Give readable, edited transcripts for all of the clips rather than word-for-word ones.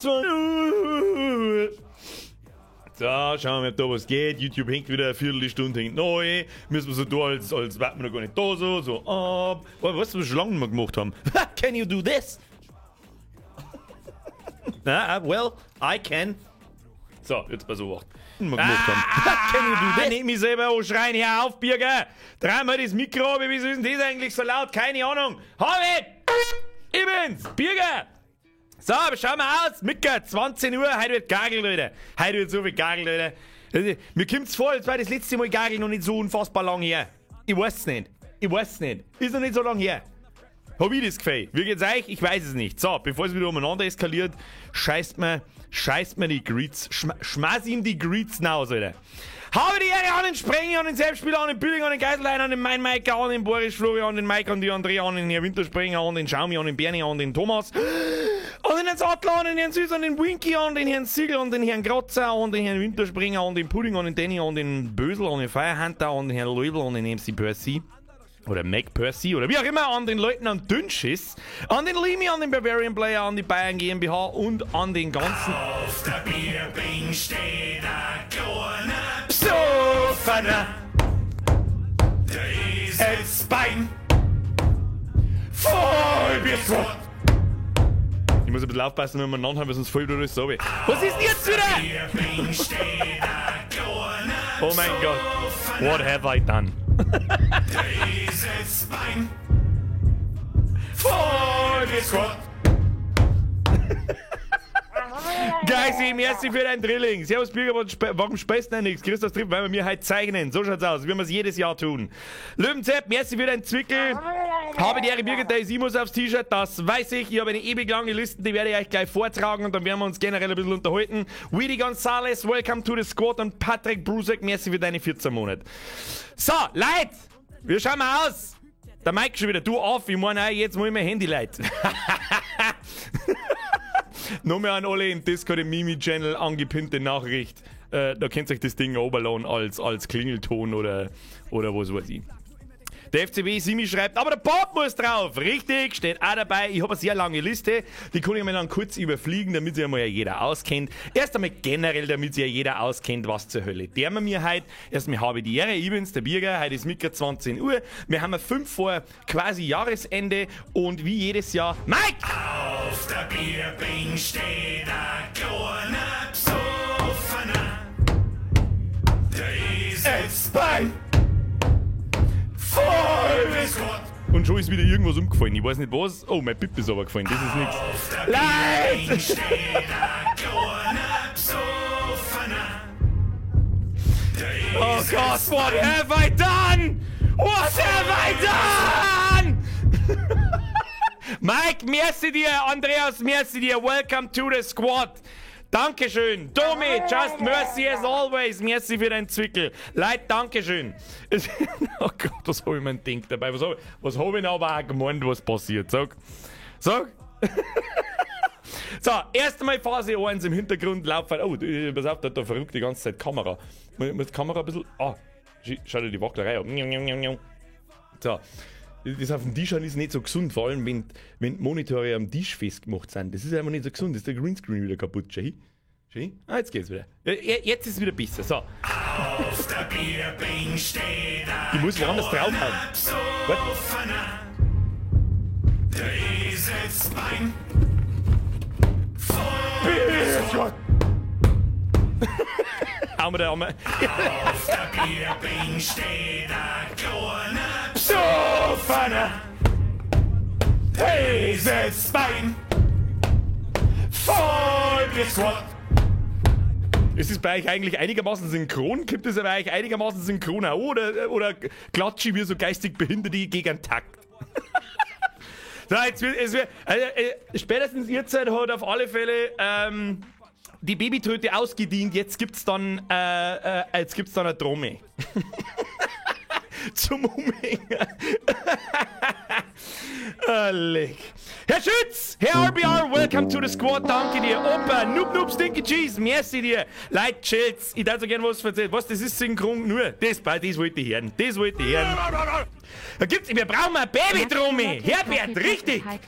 So, schauen wir, ob da was geht. YouTube hängt wieder eine Viertelstunde, hängt neu. Müssen wir so da, als wären wir noch gar nicht da, so, so ab. Oh, weißt du, was wir schon lange nicht mehr gemacht haben? Can you do this? Na, well, I can. So, jetzt pass auf. Gemacht haben. Can you do this? Nicht mich selber anschreien, hör auf, Birger! Dreimal das Mikro, wieso ist denn das eigentlich so laut? Keine Ahnung. Hab ich! Ich bin's, Birger! So, aber schauen wir aus. Micker, 20 Uhr, heute wird gagelt, Alter. Heute wird so viel gagelt, Alter. Also, mir kommt's vor, als war das letzte Mal gagelt noch nicht so unfassbar lang her. Ich weiß es nicht. Ich weiß es nicht. Ist noch nicht so lang her. Hab ich das Gefühl. Wie geht's euch? Ich weiß es nicht. So, bevor es wieder umeinander eskaliert, scheißt mir die Greets, schmeiß ihm die Greets raus, Alter. Habe die Ehre an den Sprenger, an den Selbstspieler, an den Bühling, an den Geisellein, an den Mein Maiker, an den Boris Florian, an den Mike, an die Andrea, an den Herr Winterspringer, an den Schaumi, an den Bernie, an den Thomas, an den Herrn Sattler, an den Herrn Süß, an den Winky, an den Herrn Siegel, an den Herrn Kratzer, an den Herrn Winterspringer, an den Pudding, an den Danny, an den Bösel, an den Firehunter, an den Herrn Leubel, an den MC Percy oder Mac Percy oder wie auch immer, an den Leutnant Dünnschiss, an den Limi, an den Bavarian Player, an die Bayern GmbH und an den ganzen. Auf der Bierbing steht ein kleiner Psoffener. Der Eselsbein. Voll bis. Ich muss ein bisschen aufpassen, wenn wir miteinander haben, weil sonst fällt alles so. Was ist denn jetzt wieder? Bierbing steht ein kleiner Oh mein Gott. What have I done? Der Eselsbein. Voll bis Gott. Geisi, merci für dein Drilling. Servus, Bürger, warum speist denn nichts? Christoph Tripp, weil wir mir heute zeichnen. So schaut's aus, wie wir es jedes Jahr tun. Löwenzepp, merci für dein Zwickel. Habe die Ehre, Birgit, ich muss aufs T-Shirt, das weiß ich. Ich habe eine ewig lange Liste, die werde ich euch gleich vortragen und dann werden wir uns generell ein bisschen unterhalten. Weedy Gonzales, welcome to the squad und Patrick Brusek, merci für deine 14 Monate. So, Leute, wir schauen mal aus. Der Mike schon wieder, du auf, ich meine auch, jetzt muss ich mein Handy leid. Nochmal an alle im Discord, im Mimi-Channel angepinnte Nachricht. Da könnt ihr euch das Ding overladen als Klingelton oder was weiß ich. Der FCB Simi schreibt, aber der Bob muss drauf. Richtig, steht auch dabei. Ich habe eine sehr lange Liste. Die kann ich mir dann kurz überfliegen, damit sich einmal ja jeder auskennt. Erst einmal generell, damit sich ja jeder auskennt, was zur Hölle. Der wir mir heute, erstmal habe ich die Ehre, ich bin's, der Birger, heute ist Mittag 20 Uhr. Wir haben 5 vor quasi Jahresende und wie jedes Jahr, Mike! Auf der Bierbing steht ein kleiner Psoffener. Der Eselsbein. Voll bis Gott. Und schon ist wieder irgendwas umgefallen. Ich weiß nicht was. Oh, mein Pip ist aber gefallen. Das ist nix. Auf der Leid! Bierbing steht ein kleiner Psoffener. Der Oh Gott, what have I done? What have I done? Mike, merci dir. Andreas, merci dir. Welcome to the squad. Dankeschön. Domi, just mercy as always. Merci für dein Zwickel. Leute, Dankeschön. Oh Gott, was hab ich mir denn gedacht dabei? Was hab ich denn aber auch gemeint, was passiert? Sag. Sag. So, erst einmal Phase 1 im Hintergrund laufen. Oh, pass auf, da verrückt die ganze Zeit Kamera. Muss die Kamera ein bisschen. Ah, schau dir die Wacklerei an. So. Das auf dem Tisch ist nicht so gesund, vor allem wenn die Monitore am Tisch festgemacht sind. Das ist einfach nicht so gesund, das ist der Greenscreen wieder kaputt. Schau hin. Schau hin. Ah, jetzt geht's wieder. Ja, jetzt ist es wieder besser. So. Auf der Bierbing steht ein Ich muss woanders draufhauen. Psoffener. Der Eselsbein. Voll Hauen wir da einmal. Auf der Bierbing steht ein kleiner Psoffener. Eselsbein. Voll bis Gott. Ist es bei euch eigentlich einigermaßen synchron? Gibt es bei euch einigermaßen synchron auch? Oder klatsche ich wie so geistig Behinderte gegen den Takt? So, jetzt wird, es wird, also, spätestens ihr Zeit hat auf alle Fälle die Babytröte ausgedient. Jetzt gibt's dann eine Trommel zum Umhängen. Ah, leck. Herr Schütz, Herr RBR, welcome to the squad. Danke dir. Opa, Noob Noob Stinky Cheese, merci dir. Leute, chillt's. Ich darf so gern was erzählen. Was, das ist synchron nur. Das, das wollte ich hören. Das wollte ich hören. Da gibt's, wir brauchen ein Baby-Trommi. Herbert, richtig. Was,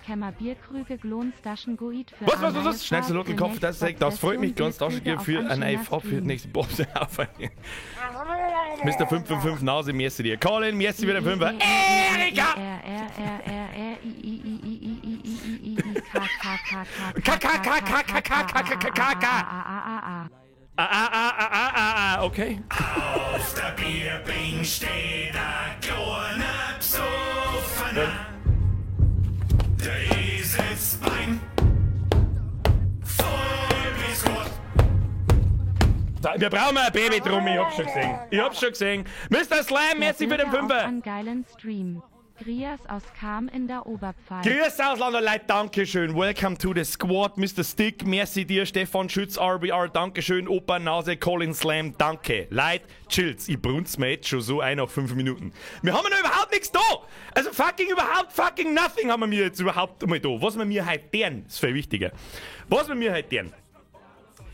was, was, was? Schneidest du den Kopf, das freut mich ganz. Taschen für eine neue Farbe für die nächste Bob. Mr. 555 Nase, merci dir. Colin, merci für den Fünfer. Erika! K, K, K, K, K, K, K, K, K, K, K. A, A, A, A, A, A, A, okay. Auf der Bierbänk steht ein kleiner Besoffener. Der ist jetzt Bein voll bis Gott. Da, wir brauchen ein Baby-Trommi, ich hab's schon gesehen. Ich hab's schon gesehen. Mr. Slam, merci für den Fünfer. Einen geilen Stream. Grias aus Cham in der Oberpfalz. Grüß aus Leute, Dankeschön. Welcome to the squad, Mr. Stick. Merci dir, Stefan Schütz, RBR, Dankeschön. Opa Nase, Colin Slam, danke. Leute, chillt's. Ich brunz mir jetzt schon so ein nach 5 Minuten. Wir haben ja noch überhaupt nichts da. Also fucking überhaupt fucking nothing haben wir mir jetzt überhaupt einmal da. Was wir mir heute deren, ist viel wichtiger. Was wir mir heute deren.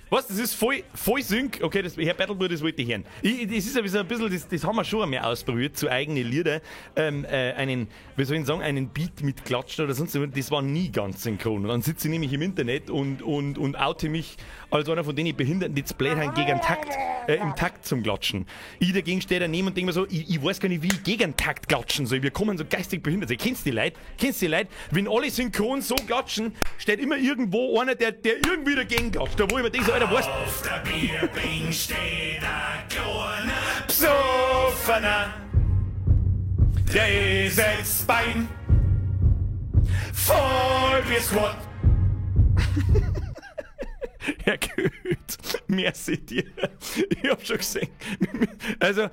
Was, das ist voll, voll Sync. Okay, das, Herr Battlebird, das wollte ich hören. Das ist ja so ein bisschen, das haben wir schon einmal ausprobiert, zu eigenen Lieder. Einen, wie soll ich sagen, einen Beat mit Klatschen oder sonst was. Das war nie ganz synchron. Und dann sitze ich nämlich im Internet und oute mich als einer von den Behinderten, die zu blöd haben, gegen Takt, im Takt zum Klatschen. Ich dagegen stehe daneben und denke mir so, ich weiß gar nicht, wie ich gegen Takt klatschen soll. Wir kommen so geistig behindert. Kennst du die Leute? Kennst du die Leute? Wenn alle synchron so klatschen, steht immer irgendwo einer, der irgendwie dagegen klatscht. Da wo ich mir denke, so, Alter, weißt. Auf der Bierbänk steht ein kleiner Besoffener. Der ist jetzt Bein voll bis Gott. Herr Goethe, merci dir. Ich hab schon gesehen. Also,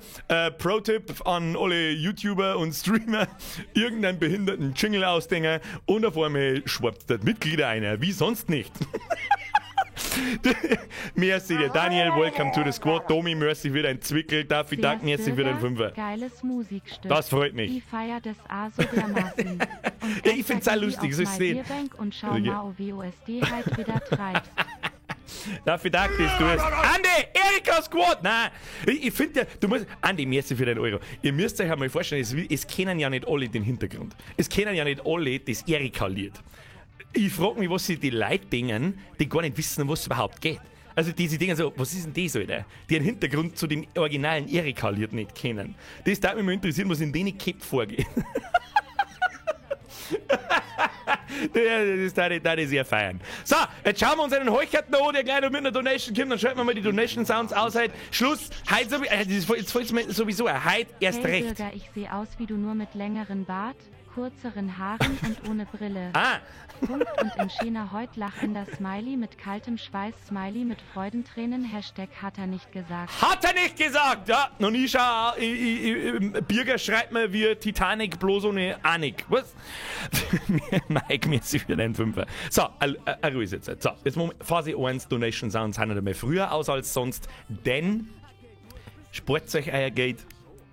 Pro-Tipp an alle YouTuber und Streamer: irgendeinen behinderten Jingle ausdenken und auf einmal schwappt das Mitglieder einer, wie sonst nicht. Merci dir, Daniel, welcome to the squad. Domi, merci für dein Zwickel. Daffy Duck, merci für den Fünfer. Geiles Musikstück. Das freut mich. Ich feier das A so dermaßen. Und Ja, ich find's auch lustig, so ist es nicht. Bierbank und schau mal, WOSD halt wieder treibst. Daffy Duck, das du hast. Andi, Erika Squad! Nein, ich finde ja, du musst. Andi, merci für den Euro. Ihr müsst euch einmal vorstellen, es kennen ja nicht alle den Hintergrund. Es kennen ja nicht alle das Erika-Lied. Ich frag mich, was sich die Leute denken, die gar nicht wissen, um was es überhaupt geht. Also diese Dinge so, was ist denn das, Alter? Die einen Hintergrund zu dem originalen Erika-Lied nicht kennen. Das würde mich mal interessieren, was in denen Köpfen vorgeht. Das darf ich sehr feiern. So, jetzt schauen wir uns einen Heucherten an, der gleich noch mit einer Donation kommt. Dann schalten wir mal die Donation Sounds aus. Heute. Schluss. Heute, jetzt fällt's mir sowieso ein. Heute erst Hey recht. Bürger, ich sehe aus wie du, nur mit längeren Bart, kürzeren Haaren und ohne Brille. Ah. Punkt und in schöner Heut lachender Smiley mit kaltem Schweiß, Smiley mit Freudentränen, Hashtag hat er nicht gesagt. Hat er nicht gesagt! Ja, noch nie schau, Birger schreibt mir wie Titanic bloß ohne Anik. Was? Mike, merci für deinen Fünfer. So, Ruhe ist jetzt. So, jetzt machen wir Phase 1, Donation Sounds sind einmal früher aus als sonst, denn spart euch euer Geld.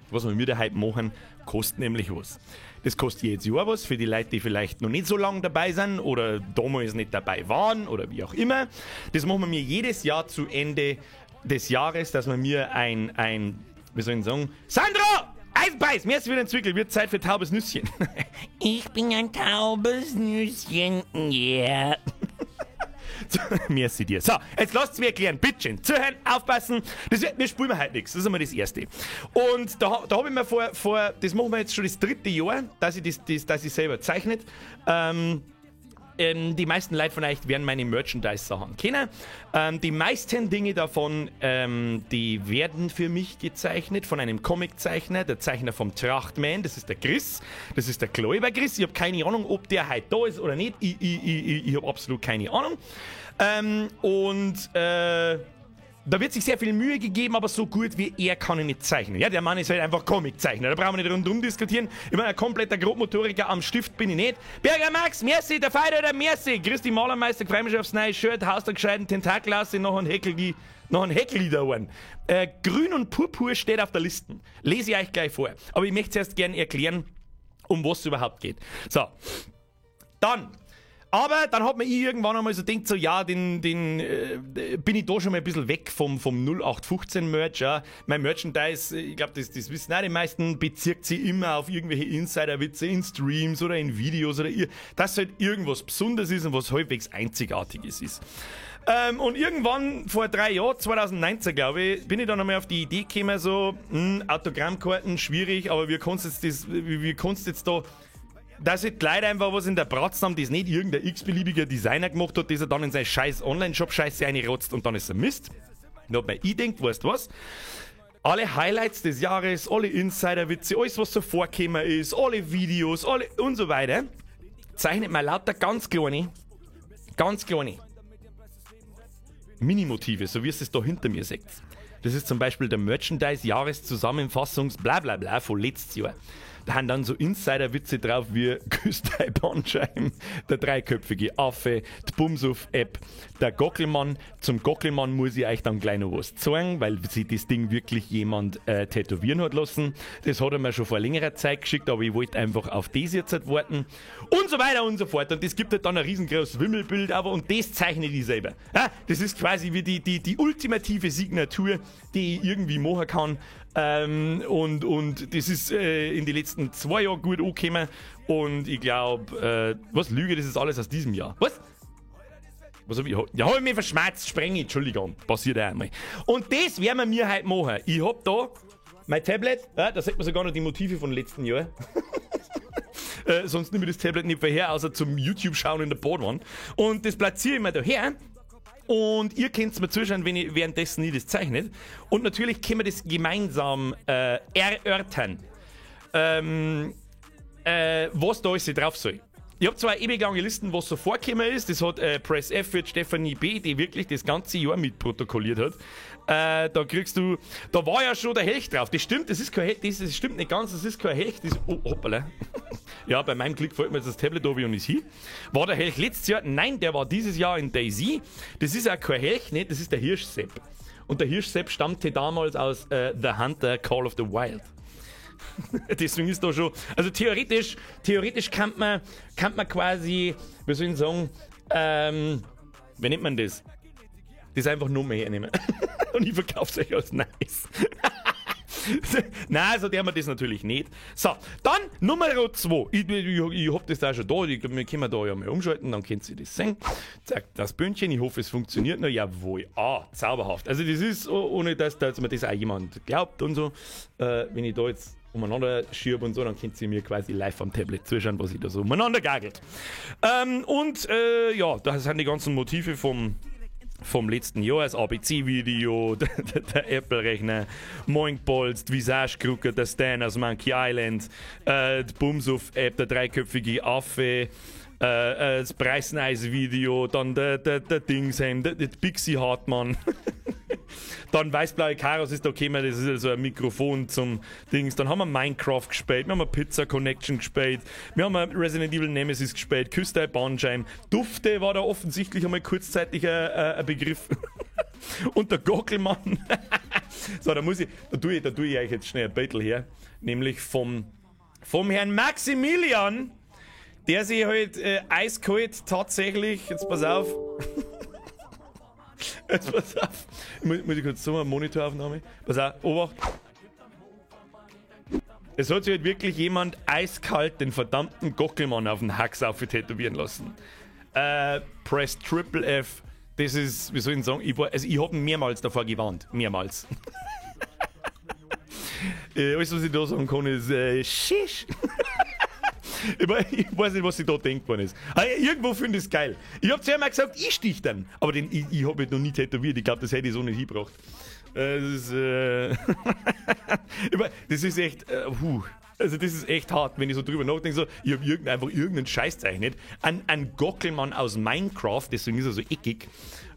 Was wir mit der heute machen, kostet nämlich was. Das kostet jedes Jahr was für die Leute, die vielleicht noch nicht so lange dabei sind oder damals nicht dabei waren oder wie auch immer. Das machen wir mir jedes Jahr zu Ende des Jahres, dass man mir ein, wie soll ich sagen, Sandro! Eisenbeiß! Mir ist wieder ein Zwickel, wird Zeit für taubes Nüsschen. Ich bin ein taubes Nüsschen, yeah. Merci dir. So, jetzt lasst's mir erklären. Bitteschön. Zuhören, aufpassen. Wir spielen wir heute nichts. Das ist einmal das Erste. Und da hab ich mir vor, das machen wir jetzt schon das dritte Jahr, dass ich dass ich selber zeichnet. Die meisten Leute von euch werden meine Merchandise-Sachen kennen. Die meisten Dinge davon, die werden für mich gezeichnet von einem Comiczeichner, der Zeichner vom Trachtman, das ist der Chris, das ist der Kläuber Chris. Ich hab keine Ahnung, ob der heute da ist oder nicht. Ich hab absolut keine Ahnung. Da wird sich sehr viel Mühe gegeben, aber so gut wie er kann ich nicht zeichnen. Ja, der Mann ist halt einfach Comiczeichner. Da brauchen wir nicht rundum diskutieren. Ich meine, ein kompletter Grobmotoriker am Stift bin ich nicht. Berger Max, merci, der Feider, der merci. Christi Malermeister, freu mich aufs neue Shirt, haust der gescheiten Tentakel aus, noch ein Häkel, die, noch ein Häkel da oben. Grün und Purpur steht auf der Liste. Lese ich euch gleich vor. Aber ich möchte zuerst gern erklären, um was es überhaupt geht. So. Dann. Aber dann hat man irgendwann einmal so gedacht, so ja, den bin ich da schon mal ein bisschen weg vom 0815 Merch. Ja. Mein Merchandise, ich glaub, das wissen auch die meisten, bezieht sich immer auf irgendwelche Insider-Witze in Streams oder in Videos oder dass halt irgendwas Besonderes ist und was halbwegs Einzigartiges ist. Und irgendwann vor 3 Jahren, 2019 glaube ich, bin ich dann einmal auf die Idee gekommen, so, Autogrammkarten, schwierig, aber wie kannst jetzt das, wie kannst jetzt da, dass halt Leute einfach was in der Bratze haben, das nicht irgendein x-beliebiger Designer gemacht hat, das er dann in seinen scheiß Online-Shop-Scheiße reinrotzt und dann ist er Mist. Da hat man ich denkt, weißt du was? Alle Highlights des Jahres, alle Insider-Witze, alles was so vorgekommen ist, alle Videos, alle und so weiter, zeichnet man lauter ganz kleine, ganz kleine Minimotive, so wie es da hinter mir seht. Das ist zum Beispiel der Merchandise-Jahreszusammenfassungs Blablabla von letztes Jahr. Da haben dann so Insider-Witze drauf wie Küss dein Bandscheiben, der dreiköpfige Affe, die Bumsuff-App, der Gockelmann. Zum Gockelmann muss ich euch dann gleich noch was zeigen, weil sich das Ding wirklich jemand tätowieren hat lassen. Das hat er mir schon vor längerer Zeit geschickt, aber ich wollte einfach auf das jetzt halt warten. Und so weiter und so fort. Und das gibt halt dann ein riesengroßes Wimmelbild, aber und das zeichne ich selber. Ja, das ist quasi wie die ultimative Signatur, die ich irgendwie machen kann. Und das ist in den letzten 2 Jahren gut angekommen und ich glaub, was Lüge, das ist alles aus diesem Jahr. Was? Was hab ich? Ja, hab ich mich verschmerzt, sprenge, Entschuldigung, passiert auch einmal. Und das werden wir mir heute machen. Ich hab da mein Tablet, ja, da sieht man sogar noch die Motive von letzten Jahr. Sonst nehme ich das Tablet nicht mehr her, außer zum YouTube schauen in der Badwanne. Und das platziere ich mir da her. Und ihr könnt's mir zuschauen, wenn ich währenddessen ich das zeichne. Und natürlich können wir das gemeinsam erörtern. Was da alles drauf soll. Ich hab zwar ewig lange Listen, was so vorgekommen ist. Das hat Press F für Stephanie B., die wirklich das ganze Jahr mitprotokolliert hat. Da kriegst du, da war ja schon der Helch drauf. Das stimmt, das ist kein Helch, das stimmt nicht ganz, das ist kein Helch. Das, oh, hoppala. Ja, bei meinem Klick fällt mir jetzt das Tablet da und ist hin. War der Helch letztes Jahr? Nein, der war dieses Jahr in DayZ. Das ist auch kein Helch, nicht? Das ist der Hirschsepp. Und der Hirschsepp stammte damals aus The Hunter Call of the Wild. Deswegen ist da schon, also theoretisch kann man, kann man quasi, wie soll ich sagen, wie nennt man das? Das einfach nur mehr hernehmen. Und ich verkauf's euch als nice. Nein, so der wir das natürlich nicht. So, dann Nummer 2. Ich hab das da schon da. Ich glaub, wir können da ja mal umschalten, dann könnt ihr das sehen. Zack, das Bündchen. Ich hoffe, es funktioniert noch. Jawohl. Ah, zauberhaft. Also das ist, ohne dass mir das auch jemand glaubt und so. Wenn ich da jetzt umeinander schiebe und so, dann könnt ihr mir quasi live am Tablet zuschauen, was ich da so umeinander gagelt. Da sind die ganzen Motive vom letzten Jahr, das A B C-Video, der Apple-Rechner, Moinkballs, die Visage-Krücke, der Stan aus Monkey Island, die Bumsuff-App, der dreiköpfige Affe, das Preisneis-Video, dann der Dingsheim, der Pixie Hartmann. Dann weißblaue Karos ist da gekommen, das ist also ein Mikrofon zum Dings. Dann haben wir Minecraft gespielt, wir haben eine Pizza Connection gespielt, wir haben eine Resident Evil Nemesis gespielt, Küste Bandscheiben, Dufte war da offensichtlich einmal kurzzeitig ein Begriff. Und der Gockelmann. So, da muss ich, da tue ich, da tue ich euch jetzt schnell ein Battle her, nämlich vom Herrn Maximilian, der sich halt eiskalt tatsächlich, jetzt pass auf. Jetzt pass auf. Muss ich kurz so eine Monitoraufnahme? Pass auf, Obacht. Es hat sich halt wirklich jemand eiskalt den verdammten Gockelmann auf den Hax auf tätowieren lassen. Press Triple F, das ist, wie soll ich denn sagen, ich hab ihn mehrmals davor gewarnt. Mehrmals. Alles, was ich da sagen kann, ist Shish. Ich weiß nicht, was sich da denkt worden ist. Aber irgendwo finde ich's geil. Ich hab zu ihm gesagt, ich stich dann. Aber ich hab ihn noch nie tätowiert. Ich glaub, das hätte ich so nicht hingebracht. Das ist ich mein, das ist echt puh. Also das ist echt hart, wenn ich so drüber nachdenke, so, ich hab einfach irgendeinen Scheiß zeichnet. Ein Gockelmann aus Minecraft, deswegen ist er so eckig.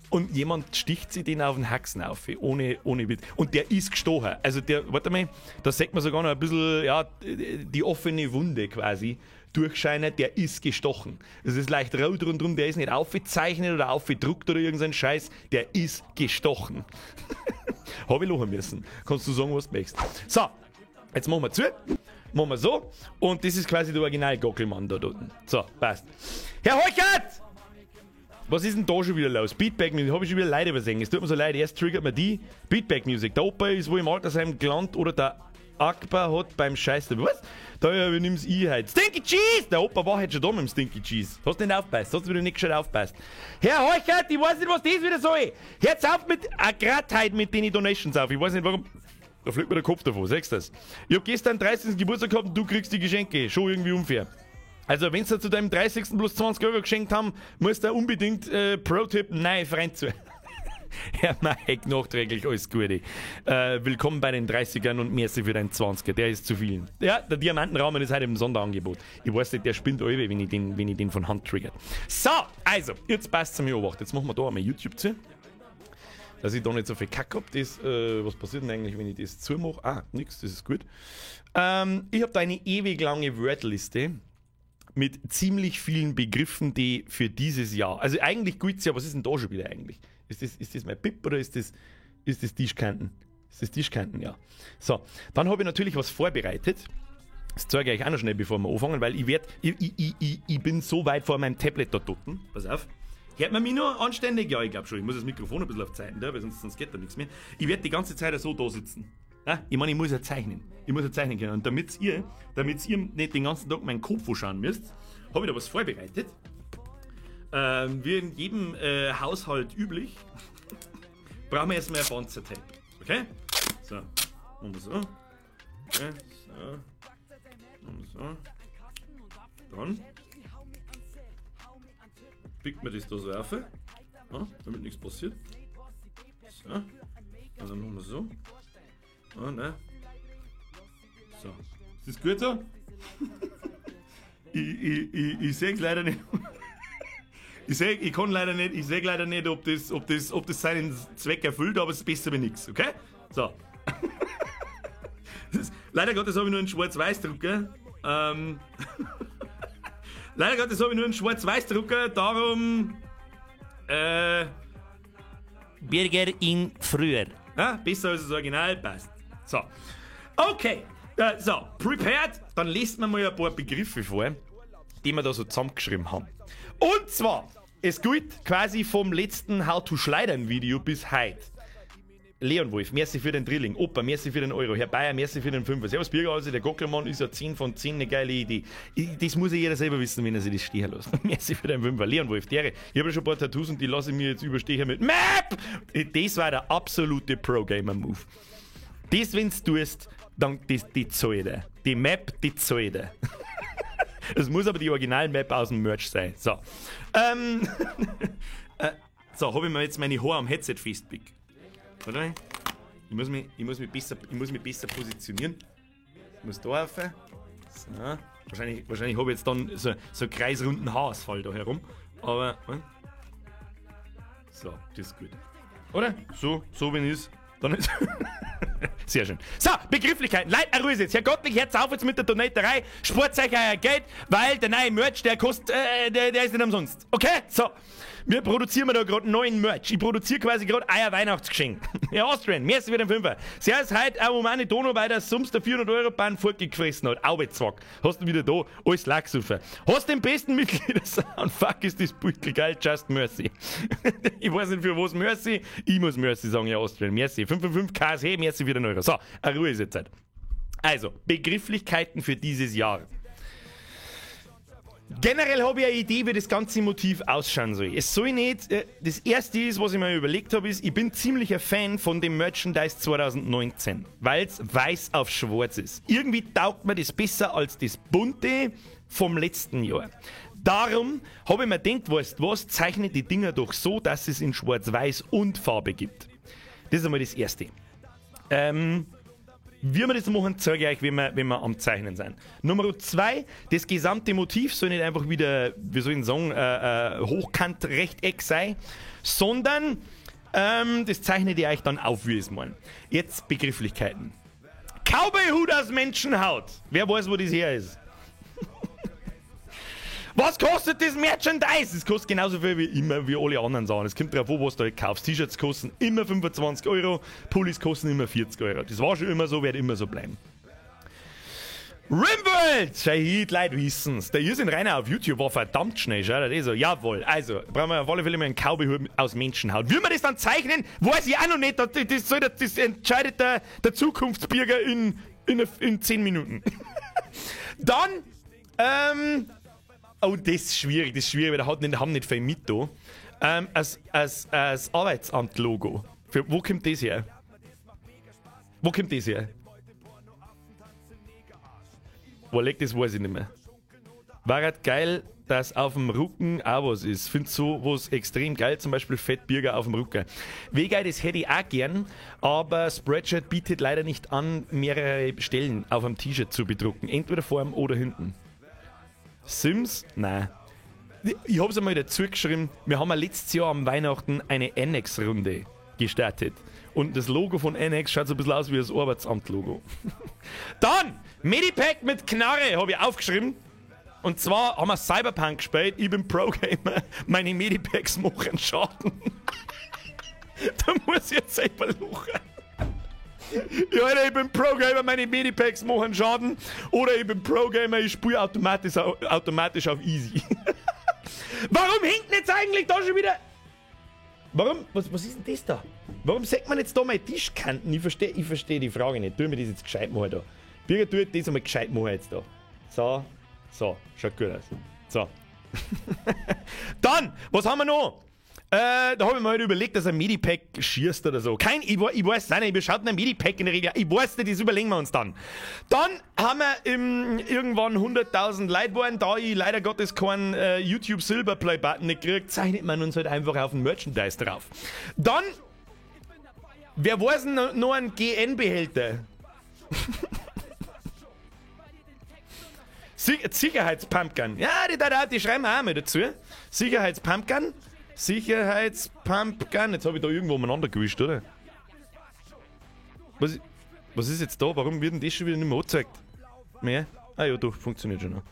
Und jemand sticht sich den auf den Haxen auf, ohne Witz. Und der ist gestochen. Also der, warte mal, da sieht man sogar noch ein bisschen, ja, die offene Wunde quasi durchscheinen, der ist gestochen. Es ist leicht rot rundherum, der ist nicht aufgezeichnet oder aufgedruckt oder irgendein Scheiß, der ist gestochen. Hab ich lachen müssen. Kannst du sagen, was du möchtest. So, jetzt machen wir zu. Machen wir so. Und das ist quasi der Original-Gockelmann da unten. So, passt. Herr Heuchert! Was ist denn da schon wieder los? Beatback Music, habe ich schon wieder Leute übersehen. Es tut mir so leid, erst triggert mir die Beatback Music. Der Opa ist wohl im Altersheim gelandet oder der Akbar hat beim Scheiß. Was? Da ja, nimm's ich heute. Stinky Cheese! Der Opa war heute schon da mit dem Stinky Cheese. Hast du nicht aufpasst? Hast du wieder nicht gescheit aufpasst? Herr Heuchert, ich weiß nicht, was das wieder soll. Hört's auf mit, grad heute mit den Donations auf. Ich weiß nicht warum. Da fliegt mir der Kopf davon, siehst du das? Ich hab gestern 30. Geburtstag gehabt und du kriegst die Geschenke. Schon irgendwie unfair. Also, wenn sie zu deinem 30. plus 20 Euro geschenkt haben, musst du unbedingt, Pro-Tipp, nein, Freund zu. Herr Mike, nachträglich alles Gute. Willkommen bei den 30ern und merci für deinen 20er, der ist zu viel. Ja, der Diamantenrahmen ist heute im Sonderangebot. Ich weiß nicht, der spinnt alle, wenn ich den von Hand trigger. So, also, jetzt passt es mir obacht. Jetzt machen wir da einmal YouTube zu. Dass ich da nicht so viel Kack hab. Das, was passiert denn eigentlich, wenn ich das zumache? Ah, nix, das ist gut. Ich hab da eine ewig lange Wordliste mit ziemlich vielen Begriffen, die für dieses Jahr, also eigentlich gilt's ja, was ist denn da schon wieder eigentlich? Ist das mein Pip oder ist das Tischkanten? Ist das Tischkanten, ja. So, dann habe ich natürlich was vorbereitet. Das zeige ich euch auch noch schnell, bevor wir anfangen, weil ich bin so weit vor meinem Tablet da unten. Pass auf. Hört man mich noch anständig? Ja, ich glaub schon. Ich muss das Mikrofon ein bisschen auf Zeiten, weil sonst geht da nichts mehr. Ich werd die ganze Zeit so da sitzen. Ja? Ich meine, ich muss ja zeichnen. Ich muss ja zeichnen können. Und damit ihr nicht den ganzen Tag meinen Kopf anschauen müsst, habe ich da was vorbereitet. Wie in jedem Haushalt üblich, brauchen wir erstmal ein Panzertape. Okay? So. Machen wir so. Okay, so. Machen wir so. Dann pickt man das da so auf, ja, damit nichts passiert. So. Und dann machen wir so. Oh, ne. So. Ist das gut so? Ich seh's leider nicht. Ich seh leider nicht, ob das seinen Zweck erfüllt, aber es ist besser wie nix, okay? So. Das ist, leider Gottes habe ich nur einen Schwarz-Weiß-Drucker. Leider Gottes habe ich nur einen Schwarz-Weiß-Drucker, darum. Birger in früher. Ja, besser als das Original, passt. So. Okay. So, prepared. Dann lest man mal ein paar Begriffe vor, die wir da so zusammengeschrieben haben. Und zwar, es gilt quasi vom letzten How to Schleidern Video bis heute. Leon Wolf, merci für den Drilling. Opa, merci für den Euro. Herr Bayer, merci für den Fünfer. Servus Birger, also der Gockelmann ist ja 10 von 10, eine geile Idee. Das muss ja jeder selber wissen, wenn er sich das stehen lässt. Merci für den Fünfer. Leon Wolf, der, ich habe ja schon ein paar Tattoos und die lasse ich mir jetzt überstechen mit Map! Das war der absolute Pro-Gamer-Move. Das, wenn du tust, dann das, die zahl dir. Die Map, die zahl dir. Es muss aber die Original-Map aus dem Merch sein. So. So, habe ich mir jetzt meine Haare am Headset festpickt. Warte. Ich muss mich besser positionieren. Ich muss da rauf. So. Wahrscheinlich habe ich jetzt dann so einen kreisrunden Haarausfall da herum. Aber. So, das ist gut. Oder? So wenn es ist. Dann ist. Sehr schön. So, Begrifflichkeiten. Leute, Ruhe jetzt. Herr Gottlich, hört's auf jetzt mit der Donaterei. Spart euch euer Geld, weil der neue Merch, der kostet, der ist nicht umsonst. Okay? So. Wir produzieren da gerade neuen Merch. Ich produziere quasi gerade euer Weihnachtsgeschenk. Ja, Austrian, merci für den Fünfer. Servus, heute auch um eine Dono, weil der Sums der 400-Euro-Bahn fortgefressen hat. Au, Zwack. Hast du wieder da, alles Lachsufer. Hast den besten Mitglieder-Sound. Fuck, ist das Beutel geil. Just mercy. Ich weiß nicht für was Mercy. Ich muss Mercy sagen, ja, Austrian. Merci. 5,5 KSH, merci für den Euro. So, Ruhe ist jetzt Zeit. Also, Begrifflichkeiten für dieses Jahr. Generell habe ich eine Idee, wie das ganze Motiv ausschauen soll. Es soll nicht, das erste ist, was ich mir überlegt habe, ist, ich bin ziemlicher Fan von dem Merchandise 2019, weil es weiß auf schwarz ist. Irgendwie taugt mir das besser als das bunte vom letzten Jahr. Darum habe ich mir gedacht, weißt du was, zeichne die Dinger doch so, dass es in schwarz-weiß und Farbe gibt. Das ist einmal das Erste. Wie wir das machen, zeige ich euch, wenn wir am Zeichnen sind. Nummer 2, das gesamte Motiv soll nicht einfach wieder, wie soll ich sagen, Hochkant-Rechteck sein, sondern das zeichne ich euch dann auf, wie ich es meine. Jetzt Begrifflichkeiten. Cowboy-Hut aus Menschenhaut. Wer weiß, wo das her ist? Was kostet das Merchandise? Es kostet genauso viel wie immer, wie alle anderen Sachen. Es kommt drauf an, was du halt kaufst. T-Shirts kosten immer 25 Euro, Pullis kosten immer 40 Euro. Das war schon immer so, wird immer so bleiben. Rimworld! Shahid, Leute wissen's. Der Jürgen Rainer auf YouTube war verdammt schnell, schau dir das so. Jawohl, also, brauchen wir auf alle Fälle mal einen Cowboy-Hut aus Menschenhaut. Wie wir das dann zeichnen, weiß ich auch noch nicht. Das entscheidet der Zukunftsbürger in 10 Minuten. Dann, oh, das ist schwierig, weil da haben nicht viel mit da. Als Arbeitsamt-Logo. Wo kommt das her? Wo kommt das her? Wo liegt das, weiß ich nicht mehr. War halt geil, dass auf dem Rücken auch was ist. Find so was extrem geil, zum Beispiel Fettbürger auf dem Rücken. Wie geil, das hätte ich auch gern, aber Spreadshirt bietet leider nicht an, mehrere Stellen auf einem T-Shirt zu bedrucken. Entweder vorn oder hinten. Sims? Nein. Ich hab's einmal dazu geschrieben, wir haben ja letztes Jahr am Weihnachten eine Annex-Runde gestartet. Und das Logo von Annex schaut so ein bisschen aus wie das Arbeitsamt-Logo. Dann, Medipack mit Knarre habe ich aufgeschrieben. Und zwar haben wir Cyberpunk gespielt. Ich bin Pro-Gamer. Meine Medipacks machen Schaden. Da muss ich jetzt selber lachen. Ja, Alter, ich bin Pro-Gamer, meine Medipacks machen Schaden. Oder ich bin Pro-Gamer, ich spiele automatisch auf Easy. Warum hängt denn jetzt eigentlich da schon wieder... Warum? Was ist denn das da? Warum sagt man jetzt da meine Tischkanten? Ich versteh die Frage nicht. Tu mir das jetzt gescheit machen da. Birger, tu das einmal gescheit machen jetzt da. So, so, schaut gut aus. So. Dann, was haben wir noch? Da habe ich mir halt überlegt, dass ein Medipack schießt oder so. Kein, ich weiß es nicht, wir schauen ein Medipack in der Regel. Ich weiß nicht, das überlegen wir uns dann. Dann haben wir irgendwann 100.000 Leute waren, da ich leider Gottes keinen YouTube Silver Play Button nicht kriege, zeichnet man uns halt einfach auf den Merchandise drauf. Dann, wer weiß denn noch einen GN-Behälter? Sicherheitspumpgun. Ja, die schreiben wir auch mal dazu. Sicherheitspumpgun. Sicherheitspumpgun. Jetzt habe ich da irgendwo umeinander gewischt, oder? Was ist jetzt da? Warum wird denn das schon wieder nicht mehr angezeigt? Mehr? Ah ja, doch, funktioniert schon noch.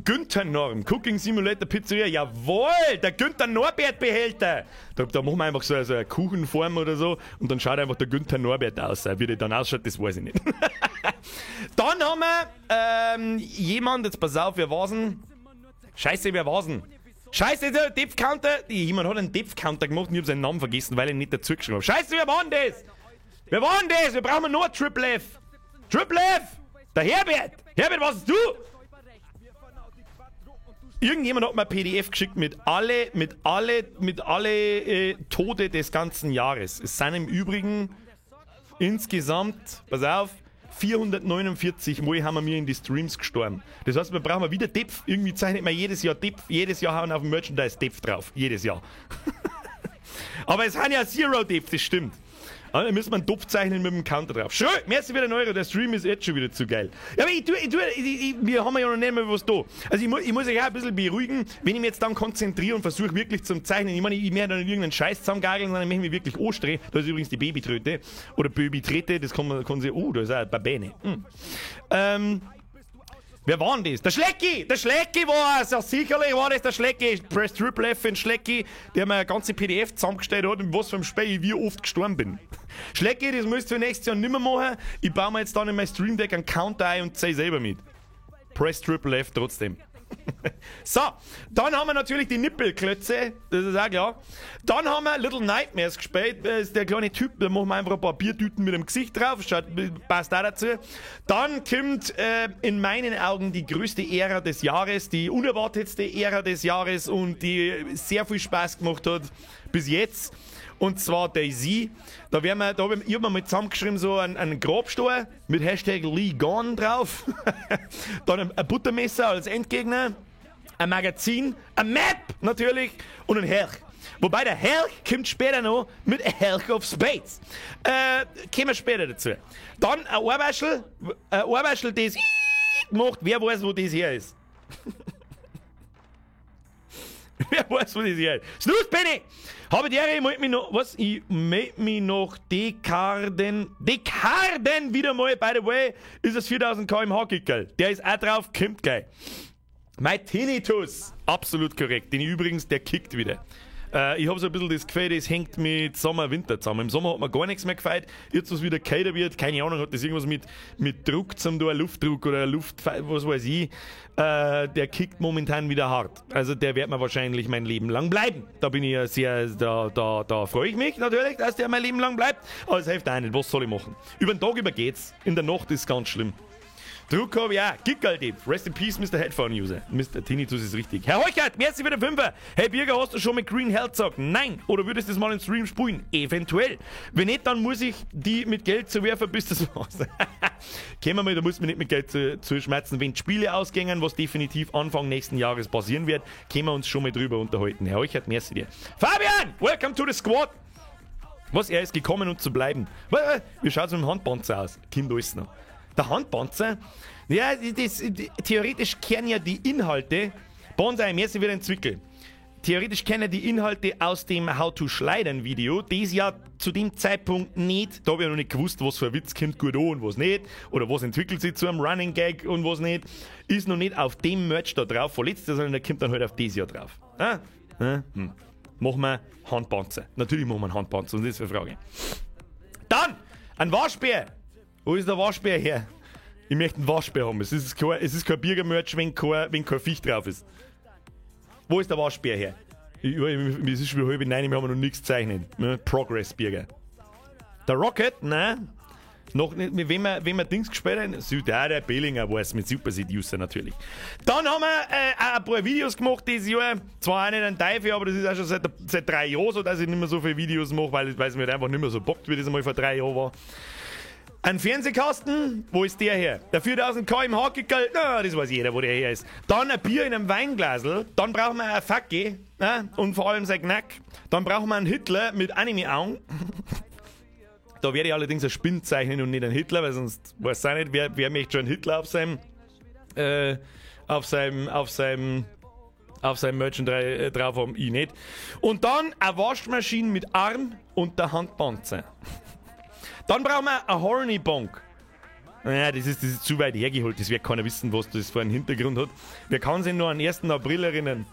Günther Norm, Cooking Simulator Pizzeria, jawohl, der Günther Norbert Behälter. Da machen wir einfach so eine Kuchenform oder so und dann schaut einfach der Günther Norbert aus. Wie der dann ausschaut, das weiß ich nicht. Dann haben wir jemand, jetzt pass auf, wer war's denn? Scheiße, wer war's denn? Scheiße, der Depth Counter. Jemand hat einen Depth Counter gemacht und ich hab seinen Namen vergessen, weil ich ihn nicht dazu geschrieben habe. Scheiße, wer war denn das? Wer war denn das? Wir brauchen nur Triple F. Triple F! Der Herbert! Herbert, was bist du? Irgendjemand hat mir ein PDF geschickt mit alle Tode des ganzen Jahres. Es sind im Übrigen insgesamt, pass auf, 449 Mal haben wir mir in die Streams gestorben. Das heißt, wir brauchen wieder Depf. Irgendwie zeichnet man jedes Jahr Depf. Jedes Jahr hauen auf dem Merchandise Depf drauf. Jedes Jahr. Aber es sind ja Zero Depf, das stimmt. Aber dann müssen wir einen Topf zeichnen mit dem Counter drauf. Schön, merci wieder ein Euro, der Stream ist jetzt schon wieder zu geil. Ja, aber wir haben ja noch nicht mal was da. Also ich muss euch auch ein bisschen beruhigen, wenn ich mich jetzt dann konzentriere und versuche wirklich zum Zeichnen. Ich meine, ich möchte da nicht irgendeinen Scheiß zusammengageln, sondern ich möchte mich wirklich anstrengen. Da ist übrigens die Babytröte oder Babytrete, das kann man sehen. Oh, da ist auch ein Babene. Hm. Wer war denn das? Der Schlecki! Der Schlecki war es! Ja, sicherlich war das der Schlecki! Press Triple F in Schlecki, der mir eine ganze PDF zusammengestellt hat, in was für einem Spiel ich wie oft gestorben bin. Schlecki, das müsst ihr nächstes Jahr nicht mehr machen. Ich baue mir jetzt dann in mein Stream Deck einen Counter ein und zähle selber mit. Press Triple F trotzdem. So, dann haben wir natürlich die Nippelklötze, das ist auch klar. Dann haben wir Little Nightmares gespielt, das ist der kleine Typ, da machen wir einfach ein paar Biertüten mit dem Gesicht drauf, schaut, passt auch dazu. Dann kommt in meinen Augen die größte Ära des Jahres, die unerwartetste Ära des Jahres und die sehr viel Spaß gemacht hat bis jetzt. Und zwar DayZ. Da werden wir, da hab ich mir mal zusammengeschrieben, so einen Grabstein mit Hashtag Lee Gone drauf. Dann ein Buttermesser als Endgegner, ein Magazin, ein Map natürlich und ein Helch. Wobei der Helch kommt später noch mit A Helch of Spades. Kommen wir später dazu. Dann ein Ohrwaschel, das macht, wer weiß, wo das her ist. Wer weiß, wo das her ist. Snooze, Penny! Habe die Ehre, ich meld mich noch, was? Ich meld mich noch Dekarden wieder mal, by the way, ist es 4000 kmh Kickerl. Der ist auch drauf, kommt gleich. Mein Tinnitus, absolut korrekt. Den übrigens, der kickt wieder. Ich habe so ein bisschen das Gefühl, das hängt mit Sommer, Winter zusammen. Im Sommer hat man gar nichts mehr gefeiert. Jetzt, was wieder kälter wird, keine Ahnung, hat das irgendwas mit Druck zum tun, Luftdruck oder Luft, was weiß ich. Der kickt momentan wieder hart. Also der wird mir wahrscheinlich mein Leben lang bleiben. Da bin ich ja sehr, da freue ich mich natürlich, dass der mein Leben lang bleibt. Aber es hilft auch nicht. Was soll ich machen? Über den Tag über geht's. In der Nacht ist es ganz schlimm. Druck habe ich auch. Gickerl Rest in Peace, Mr. Headphone User. Mr. Tinnitus ist richtig. Herr Heuchert, merci für den Fünfer. Hey Birger, hast du schon mit Green Hell gezockt? Nein. Oder würdest du das mal im Stream spielen? Eventuell. Wenn nicht, dann muss ich die mit Geld zu werfen, bis das war's. Kämen wir mal, da muss man nicht mit Geld zu schmerzen. Wenn die Spiele ausgängen, was definitiv Anfang nächsten Jahres passieren wird, können wir uns schon mal drüber unterhalten. Herr Heuchert, merci dir. Fabian, welcome to the squad. Was, er ist gekommen, um zu bleiben. Wie schaut's mit dem Handpanzer aus? Kind alles noch. Der Handpanzer, ja, das, theoretisch kehren ja die Inhalte, Bonsai, merci wieder entwickelt. Theoretisch kennen die Inhalte aus dem How to Schleidern Video, das ja zu dem Zeitpunkt nicht, da habe ich ja noch nicht gewusst, was für ein Witz kommt gut an und was nicht, oder was entwickelt sich zu einem Running Gag und was nicht, ist noch nicht auf dem Merch da drauf verletzt, sondern der kommt dann halt auf das Jahr drauf. Ah? Ah? Hm. Machen wir Handpanzer. Natürlich machen wir einen Handpanzer, und das ist eine Frage. Dann, ein Waschbär. Wo ist der Waschbär her? Ich möchte einen Waschbär haben. Es ist kein Birger-Merch, wenn kein Viech drauf ist. Wo ist der Waschbär her? Es ist schon wieder 8:30, wir haben noch nichts gezeichnet. Ne? Progress, Birger. Der Rocket? Nein. Noch nicht, wenn wir Dings gespielt haben, ja, der Bellinger weiß mit Super Seducer natürlich. Dann haben wir auch ein paar Videos gemacht dieses Jahr. Zwar auch nicht ein Teufel, aber das ist auch schon seit 3 Jahren so, dass ich nicht mehr so viele Videos mache, weil es mir halt einfach nicht mehr so bockt, wie das einmal vor 3 Jahren war. Ein Fernsehkasten, wo ist der her? Der 4000 kmh Gickerl, na, das weiß jeder, wo der her ist. Dann ein Bier in einem Weinglasel, dann brauchen wir eine Fackel, ne? Und vor allem sein Knack. Dann brauchen wir einen Hitler mit Anime-Augen. Da werde ich allerdings ein Spind zeichnen und nicht einen Hitler, weil sonst weiß ich auch nicht, wer möchte schon einen Hitler auf seinem Merchandise drauf haben, ich nicht. Und dann eine Waschmaschine mit Arm und der Handpanzer. Dann brauchen wir eine Horny Bonk. Naja, das ist zu weit hergeholt. Das wird keiner wissen, was das für einen Hintergrund hat. Wer kann sich nur an 1. April erinnern?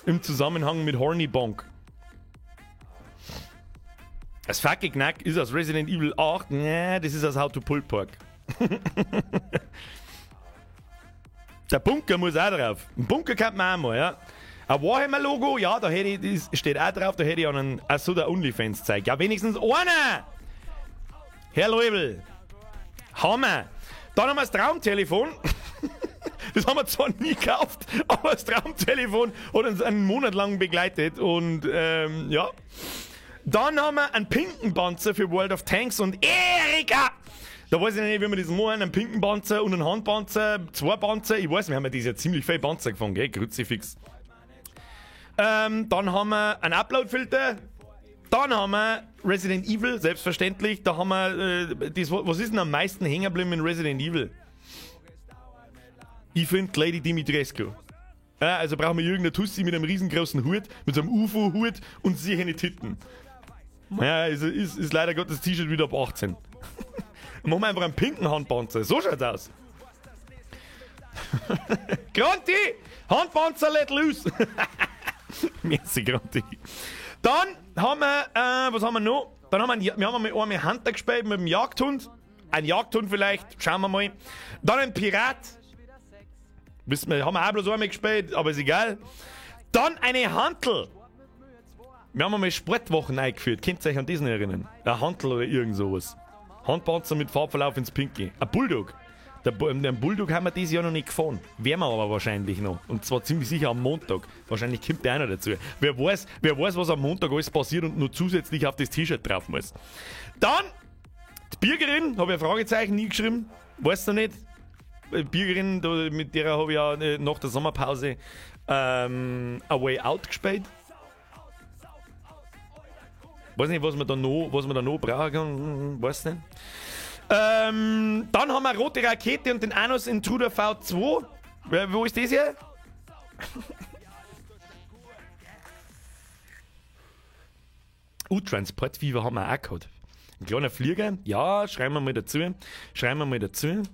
Im Zusammenhang mit Horny Bonk. Das Fucking Knack ist aus Resident Evil 8. Nee, das ist aus How to Pulled Pork. Der Bunker muss auch drauf. Ein Bunker kann man auch mal, ja. Ein Warhammer-Logo, ja, da hätte ich, das steht auch drauf, da hätte ich einen, achso, der OnlyFans zeig. Ja, wenigstens einer! Herr Leubel, Hammer! Dann haben wir das Traumtelefon. Das haben wir zwar nie gekauft, aber das Traumtelefon hat uns einen Monat lang begleitet und ja. Dann haben wir einen pinken Panzer für World of Tanks und Erika! Da weiß ich nicht, wie wir das machen, einen pinken Panzer und einen Handpanzer, zwei Panzer, ich weiß, wir haben ja dieses Jahr ziemlich viel Panzer gefahren, gell? Kruzifix. Dann haben wir einen Upload-Filter. Dann haben wir Resident Evil, selbstverständlich. Da haben wir, das, was ist denn am meisten hängen geblieben in Resident Evil? Ich finde Lady Dimitrescu. Ja, also brauchen wir irgendeine Tussi mit einem riesengroßen Hut, mit so einem UFO-Hut und sicher Titten. Ja, ist leider Gottes das T-Shirt wieder ab 18. Machen wir einfach einen pinken Handpanzer. So schaut's aus. Granti! Handpanzer let loose! Merci, Granti. Dann haben wir, was haben wir noch? Dann haben wir haben einmal einmal Hunter gespielt mit dem Jagdhund. Ein Jagdhund vielleicht, schauen wir mal. Dann ein Pirat. Wissen wir, haben wir auch bloß einmal gespielt, aber ist egal. Dann eine Hantel. Wir haben einmal Sportwochen eingeführt. Könnt ihr euch an diesen erinnern? Eine Hantel oder irgend sowas. Handpanzer mit Farbverlauf ins Pinke. Ein Bulldog. Den Bulldog haben wir dieses Jahr noch nicht gefahren. Werden wir aber wahrscheinlich noch. Und zwar ziemlich sicher am Montag. Wahrscheinlich kommt der auch noch dazu. Wer weiß, was am Montag alles passiert und nur zusätzlich auf das T-Shirt drauf muss. Dann, die Birgerin, habe ich ein Fragezeichen nie geschrieben. Weiß noch nicht. Birgerin, mit der habe ich ja nach der Sommerpause A Way Out gespielt. Weiß nicht, was man da noch brauchen kann, weiß nicht. Dann haben wir rote Rakete und den Anus Intruder V2. Wo ist das hier? Transport Fever haben wir auch gehabt. Ein kleiner Flieger, ja, schreiben wir mal dazu. Schreiben wir mal dazu.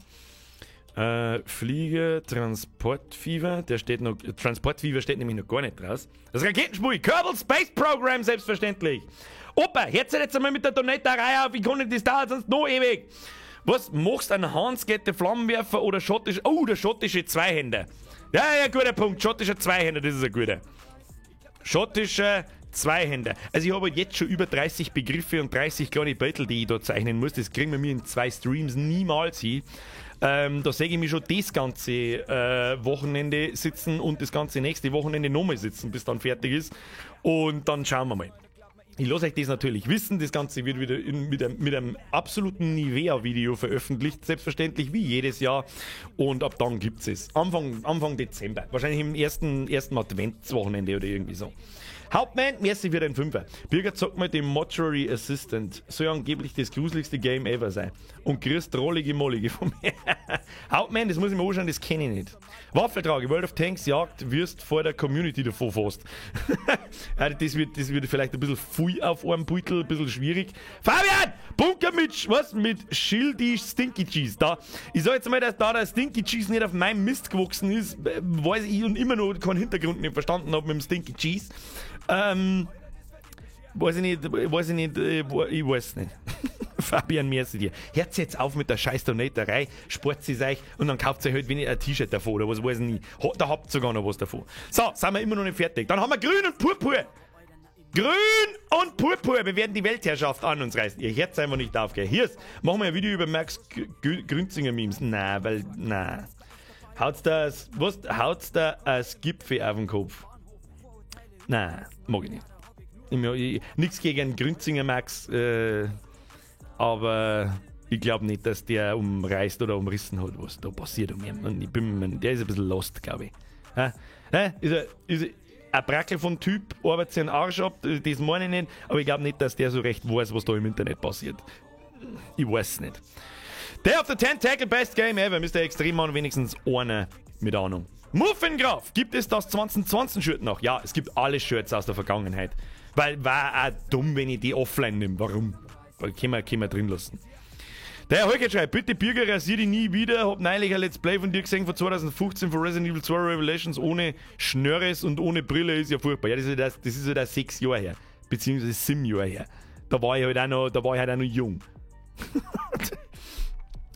Flieger, Transportfieber, der steht noch, Transportfieber steht nämlich noch gar nicht draus. Das Raketenspiel, Kerbal Space Program, selbstverständlich. Opa, hört's jetzt einmal mit der Donaterei auf, ich kann nicht, das dauert sonst noch ewig. Was machst du, ein Hans geht der Flammenwerfer oder schottisch, oh, der schottische Zweihänder. Ja, ja, guter Punkt, schottischer Zweihänder, das ist ein guter. Schottischer Zweihänder. Also ich habe halt jetzt schon über 30 Begriffe und 30 kleine Beutel, die ich da zeichnen muss. Das kriegen wir mir in 2 Streams niemals hin. Da sehe ich mich schon das ganze Wochenende sitzen und das ganze nächste Wochenende nochmal sitzen, bis dann fertig ist. Und dann schauen wir mal. Ich lasse euch das natürlich wissen, das Ganze wird wieder mit einem absoluten Nivea-Video veröffentlicht, selbstverständlich wie jedes Jahr. Und ab dann gibt's es. Anfang Dezember, wahrscheinlich im ersten Adventswochenende oder irgendwie so. Hauptmann, merci für den Fünfer. Birger, zock mal den Mortuary Assistant. Soll angeblich das gruseligste Game ever sein. Und kriegst trollige Mollige von mir. Hauptmann, das muss ich mir anschauen, das kenne ich nicht. Waffeltrage, World of Tanks Jagd, wirst vor der Community davon fast. Ja, das wird vielleicht ein bisschen viel auf einem Beutel, ein bisschen schwierig. Fabian! Bunker mit, was? Mit Schildi Stinky Cheese. Da, ich sag jetzt mal, dass da der Stinky Cheese nicht auf meinem Mist gewachsen ist, weiß ich und immer noch keinen Hintergrund nicht verstanden hab mit dem Stinky Cheese. Weiß ich nicht, weiß ich nicht, ich weiß nicht. Fabian, merci dir. Hört jetzt auf mit der scheiß Donaterei, spart sie euch und dann kauft ihr halt wenig ein T-Shirt davon oder was weiß ich nicht. Da habt ihr sogar noch was davon. So, sind wir immer noch nicht fertig. Dann haben wir Grün und Purpur. Grün und Purpur. Wir werden die Weltherrschaft an uns reißen. Ihr hört einfach nicht auf, gell? Hier ist, machen wir ein Video über Max Grünzinger Memes. Nein, weil, nein. Haut's das, was, haut's da ein Gipfel auf den Kopf? Nein, mag ich nicht. Nix gegen Grünzinger Max, aber ich glaub nicht, dass der umreißt oder umrissen hat, was da passiert um ihn. Und der ist ein bisschen lost, glaub ich. Hä? Hä? Ist er ein Brackel von Typ, arbeitet sich einen Arsch ab, das meine ich nicht, aber ich glaub nicht, dass der so recht weiß, was da im Internet passiert. Ich weiß es nicht. Day of the Tentacle, best game ever. Mister Extremmann, wenigstens einer mit Ahnung. Muffingraf, gibt es das 2020 Shirt noch? Ja, es gibt alle Shirts aus der Vergangenheit. Weil war auch dumm, wenn ich die offline nehme. Warum? Weil können wir drin lassen. Der Holger schreibt, bitte Birger, rasier dich nie wieder. Hab neulich ein Let's Play von dir gesehen von 2015 von Resident Evil 2 Revelations ohne Schnörres und ohne Brille ist ja furchtbar. Ja, das ist ja das 6 Jahre her. Beziehungsweise 7 Jahre her. Da war ich halt auch noch, da war ich halt auch noch jung.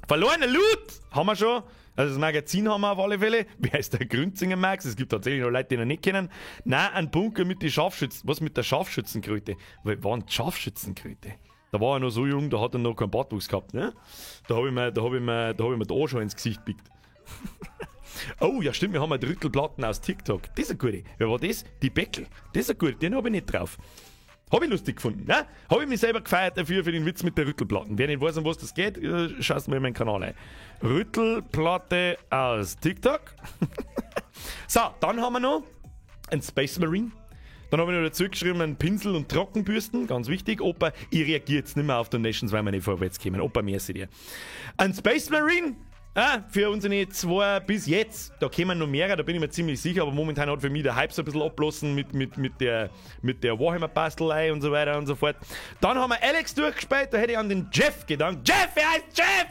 Verlorener Loot haben wir schon. Also das Magazin haben wir auf alle Fälle. Wer ist der Grünzinger Max? Es gibt tatsächlich noch Leute, die ihn nicht kennen. Nein, ein Bunker mit den Scharfschützen. Was mit der Scharfschützenkröte? Wo waren die Scharfschützenkröte? Da war er noch so jung, da hat er noch keinen Bartwuchs gehabt. Ne? Da hab ich mir, da hab ich mir, da hab ich mir da schon ins Gesicht gepickt. Oh, ja stimmt, wir haben eine Rüttelplatten aus TikTok. Das ist eine gute. Wer war das? Die Beckel. Das ist eine gute, den hab ich nicht drauf. Hab ich lustig gefunden, ne? Hab ich mich selber gefeiert dafür, für den Witz mit der Rüttelplatten. Wer nicht weiß, um was das geht, schaust mal in meinen Kanal ein. Rüttelplatte aus TikTok. So, dann haben wir noch einen Space Marine. Dann habe ich noch dazu geschrieben, einen Pinsel und Trockenbürsten, ganz wichtig. Opa, ich reagiere jetzt nicht mehr auf Donations, weil wir nicht vorwärts kommen. Opa, merci dir. Ein Space Marine, für unsere 2 bis jetzt, da kommen noch mehrere, da bin ich mir ziemlich sicher, aber momentan hat für mich der Hype so ein bisschen abgelassen mit der Warhammer-Bastelei und so weiter und so fort. Dann haben wir Alex durchgespielt, da hätte ich an den Jeff gedankt. Jeff, wer heißt Jeff?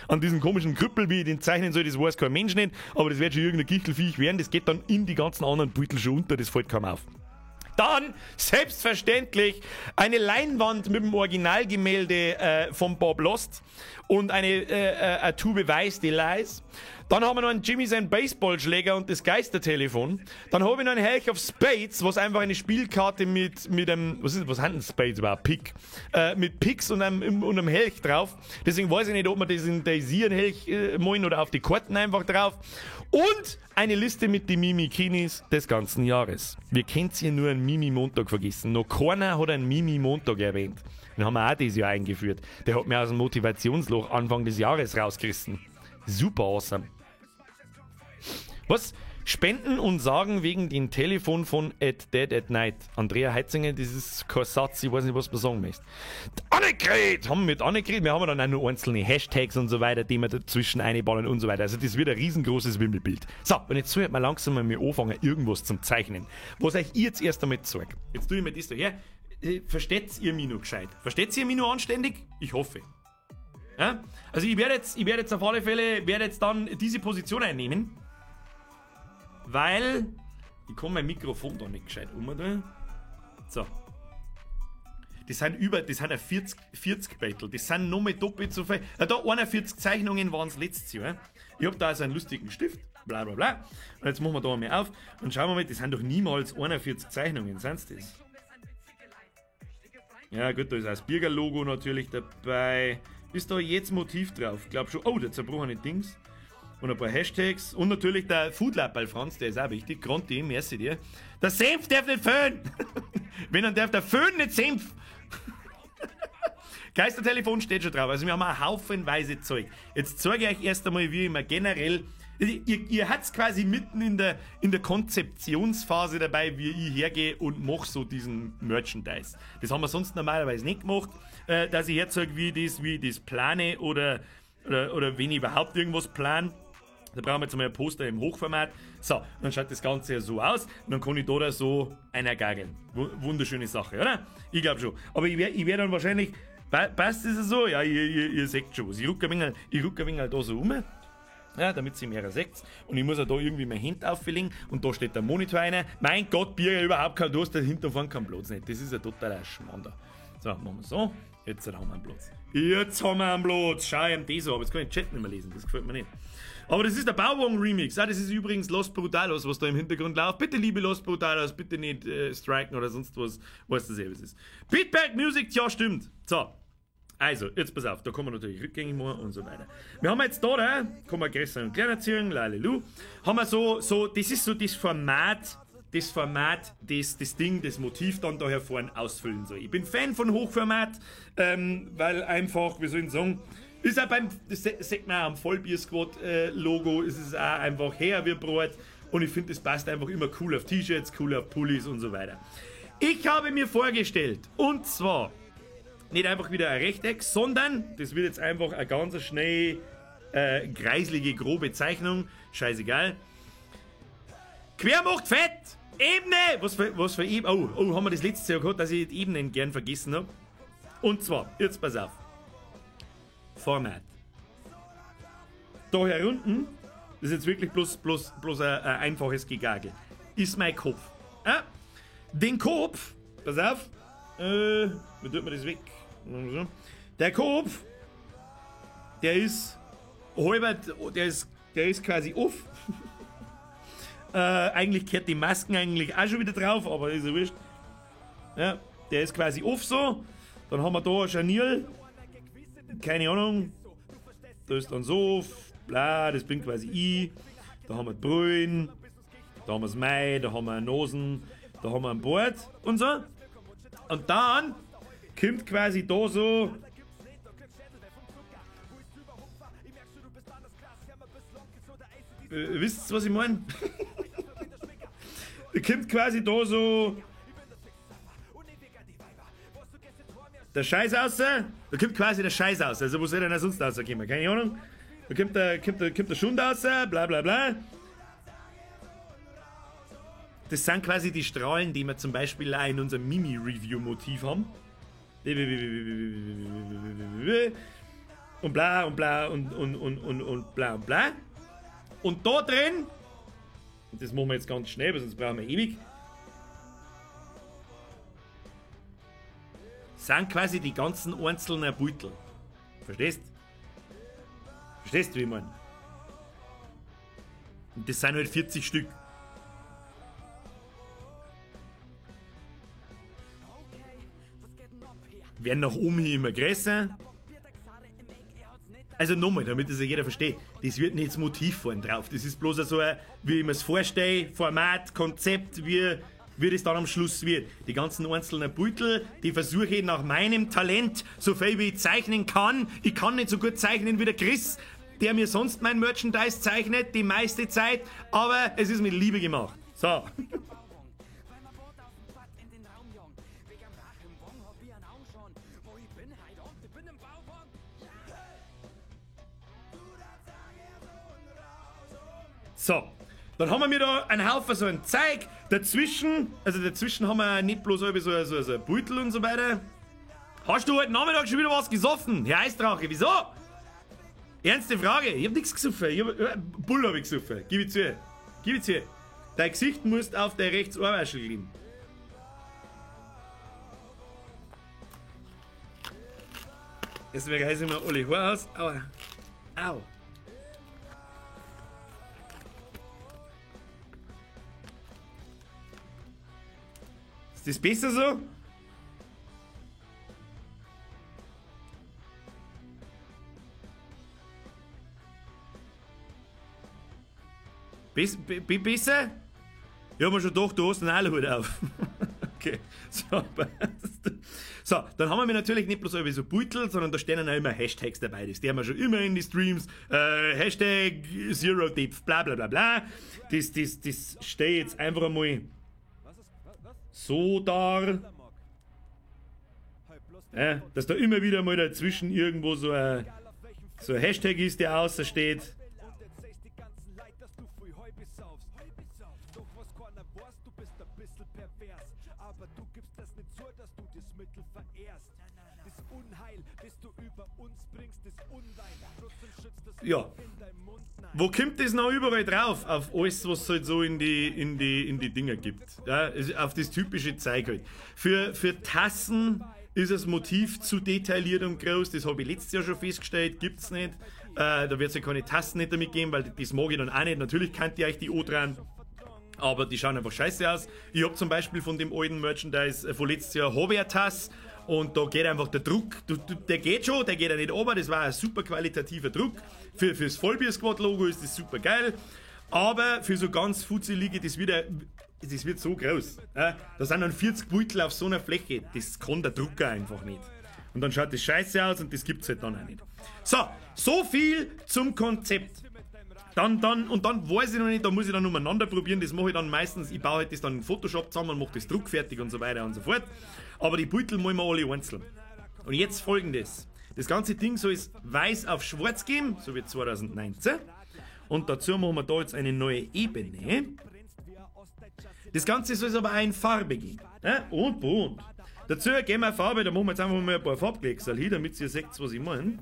An diesen komischen Krüppel, wie ich den zeichnen soll, das weiß kein Mensch nicht, aber das wird schon irgendein Gichelviech werden, das geht dann in die ganzen anderen Beutel schon unter, das fällt kaum auf. Dann, selbstverständlich, eine Leinwand mit dem Originalgemälde von Bob Lost und eine Tube Weiß Delice. Dann haben wir noch einen Jimmy sein Baseballschläger und das Geistertelefon. Dann habe ich noch einen Helch of Spades, was einfach eine Spielkarte mit einem, was ist, was hat denn Spades überhaupt? Pick. Mit Picks und einem Helch drauf. Deswegen weiß ich nicht, ob man das in Daisy einen Helch malen oder auf die Karten einfach drauf. Und eine Liste mit den Mimikinis des ganzen Jahres. Wir könnt's hier nur einen Mimi-Montag vergessen. Noch keiner hat einen Mimi-Montag erwähnt. Den haben wir auch dieses Jahr eingeführt. Der hat mir aus dem Motivationsloch Anfang des Jahres rausgerissen. Super awesome. Was? Spenden und sagen wegen dem Telefon von at Dead at Night. Andrea Heitzinger, das ist kein Satz, ich weiß nicht, was du sagen möchtest. Die Annegret! Haben wir mit Annegret, wir haben dann auch noch einzelne Hashtags und so weiter, die wir dazwischen einballen und so weiter. Also das wird ein riesengroßes Wimmelbild. So, und jetzt soll ich mal langsam mal anfangen, irgendwas zum Zeichnen. Was euch ich jetzt erst einmal zeig. Jetzt tue ich mir das da her. Versteht's ihr mich noch gescheit? Versteht's ihr mich noch anständig? Ich hoffe. Ja? Also ich werde jetzt auf alle Fälle, werde jetzt dann diese Position einnehmen, weil ich kann mein Mikrofon da nicht gescheit um. So. Das sind 40 Battle, das sind nochmal doppelt so viel. Ja, da 41 Zeichnungen waren es letztes Jahr. Ich hab da also einen lustigen Stift, bla bla bla. Und jetzt machen wir da einmal auf und schauen wir mal, das sind doch niemals 41 Zeichnungen, sind's das? Ja gut, da ist auch das Birger-Logo natürlich dabei. Ist da jetzt Motiv drauf? Glaub schon. Oh, der zerbrochene Dings. Und ein paar Hashtags. Und natürlich der Foodlab bei Franz, der ist auch wichtig. Gronti, merci dir. Der Senf darf nicht föhn! Wenn, dann darf der Föhn nicht Senf! Geistertelefon steht schon drauf. Also wir haben ein haufenweise Zeug. Jetzt zeige ich euch erst einmal, wie ich mir generell... Ihr habt's quasi mitten in der Konzeptionsphase dabei, wie ich hergehe und mach so diesen Merchandise. Das haben wir sonst normalerweise nicht gemacht, dass ich herzeige, wie ich das plane oder wenn ich überhaupt irgendwas plane. Da brauchen wir jetzt mal ein Poster im Hochformat. So, dann schaut das Ganze ja so aus. Und dann kann ich da so einer gageln. Wunderschöne Sache, oder? Ich glaube schon. Aber ich werd dann wahrscheinlich... Passt das so? Ja, ihr seht schon was. Ich rucke ein wenig da so um. Ja, damit sie mehr seht. Und ich muss auch da irgendwie mein Hand auflegen. Und da steht der Monitor rein. Mein Gott, Bier, überhaupt kein Durst, dahinter vorne keinen Platz nicht. Das ist ja totaler Schmarrn da. So, machen wir so. Jetzt haben wir einen Platz. Jetzt haben wir einen Platz. Schau ihm das an. Aber jetzt kann ich den Chat nicht mehr lesen. Das gefällt mir nicht. Aber das ist der Bauwagen-Remix. Ah, das ist übrigens Los Brutalos, was da im Hintergrund läuft. Bitte, liebe Los Brutalos, bitte nicht striken oder sonst was. Weißt du selber, was ist. Beatback Music, ja, stimmt. So. Also, jetzt pass auf, da kann man natürlich rückgängig machen und so weiter. Wir haben jetzt da, kann man größer und kleiner ziehen, lalelu, haben wir so, das ist so das Format, das Ding, das Motiv dann da hervorn ausfüllen soll. Ich bin Fan von Hochformat, weil einfach, wie soll ich sagen, ist auch beim, das sieht man auch am Vollbier-Squad-Logo, ist es auch einfach her wie Brot und ich finde, das passt einfach immer cool auf T-Shirts, cool auf Pullis und so weiter. Ich habe mir vorgestellt, und zwar, nicht einfach wieder ein Rechteck, sondern das wird jetzt einfach eine ganz schnell kreislige, grobe Zeichnung. Scheißegal. Quer macht fett! Ebene! Was für Ebene? Oh, haben wir das letzte Jahr gehabt, dass ich die Ebenen gern vergessen habe. Und zwar, jetzt pass auf. Format. Da hier unten, das ist jetzt wirklich bloß ein einfaches Gegagel, ist mein Kopf. Ah, den Kopf, pass auf, wie tut man das weg? Der Kopf, der ist halber, der ist quasi off. Eigentlich kehrt die Masken eigentlich auch schon wieder drauf, aber ist ja wurscht. Ja, der ist quasi off so. Dann haben wir da ein Scharnier. Keine Ahnung. Da ist dann so off. Bla, das bin quasi ich. Da haben wir die Brüllen. Da haben wir das Mai, da haben wir Nosen. Da haben wir ein Bord und so. Und dann kommt quasi da so. Wisst ihr, was ich meine? Da kommt quasi da so der Scheiß raus. Da kommt quasi der Scheiß raus. Also wo soll denn sonst rauskommen? Keine Ahnung. Da kommt der Schund raus, bla bla bla. Das sind quasi die Strahlen, die wir zum Beispiel auch in unserem Mimi-Review-Motiv haben. Und bla und bla und bla und bla. Und da drin, und das machen wir jetzt ganz schnell, weil sonst brauchen wir ewig, sind quasi die ganzen einzelnen Beutel. Verstehst? Verstehst du, wie ich meine? Und das sind halt 40 Stück. Werden nach oben hin immer größer. Also nochmal, damit das ja jeder versteht, das wird nicht das Motiv vorn drauf. Das ist bloß so ein, wie ich mir es vorstelle, Format, Konzept, wie das dann am Schluss wird. Die ganzen einzelnen Beutel, die versuche ich nach meinem Talent, so viel wie ich zeichnen kann. Ich kann nicht so gut zeichnen wie der Chris, der mir sonst mein Merchandise zeichnet, die meiste Zeit, aber es ist mit Liebe gemacht. So. So, dann haben wir mir da einen Haufen so ein Zeug. Dazwischen, also dazwischen haben wir nicht bloß so ein Beutel und so weiter. Hast du heute Nachmittag schon wieder was gesoffen? Herr Eisdrache, wieso? Ernste Frage, ich hab nichts gesoffen. Ich hab, Bull hab ich gesoffen. Gib ich zu. Gib ich zu. Dein Gesicht musst auf der rechts Ohrwaschel liegen. Jetzt reißen wir alle Haare aus. Aua. Au. Ist das besser so? Besser? Ich hab mir schon gedacht, du hast einen Aluhut auf. Okay, so, so, dann haben wir natürlich nicht bloß so Beutel, sondern da stehen auch immer Hashtags dabei. Das haben wir schon immer in die Streams. Hashtag Zero Depth, bla bla bla bla. Das steht jetzt einfach einmal so da. Ja, dass da immer wieder mal dazwischen irgendwo so ein Hashtag ist, der außer steht. Ja. Wo kommt das noch überall drauf? Auf alles, was es halt so in die Dinger gibt. Ja, auf das typische Zeug halt. Für Tassen ist das Motiv zu detailliert und groß. Das habe ich letztes Jahr schon festgestellt. Gibt's nicht. Da wird es ja keine Tassen nicht damit geben, weil das mag ich dann auch nicht. Natürlich kannt ihr euch die O dran. Aber die schauen einfach scheiße aus. Ich habe zum Beispiel von dem alten Merchandise von letztes Jahr habe ich eine Tasse. Und da geht einfach der Druck, der geht schon, der geht ja nicht runter, das war ein super qualitativer Druck. Fürs Vollbier-Squad-Logo ist das super geil, aber für so ganz Fuzzelige, das wird so groß. Ja? Da sind dann 40 Beutel auf so einer Fläche, das kann der Drucker einfach nicht. Und dann schaut das scheiße aus und das gibt's halt dann auch nicht. So viel zum Konzept. Dann weiß ich noch nicht, da muss ich dann umeinander probieren, das mache ich dann meistens, ich baue halt das dann in Photoshop zusammen und mache das Druck fertig und so weiter und so fort. Aber die Beutel wollen wir alle einzeln. Und jetzt folgendes. Das ganze Ding soll es weiß auf schwarz geben, so wie 2019. Und dazu machen wir da jetzt eine neue Ebene. Das Ganze soll es aber auch in Farbe geben. Ja? Und bunt. Dazu geben wir Farbe, da machen wir jetzt einfach mal ein paar Farbklecksal hin, damit ihr seht, was ich meine.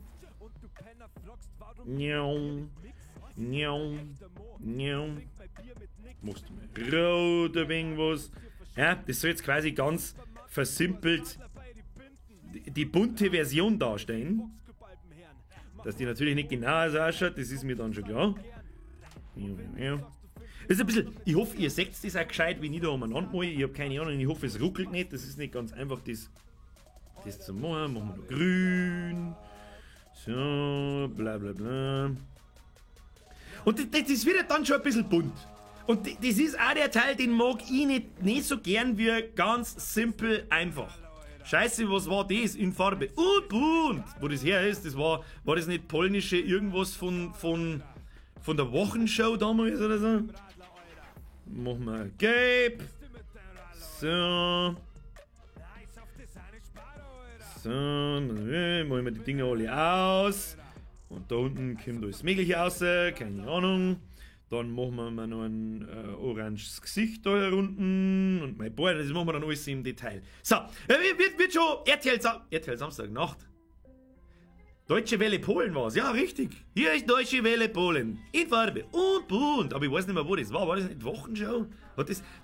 Machst du mal rot ein wenig was. Ja, das soll jetzt quasi ganz versimpelt die bunte Version darstellen. Dass die natürlich nicht genau so ausschaut, das ist mir dann schon klar. Das ist ein bisschen, ich hoffe, ihr seht das auch gescheit, wie ich da umeinander mache. Ich habe keine Ahnung, ich hoffe, es ruckelt nicht. Das ist nicht ganz einfach, das zu machen. Machen wir noch grün. So, bla bla bla. Und das wird dann schon ein bisschen bunt. Und das ist auch der Teil, den mag ich nicht so gern wie ganz simpel einfach. Scheiße, was war das in Farbe? Und bunt! Wo das her ist, das war das nicht polnische irgendwas von der Wochenshow damals oder so? Machen wir gelb. So. So, dann machen wir die Dinger alle aus. Und da unten kommt alles Mögliche raus, keine Ahnung. Dann machen wir mal noch ein oranges Gesicht da herunten und mein Boy, das machen wir dann alles im Detail. So, wird schon RTL Samstagnacht. Deutsche Welle Polen war's, ja richtig. Hier ist Deutsche Welle Polen. In Farbe und bunt. Aber ich weiß nicht mehr, wo das war. War das nicht Wochenschau?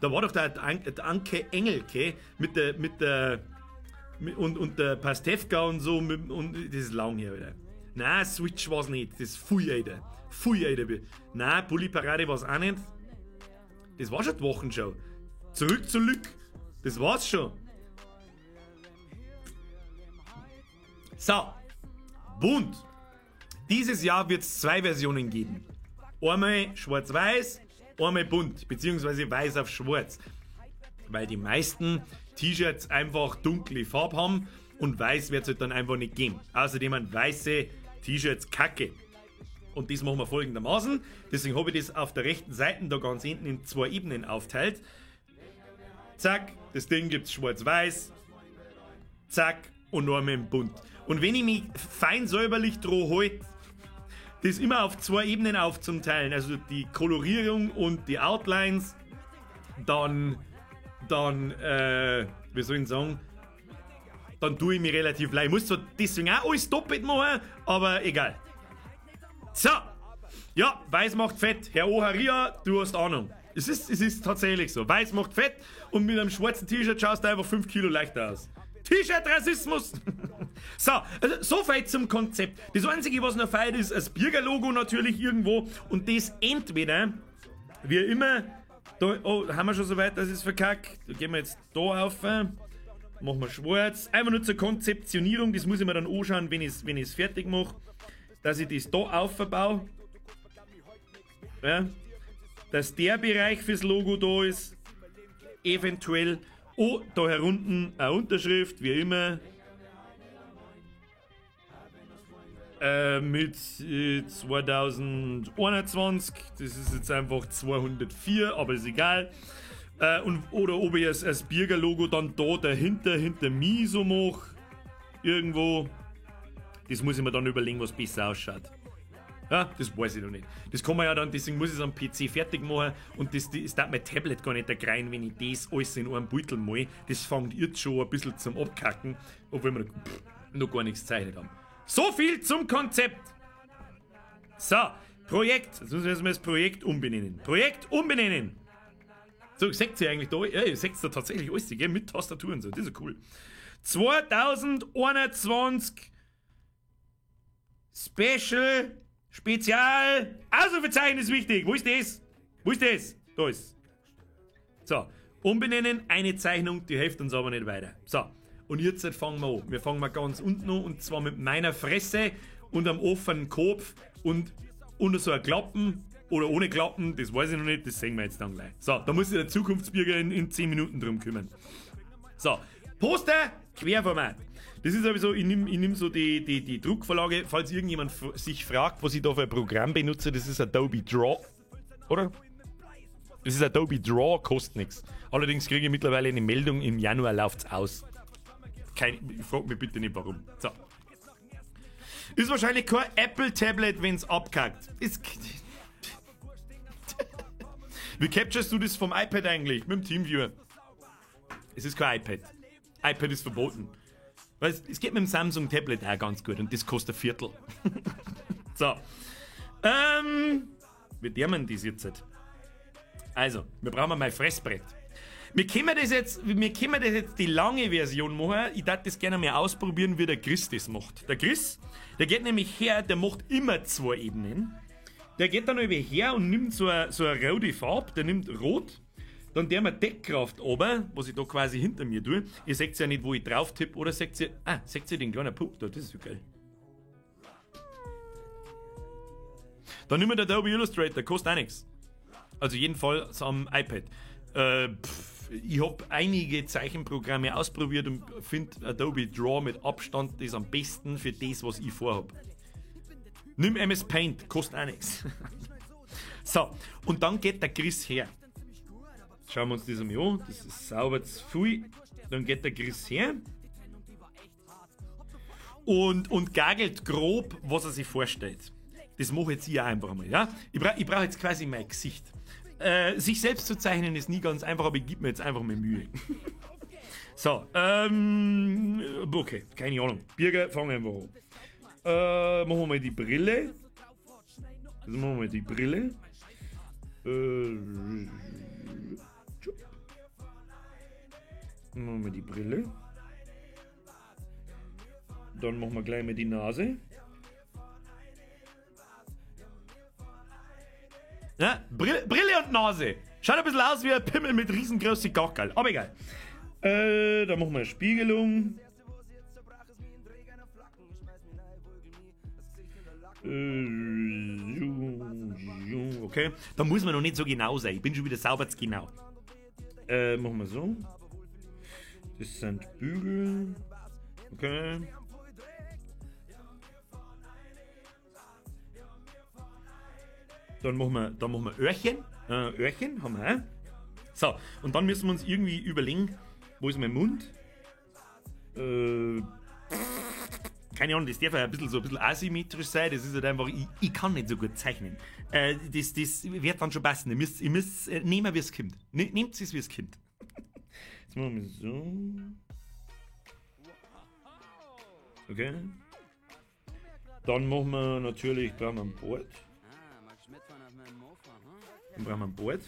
Da war doch der Anke Engelke mit der Pastewka und so. Und das ist lang her wieder. Nein, Switch war's nicht. Das ist viel älter. Viel älter. Nein, Bully Parade war's auch nicht. Das war schon die Wochenschau. Zurück zu Lück. Das war's schon. So. Bunt. Dieses Jahr wird es 2 Versionen geben. Einmal schwarz-weiß, einmal bunt. Beziehungsweise weiß auf schwarz. Weil die meisten T-Shirts einfach dunkle Farbe haben. Und weiß wird es halt dann einfach nicht geben. Außerdem sind weiße T-Shirts kacke. Und das machen wir folgendermaßen. Deswegen habe ich das auf der rechten Seite da ganz hinten in 2 Ebenen aufteilt. Zack, das Ding gibt's schwarz-weiß. Zack, und noch einmal im Bunt. Und wenn ich mich fein säuberlich dran halte, das immer auf 2 Ebenen aufzuteilen, also die Kolorierung und die Outlines, dann wie soll ich sagen, dann tue ich mich relativ leicht. Ich muss zwar deswegen auch alles doppelt machen, aber egal. So. Ja, weiß macht fett. Herr Oharia, du hast Ahnung. Es ist tatsächlich so. Weiß macht fett und mit einem schwarzen T-Shirt schaust du einfach 5 Kilo leichter aus. T-Shirt-Rassismus! So, also so viel zum Konzept. Das Einzige, was noch fehlt, ist das Birger-Logo natürlich irgendwo. Und das entweder, wie immer, da, oh, haben wir schon so weit, dass ich es verkackt. Da gehen wir jetzt da auf, machen wir schwarz. Einfach nur zur Konzeptionierung, das muss ich mir dann anschauen, wenn ich es fertig mache, dass ich das da aufbaue. Ja, dass der Bereich fürs Logo da ist, eventuell. Oh, da herunten eine Unterschrift, wie immer. Mit 2021, das ist jetzt einfach 204, aber ist egal. Oder ob ich es als Birger-Logo dann da dahinter, hinter mir so mache. Irgendwo. Das muss ich mir dann überlegen, was besser ausschaut. Ja, das weiß ich noch nicht. Das kann man ja dann, deswegen muss ich es am PC fertig machen und das darf mein Tablet gar nicht rein, wenn ich das alles in einem Beutel mal. Das fängt jetzt schon ein bisschen zum Abkacken, obwohl wir noch gar nichts gezeichnet haben. So viel zum Konzept. So, Projekt. Jetzt müssen wir erstmal das Projekt umbenennen. Projekt umbenennen. So, seht ihr eigentlich da? Ja, ihr seht da tatsächlich alles, gell? Mit Tastatur und so. Das ist ja cool. 2021 Special Spezial. Ausrufezeichen ist wichtig. Wo ist das? Wo ist das? Da ist. So, umbenennen, eine Zeichnung, die hilft uns aber nicht weiter. So, und jetzt fangen wir an. Wir fangen mal ganz unten an, und zwar mit meiner Fresse und am offenen Kopf und unter so einem Klappen oder ohne Klappen, das weiß ich noch nicht, das sehen wir jetzt dann gleich. So, da muss sich der Zukunftsbürger in 10 Minuten drum kümmern. So, Poster, Querformat. Das ist sowieso, ich nehm so die Druckvorlage, falls irgendjemand sich fragt, was ich da für ein Programm benutze, das ist Adobe Draw, oder? Das ist Adobe Draw, kostet nichts. Allerdings kriege ich mittlerweile eine Meldung, im Januar läuft's aus. Frag mich bitte nicht warum. So. Ist wahrscheinlich kein Apple-Tablet, wenn's abkackt. Wie capturest du das vom iPad eigentlich? Mit dem Teamviewer. Es ist kein iPad. iPad ist verboten. Weil es geht mit dem Samsung Tablet auch ganz gut und das kostet ein Viertel. So. Wie nehmen das jetzt? Also, wir brauchen mal Fressbrett. Wir können das jetzt die lange Version machen. Ich darf das gerne mal ausprobieren, wie der Chris das macht. Der Chris, der geht nämlich her, der macht immer zwei Ebenen. Der geht dann über her und nimmt so eine rote Farbe, der nimmt rot. Dann der mit Deckkraft oben, was ich da quasi hinter mir tue. Ihr seht ja nicht, wo ich drauf tippe, oder seht ihr, seht ihr den kleinen Punkt da, das ist ja geil. Dann nehmen wir den Adobe Illustrator, kostet auch nichts. Also jedenfalls am iPad. Ich habe einige Zeichenprogramme ausprobiert und finde Adobe Draw mit Abstand das am besten für das, was ich vorhab. Nimm MS Paint, kostet auch nichts. So, und dann geht der Chris her. Schauen wir uns das einmal an. Das ist sauber zu viel. Dann geht der Chris her und gagelt grob, was er sich vorstellt. Das mache ich jetzt hier einfach mal. Ja? Ich brauch jetzt quasi mein Gesicht. Sich selbst zu zeichnen ist nie ganz einfach, aber ich gebe mir jetzt einfach mal Mühe. So, okay, keine Ahnung. Birger, fang einfach an. Machen wir mal die Brille. Also machen wir mal die Brille. Machen wir die Brille. Dann machen wir gleich mal die Nase. Ja, Brille und Nase. Schaut ein bisschen aus wie ein Pimmel mit riesengroßen Gackerl. Aber egal. Da machen wir eine Spiegelung. Okay. Da muss man noch nicht so genau sein. Ich bin schon wieder sauber zu genau. Machen wir so. Das sind Bügel. Okay. Dann machen wir Öhrchen. Öhrchen haben wir auch. So, und dann müssen wir uns irgendwie überlegen, wo ist mein Mund? Keine Ahnung, das darf ja ein bisschen asymmetrisch sein. Das ist halt einfach, ich kann nicht so gut zeichnen. Das wird dann schon passen. Ihr müsst nehmen, wie es kommt. Nehmt es, wie es kommt. Jetzt machen wir so. Okay. Dann machen wir natürlich, brauchen wir ein Board. Dann brauchen wir ein Board.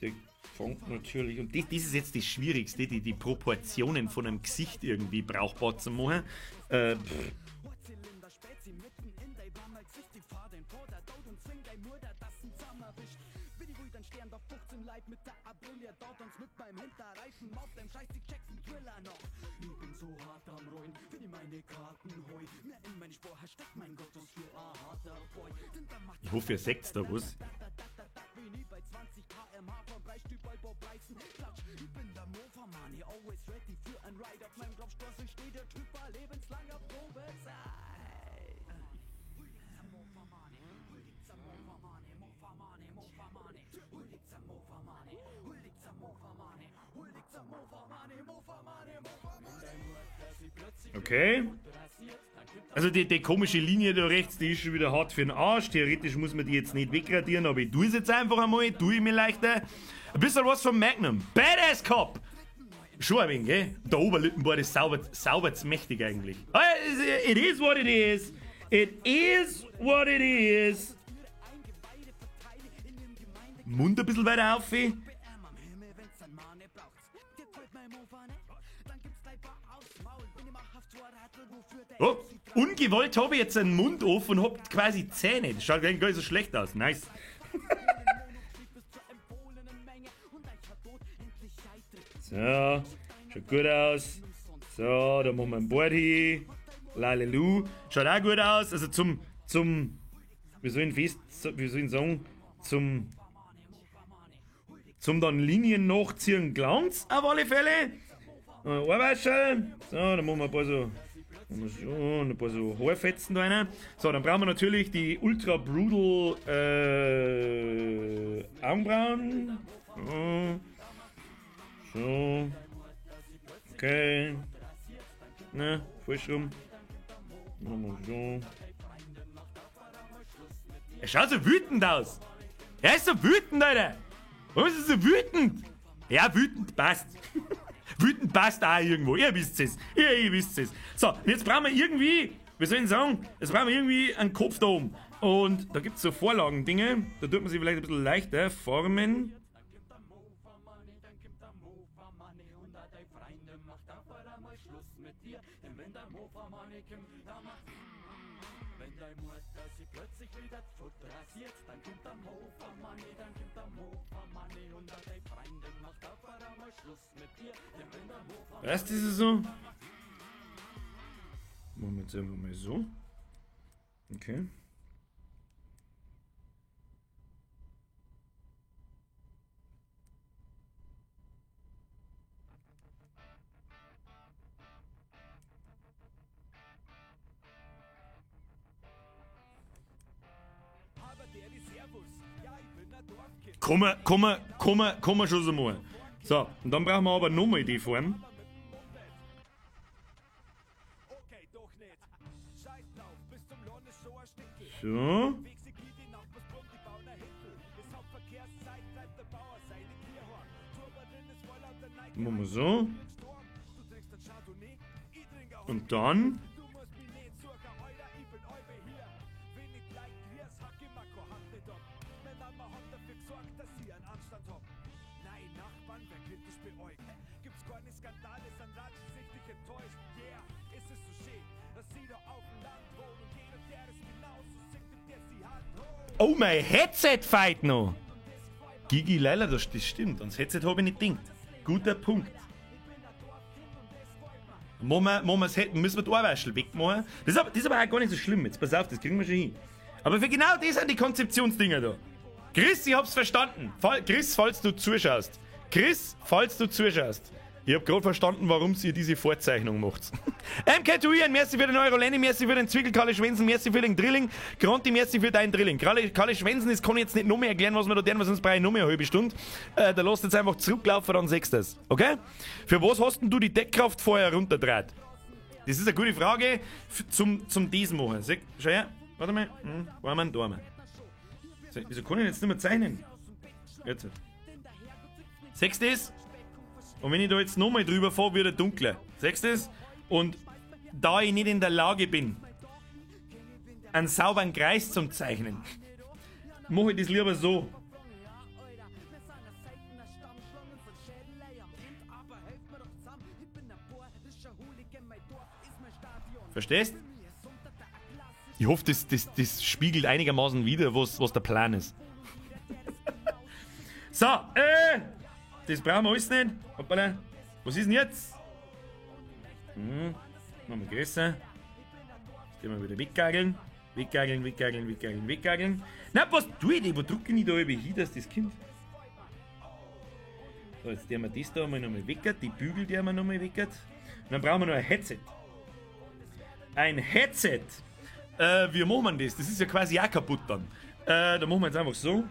Der fängt natürlich, und das ist jetzt das Schwierigste, die Proportionen von einem Gesicht irgendwie brauchbar zu machen. Ich hoffe, ihr seht da was. Okay. Also die komische Linie da rechts, die ist schon wieder hart für den Arsch. Theoretisch muss man die jetzt nicht wegradieren, aber ich tue es jetzt einfach einmal, tue ich mir leichter. Ein bisschen was vom Magnum. Badass Cop! Schon ein wenig, gell? Der Oberlippenbart ist sauber mächtig eigentlich. It is what it is. It is what it is. Mund ein bisschen weiter auf. Oh, ungewollt habe ich jetzt einen Mund offen und hab quasi Zähne. Das schaut gar nicht so schlecht aus. Nice. So, schaut gut aus. So, da machen wir ein Board hin. Lalelu. Schaut auch gut aus. Also zum, wie soll ich sagen, zum dann Linien nachziehen, gelangt's auf alle Fälle. Ohrwaschel. So, dann machen wir ein paar so. Ein paar so Haarfetzen da rein. So, dann brauchen wir natürlich die ultra brutal Augenbrauen. So. So. Okay. Ne, falsch rum. Machen wir so. Er schaut so wütend aus. Er ist so wütend, Alter. Warum ist er so wütend? Ja, wütend passt. Wütend passt auch irgendwo. Ihr wisst es. Ihr wisst es. So, und jetzt brauchen wir irgendwie, wie soll ich sagen, jetzt brauchen wir irgendwie einen Kopf da oben. Und da gibt es so Vorlagen-Dinge. Da tut man sich vielleicht ein bisschen leichter formen. Weißt du, das ist so? Machen wir jetzt einfach mal so. Okay. Komm schon so mal. So, und dann brauchen wir aber nochmal die Form. So. Machen wir so. Und dann. Oh, mein Headset fight noch! Gigi Leila, das stimmt. Ans Headset habe ich nicht gedacht. Guter Punkt. Müssen wir die Ohrwaschel wegmachen. Das ist aber auch gar nicht so schlimm. Jetzt pass auf, das kriegen wir schon hin. Aber für genau das sind die Konzeptionsdinger da. Chris, ich hab's verstanden. Chris, falls du zuschaust. Chris, falls du zuschaust. Ich hab grad verstanden, warum ihr diese Vorzeichnung macht. MK2, ein merci für den Euro, Lenny, merci für den Zwickel, Kalle Schwensen, merci für den Drilling, Gronti, merci für deinen Drilling. Kalle Schwensen, das kann ich jetzt nicht noch mehr erklären, was wir da tun, weil sonst brauche ich noch mehr eine halbe Stunde. Da lasst jetzt einfach zurücklaufen, dann siehst du das. Okay? Für was hast denn du die Deckkraft vorher runterdreht? Das ist eine gute Frage zum diesen machen. Schau her, warte mal. Warmen, da. Wieso kann ich jetzt nicht mehr zeichnen? Jetzt. Siehst du das? Und wenn ich da jetzt nochmal drüber fahre, wird er dunkler. Siehst du das? Und da ich nicht in der Lage bin, einen sauberen Kreis zum Zeichnen, mache ich das lieber so. Verstehst? Ich hoffe, das spiegelt einigermaßen wider, was der Plan ist. So, das brauchen wir alles nicht. Hoppala. Was ist denn jetzt? Machen wir größer. Jetzt gehen wir wieder weggageln. Weggageln, weggageln, weggageln, weggageln. Na, was tue ich denn? Wo drücke ich da über hin, dass das kommt? So, jetzt tun wir das da mal nochmal weg. Die Bügel, die haben wir nochmal weg. Und dann brauchen wir noch ein Headset. Ein Headset! Wie machen wir das? Das ist ja quasi auch kaputt dann. Da machen wir jetzt einfach so.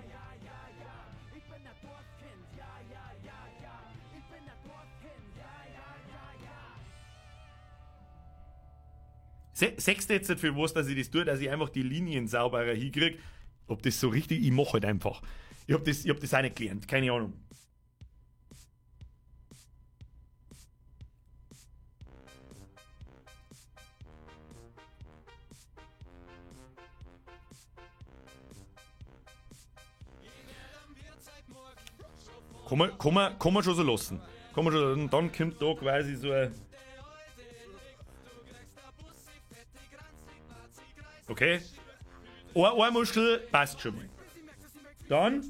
Sechst du jetzt nicht für was, dass ich das tue, dass ich einfach die Linien sauberer hinkriege? Ob das so richtig, ich mache halt einfach. Ich hab das auch nicht gelernt, keine Ahnung. Kann man schon so lassen. Kann man schon, und dann kommt da quasi so ein. Okay. Eine Ohrmuschel passt schon mal. Dann.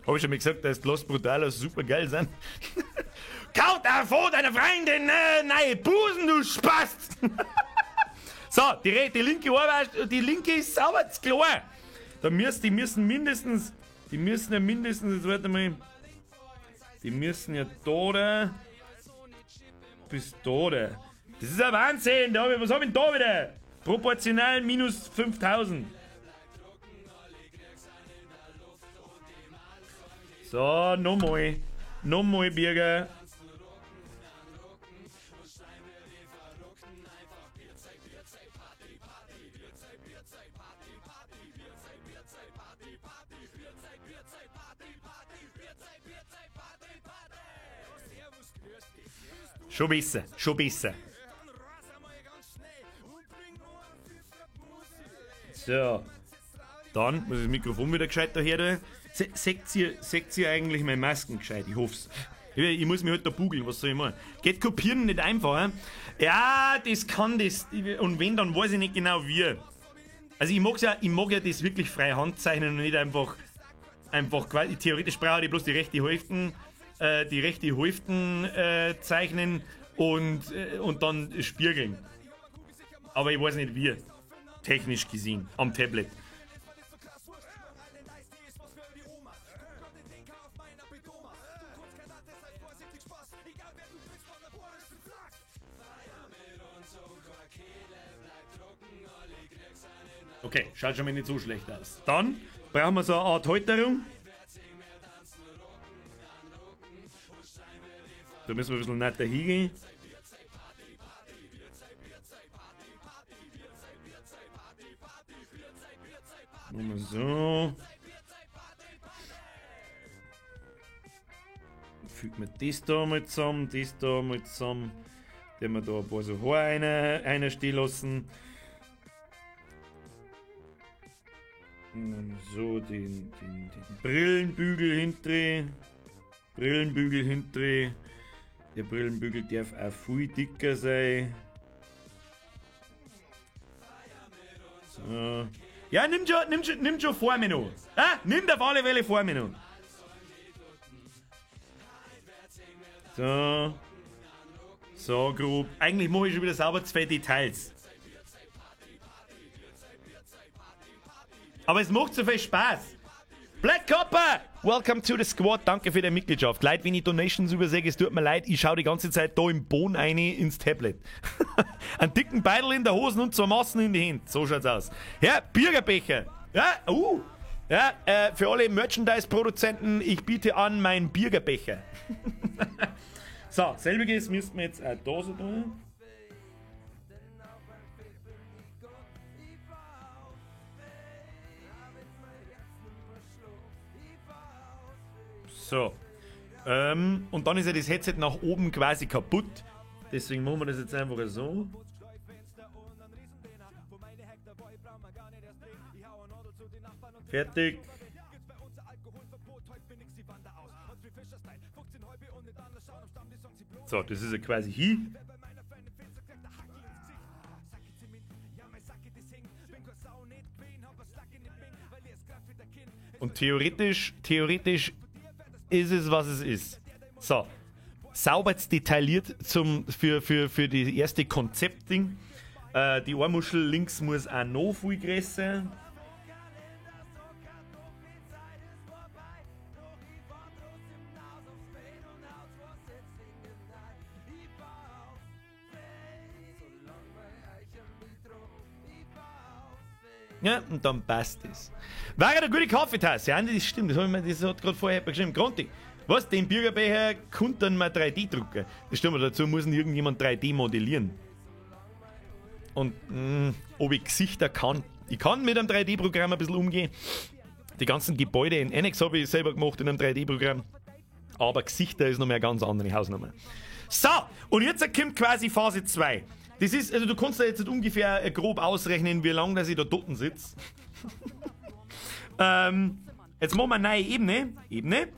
Hab ich schon mal gesagt, dass die Los Brutalos super geil sind. Kaut davon deiner Freundin, nein, Busen, du Spast! So, die linke Ohrwaschel, die linke ist sauber zu klar. Da müssen, die müssen mindestens, jetzt warte mal, die müssen ja da bis da. Das ist ein Wahnsinn, da hab ich, was hab ich denn da wieder? Proportional minus 5000. So, nochmal. Nochmal, Birger. Schon besser, schon besser. So. Dann muss ich das Mikrofon wieder gescheit daher tun. Seht ihr eigentlich meine Masken gescheit? Ich hoff's. Ich muss mich halt da bugeln, was soll ich machen? Geht kopieren nicht einfach, he? Ja, das kann das. Und wenn, dann weiß ich nicht genau wie. Also ich mag's ja, ich mag ja das wirklich frei Hand zeichnen und nicht einfach quasi, theoretisch brauche ich bloß die rechte Hälfte, zeichnen und dann spiegeln. Aber ich weiß nicht wie. Technisch gesehen, am Tablet. Okay, schaut schon mal nicht so schlecht aus. Dann brauchen wir so eine Art Halterung. Da müssen wir ein bisschen netter hingehen. Machen wir so. Fügt man das da mal zusammen, das da mal zusammen. Den wir da ein paar so Haare eine stehen lassen. Und so den Brillenbügel hindrehen. Brillenbügel hindrehen. Der Brillenbügel darf auch viel dicker sein. So. Ja, nimm schon vor mir noch. Ah, nimm auf alle Fälle vor mir noch. So. So grob. Eigentlich mache ich schon wieder sauber zwei Details. Aber es macht so viel Spaß. Black Copper! Welcome to the Squad. Danke für deine Mitgliedschaft. Leute, wenn ich Donations übersehe, es tut mir leid, ich schaue die ganze Zeit da im Boden rein ins Tablet. Einen dicken Beidel in der Hosen und zwei Massen in die Hände. So schaut's aus. Ja, Bürgerbecher. Ja, Ja, für alle Merchandise-Produzenten, ich biete an meinen Bürgerbecher. So, selbiges müssten wir jetzt auch da so tun. So. Und dann ist ja das Headset nach oben quasi kaputt. Deswegen machen wir das jetzt einfach so. Fertig. So, das ist ja quasi hier. Und theoretisch ist es, was es ist. So, sauber detailliert für die erste Konzeptding. Die Ohrmuschel links muss auch noch viel größer. Ja, und dann passt es. War eine gute Kaffeetasse. Ja, das stimmt, das hat gerade vorher geschrieben. Gronti, was, den Bürgerbecher konnte man 3D drucken. Das stimmt, dazu muss irgendjemand 3D modellieren. Und ob ich Gesichter kann. Ich kann mit einem 3D-Programm ein bisschen umgehen. Die ganzen Gebäude in Annex habe ich selber gemacht in einem 3D-Programm. Aber Gesichter ist noch mehr eine ganz andere Hausnummer. So, und jetzt kommt quasi Phase 2. Das ist, also du kannst da jetzt ungefähr grob ausrechnen, wie lange dass ich da dort sitze. Jetzt machen wir eine neue Ebene. Ebene.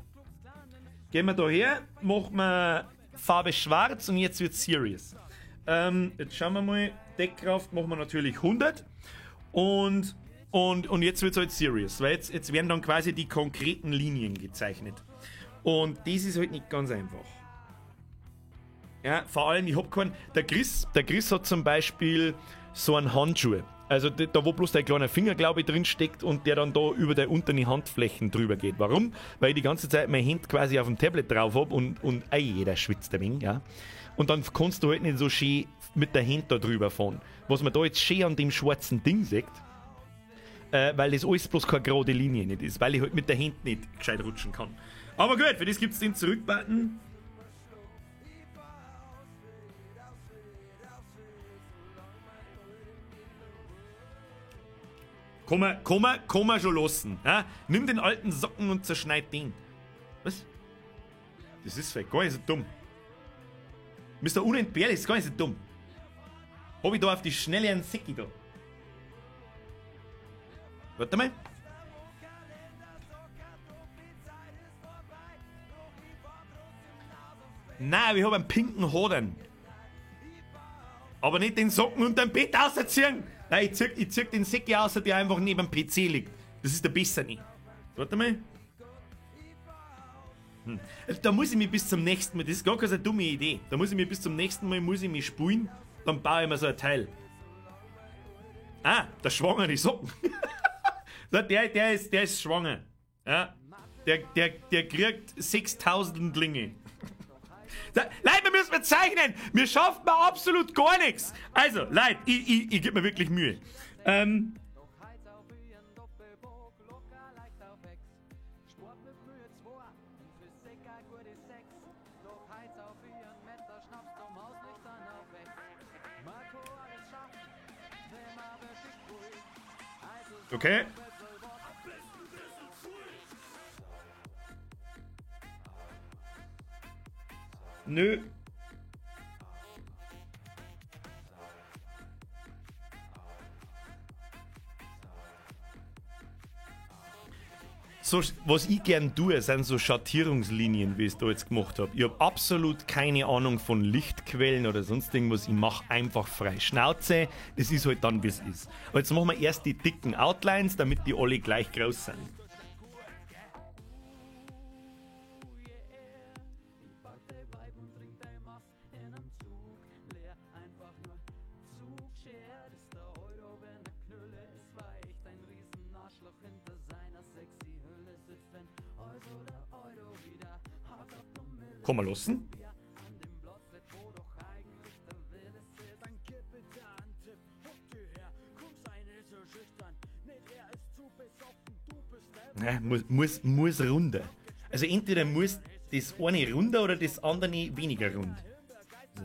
Gehen wir da her, machen wir Farbe schwarz und jetzt wird serious. Jetzt schauen wir mal, Deckkraft machen wir natürlich 100. Und jetzt wird es halt serious, weil jetzt werden dann quasi die konkreten Linien gezeichnet. Und das ist halt nicht ganz einfach. Ja, vor allem, ich hab keinen. Der Chris hat zum Beispiel so einen Handschuh. Also da, wo bloß der kleine Finger, glaube ich, drin steckt und der dann da über die unteren Handflächen drüber geht. Warum? Weil ich die ganze Zeit meine Hände quasi auf dem Tablet drauf hab und jeder schwitzt ein wenig, ja. Und dann kannst du halt nicht so schön mit der Hand da drüber fahren. Was man da jetzt schön an dem schwarzen Ding sieht, weil das alles bloß keine gerade Linie nicht ist, weil ich halt mit der Hand nicht gescheit rutschen kann. Aber gut, für das gibt's den Zurück-Button. Kann man schon lassen. Ja? Nimm den alten Socken und zerschneid den. Was? Das ist vielleicht gar nicht so dumm. Mr. Unentbehrlich ist gar nicht so dumm. Hab ich da auf die Schnelle einen Säcki da? Warte mal. Nein, ich hab einen pinken Hodern. Aber nicht den Socken unter dem Bett rausziehen. Nein, ich zieh den Säcki raus, der einfach neben dem PC liegt. Das ist der bessere. Warte mal. Da muss ich mich bis zum nächsten Mal, das ist gar keine so dumme Idee. Da muss ich mich bis zum nächsten Mal, muss ich mich spulen, dann baue ich mir so ein Teil. Ah, der schwangere Socken. Der ist schwanger. Ja, der kriegt 6000 Linge. Leute, wir müssen zeichnen! Mir schafft man absolut gar nichts! Also, Leute, ich gebe mir wirklich Mühe. Okay. Nö. So, was ich gern tue, sind so Schattierungslinien, wie ich es da jetzt gemacht habe. Ich habe absolut keine Ahnung von Lichtquellen oder sonst irgendwas. Ich mache einfach frei Schnauze. Das ist halt dann, wie es ist. Aber jetzt machen wir erst die dicken Outlines, damit die alle gleich groß sind. Kann man lassen? Ja, muss runter. Also entweder muss das eine runter oder das andere weniger rund.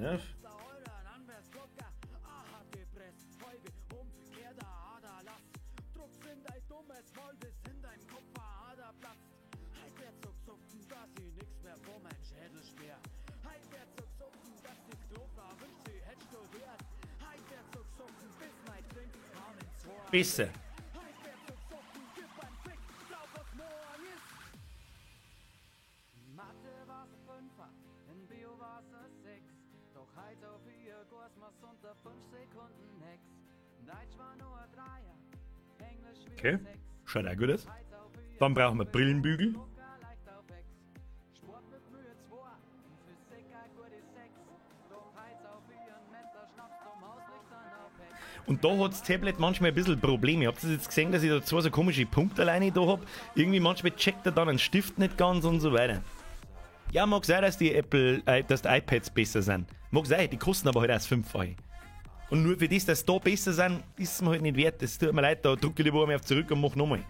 Ja. Besser. Okay, schaut auch gut aus. Dann brauchen wir Brillenbügel. Und da hat das Tablet manchmal ein bisschen Probleme. Habt ihr das jetzt gesehen, dass ich da zwei so komische Punkte alleine da hab? Irgendwie manchmal checkt er dann einen Stift nicht ganz und so weiter. Ja, mag sein, dass die dass die iPads besser sind. Mag sein, die kosten aber halt erst 5-fache. Und nur für das, dass da besser sind, ist es mir halt nicht wert. Das tut mir leid, da drücke ich lieber einmal auf zurück und mach nochmal.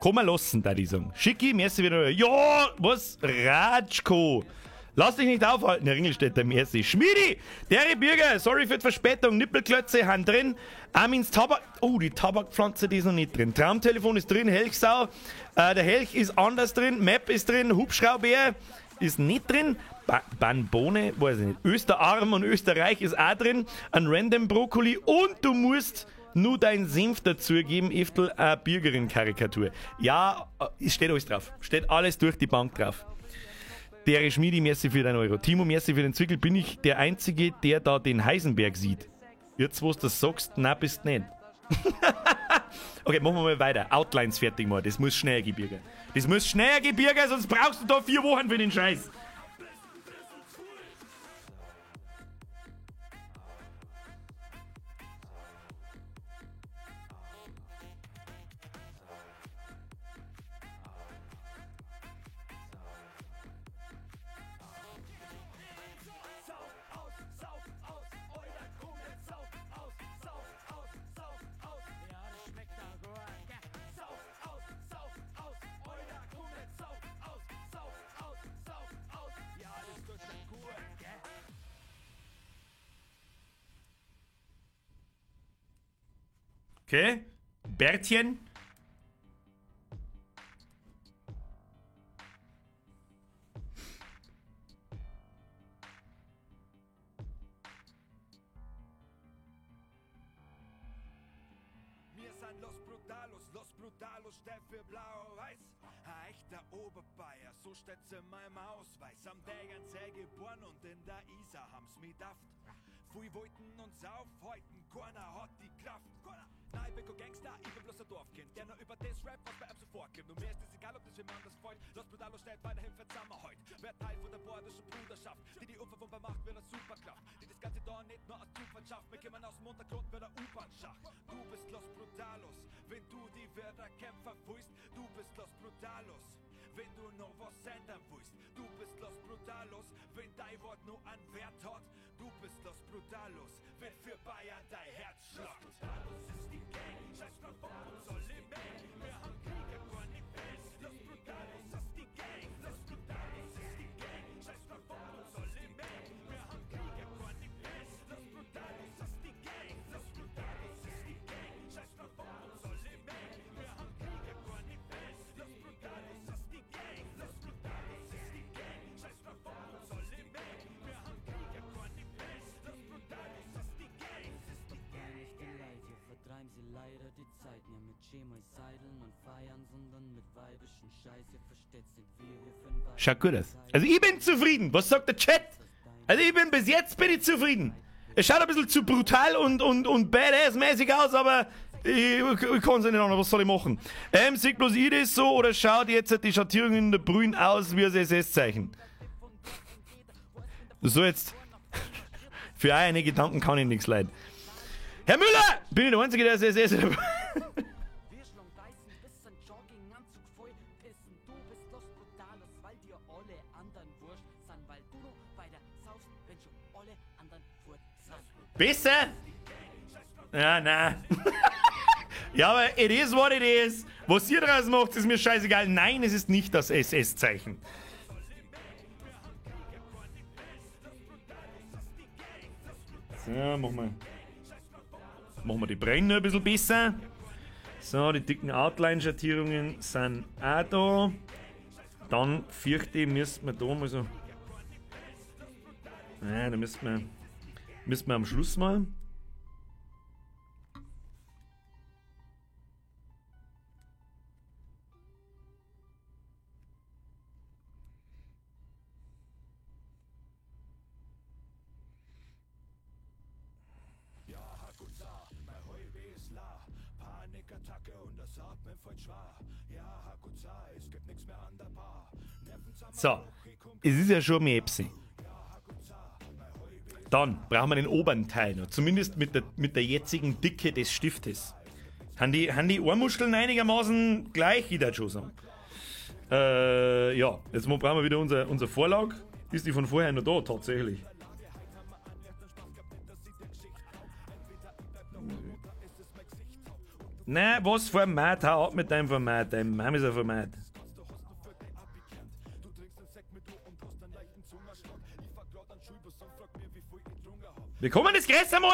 Komm mal lassen, da die sagen. Schicki, merci wieder. Ja, was? Ratschko. Lass dich nicht aufhalten, Herr Ringelstädter, merci. Schmiedi, der Bürger, sorry für die Verspätung. Nippelklötze haben drin. Armins Tabak. Oh, die Tabakpflanze, die ist noch nicht drin. Traumtelefon ist drin, Helchsau. Der Helch ist anders drin. Map ist drin. Hubschrauber ist nicht drin. Banbone, weiß ich nicht. Österarm und Österreich ist auch drin. Ein Random Brokkoli und du musst nur deinen Senf dazugeben, Eftel, eine Bürgerin-Karikatur. Ja, es steht alles drauf. Steht alles durch die Bank drauf. Der Schmiedi, merci für deinen Euro. Timo, merci für den Zwickel. Bin ich der Einzige, der da den Heisenberg sieht? Jetzt, wo du das sagst, nein, bist nicht. Okay, machen wir mal weiter. Outlines fertig mal. Das muss schneller gehen, Bürger. Das muss schneller gehen, Bürger, sonst brauchst du da 4 Wochen für den Scheiß. Okay, Bärtchen. Wir sind Los Brutalos, steht für blau-weiß. Ein echter Oberbayer, so steht's in meinem Ausweis. Am Tegernsee geboren und in der Isar haben's mich daft. Viel wollten uns aufhalten, keiner hat die Kraft. Nein, ich bin kein Gangster, ich bin bloß ein Dorfkind, der nur über das Rap, was bei ihm so vorkommt. Und mir ist es egal, ob das wem anders gefällt. Los Brutalos steht weiterhin für Zusammenhalt. Wer Teil von der bordischen Bruderschaft, die die Opfer von bei Macht wie eine Superkraft, die das Ganze da nicht nur aus Zufall schafft. Wir kommen aus dem Untergrund wie der U-Bahn-Schacht. Du bist Los Brutalos, wenn du die Werder-Kämpfer fühlst. Du bist Los Brutalos, wenn du noch was ändern willst. Du bist Los Brutalos, wenn dein Wort nur einen Wert hat. Du bist Los Brutalos, wenn für Bayern dein Herz schlagt. Los Brutalos ist die Gang, scheiß drauf auf uns alle Mann. Wir haben Krieger, gar nicht Fans. Los Brutalos ist die Gang, Los Brutalos ist die Gang, scheiß drauf auf uns alle Mann. Wir haben Krieger, gar nicht Fans. Los Brutalos ist die Gang, Los Brutalos ist die Gang, scheiß drauf auf uns alle Mann. Wir haben Krieger, gar nicht Fans. Los Brutalos ist die Gang, Los Brutalos ist die Gang, scheiß drauf auf uns alle Mann. Wir haben Krieger, gar nicht Fans. Los Brutalos ist die Gang, ist die Gang. Nicht die Leid, hier vertreiben sie leider die Zeit. Nicht mit Chemo, Seideln und Feiern, sondern mit weibischen Scheiß. Ihr versteht's nicht, wir hier für ein Schaut gut aus. Also ich bin zufrieden. Was sagt der Chat? Also ich bin bis jetzt bin ich zufrieden. Es schaut ein bisschen zu brutal und badass-mäßig aus, aber ich kann es nicht anders. Was soll ich machen? Sieht bloß ich das so oder schaut jetzt die Schattierung in der Brühen aus wie ein SS-Zeichen? So jetzt. Für eine Gedanken kann ich nichts leiden. Herr Müller! Bin ich der Einzige, der SS ist? Besser? Ja, nein. Ja, aber it is what it is. Was ihr draus macht, ist mir scheißegal. Nein, es ist nicht das SS-Zeichen. So, machen wir die Brände ein bisschen besser. So, die dicken Outline-Schattierungen sind auch da. Dann fürchte ich, müssen wir da mal so. Nein, da müssen wir am Schluss mal. So, es ist ja schon mehr Epsi. Dann brauchen wir den oberen Teil noch, zumindest mit der jetzigen Dicke des Stiftes. Haben die Ohrmuscheln einigermaßen gleich, ich würde schon sagen. Ja, jetzt brauchen wir wieder unser Vorlag. Ist die von vorher noch da, tatsächlich. Nein, was Format? Hau ab mit deinem Format. Dein Mama ist ein Format. Wir kommen das Gräser mal!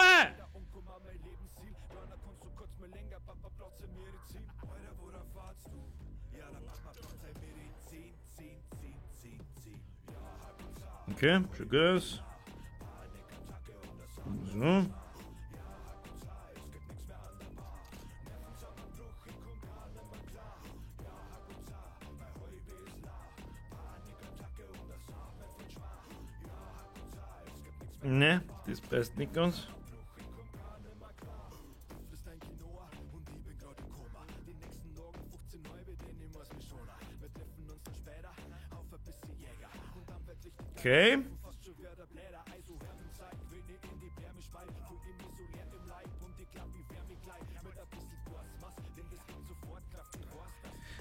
Okay, schön gut aus. So. Ne, das passt nicht ganz. Okay.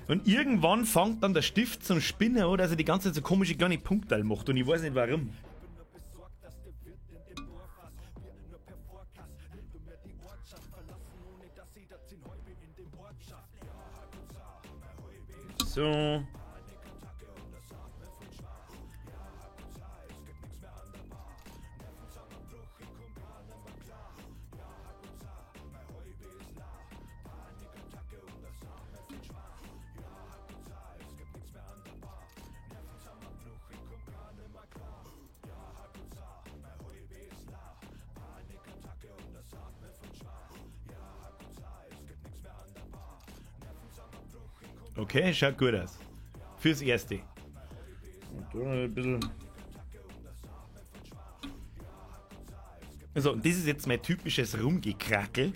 Und irgendwann fängt dann der Stift zum Spinnen an, dass er die ganze Zeit so komische kleine Punkte macht und ich weiß nicht warum. So. Okay, schaut gut aus. Fürs Erste. Und da noch ein bisschen. So, und das ist jetzt mein typisches Rumgekrackel,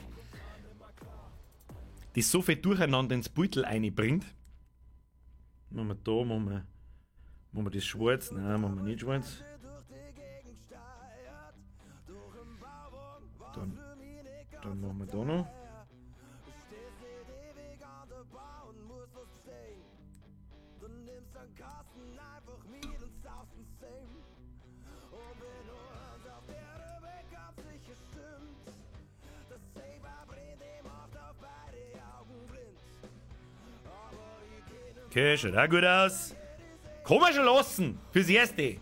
das so viel Durcheinander ins Beutel einbringt. Machen wir da, machen wir das schwarz? Nein, machen wir nicht schwarz. Dann machen wir da noch. Okay, schaut auch gut aus. Kann man schon lassen, fürs Erste.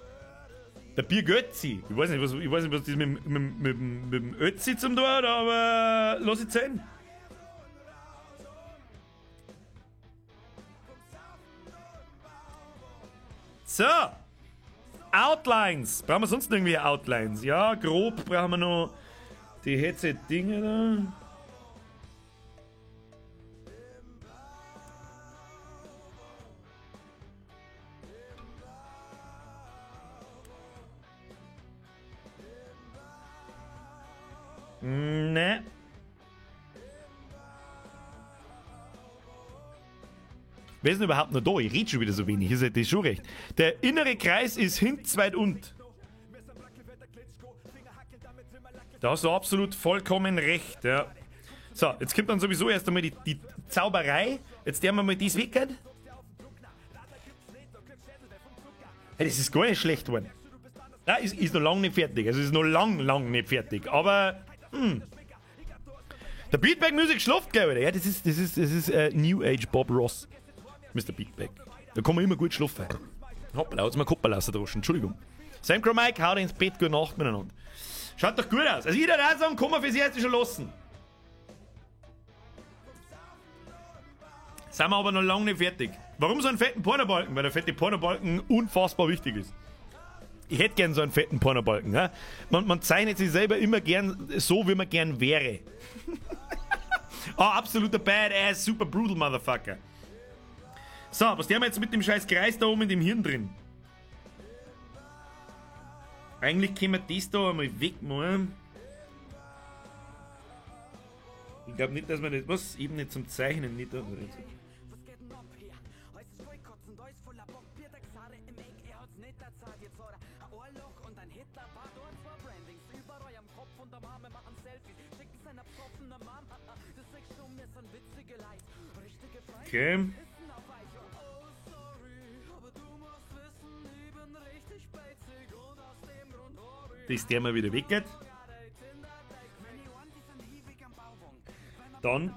Der Biergötzi. Ich weiß nicht, was das mit dem Ötzi zum tun hat, aber lass ich sein. So. Outlines. Brauchen wir sonst noch irgendwie Outlines? Ja, grob brauchen wir noch die Headset-Dinge da. Ne. Wer ist denn überhaupt noch da? Ich rede schon wieder so wenig, ihr seid das schon recht. Der innere Kreis ist hintzweit und. Da hast du absolut vollkommen recht, ja. So, jetzt kommt dann sowieso erst einmal die Zauberei. Jetzt werden wir mal das weg. Hey, das ist gar nicht schlecht geworden. Nein, ist noch lange nicht fertig. Also ist noch lang, lang nicht fertig. Aber, Der Beatback Music schläft, glaube ich. Ja, das ist New Age Bob Ross. Mr. Beatback. Da kann man immer gut schlafen. Hoppla, hat's mir Koppel rausgedroschen. Entschuldigung. Sam Crow Mike, haut ins Bett, gute Nacht miteinander. Schaut doch gut aus. Also jeder da sagen, kann man fürs Erste schon lassen. Sind wir aber noch lange nicht fertig. Warum so einen fetten Pornobalken? Weil der fette Pornobalken unfassbar wichtig ist. Ich hätte gern so einen fetten Pornobalken. Ne? Man zeichnet sich selber immer gern so, wie man gern wäre. Oh, absoluter Badass, super brutal Motherfucker. So, was tun wir jetzt mit dem scheiß Kreis da oben in dem Hirn drin? Eigentlich können wir das da einmal wegmachen. Ich glaub nicht, dass man das... Was? Eben nicht zum Zeichnen, nicht da. Okay. Das der mal wieder weggeht. Dann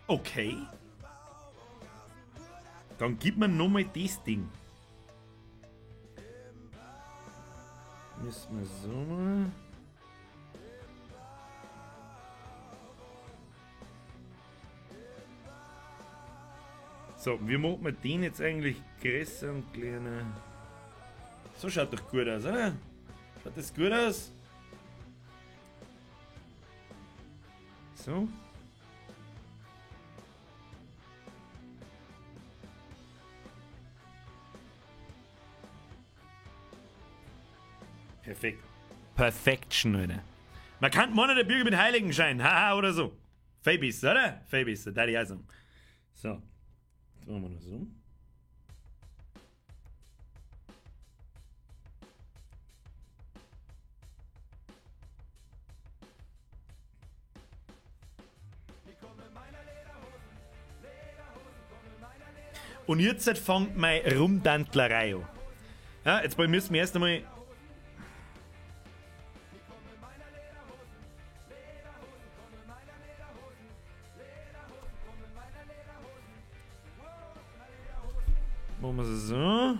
okay. Dann gib mir nochmal das Ding. Müssen wir so mal. So, wie macht man den jetzt eigentlich größer und kleiner? So schaut doch gut aus, oder? Schaut das gut aus? So. Perfekt. Perfection, Alter. Man kann meinen, der Bürger mit Heiligenschein. Haha, oder so. Fabis, oder? Fabis, da die auch sagen. So. Jetzt machen wir noch so. Und jetzt fängt meine Rumdantlerei an. Ja, jetzt müssen wir erst einmal. Machen wir es so.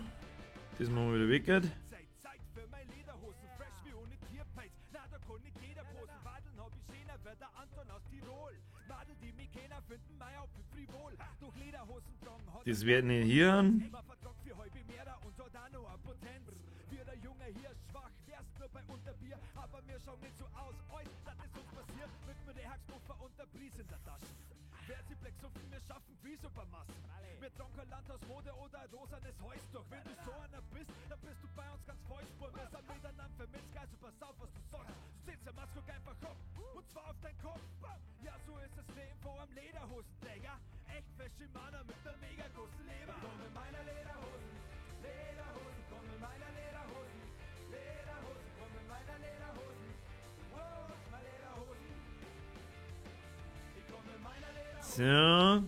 Das machen wir wieder weg. Das werden wir hier an. So.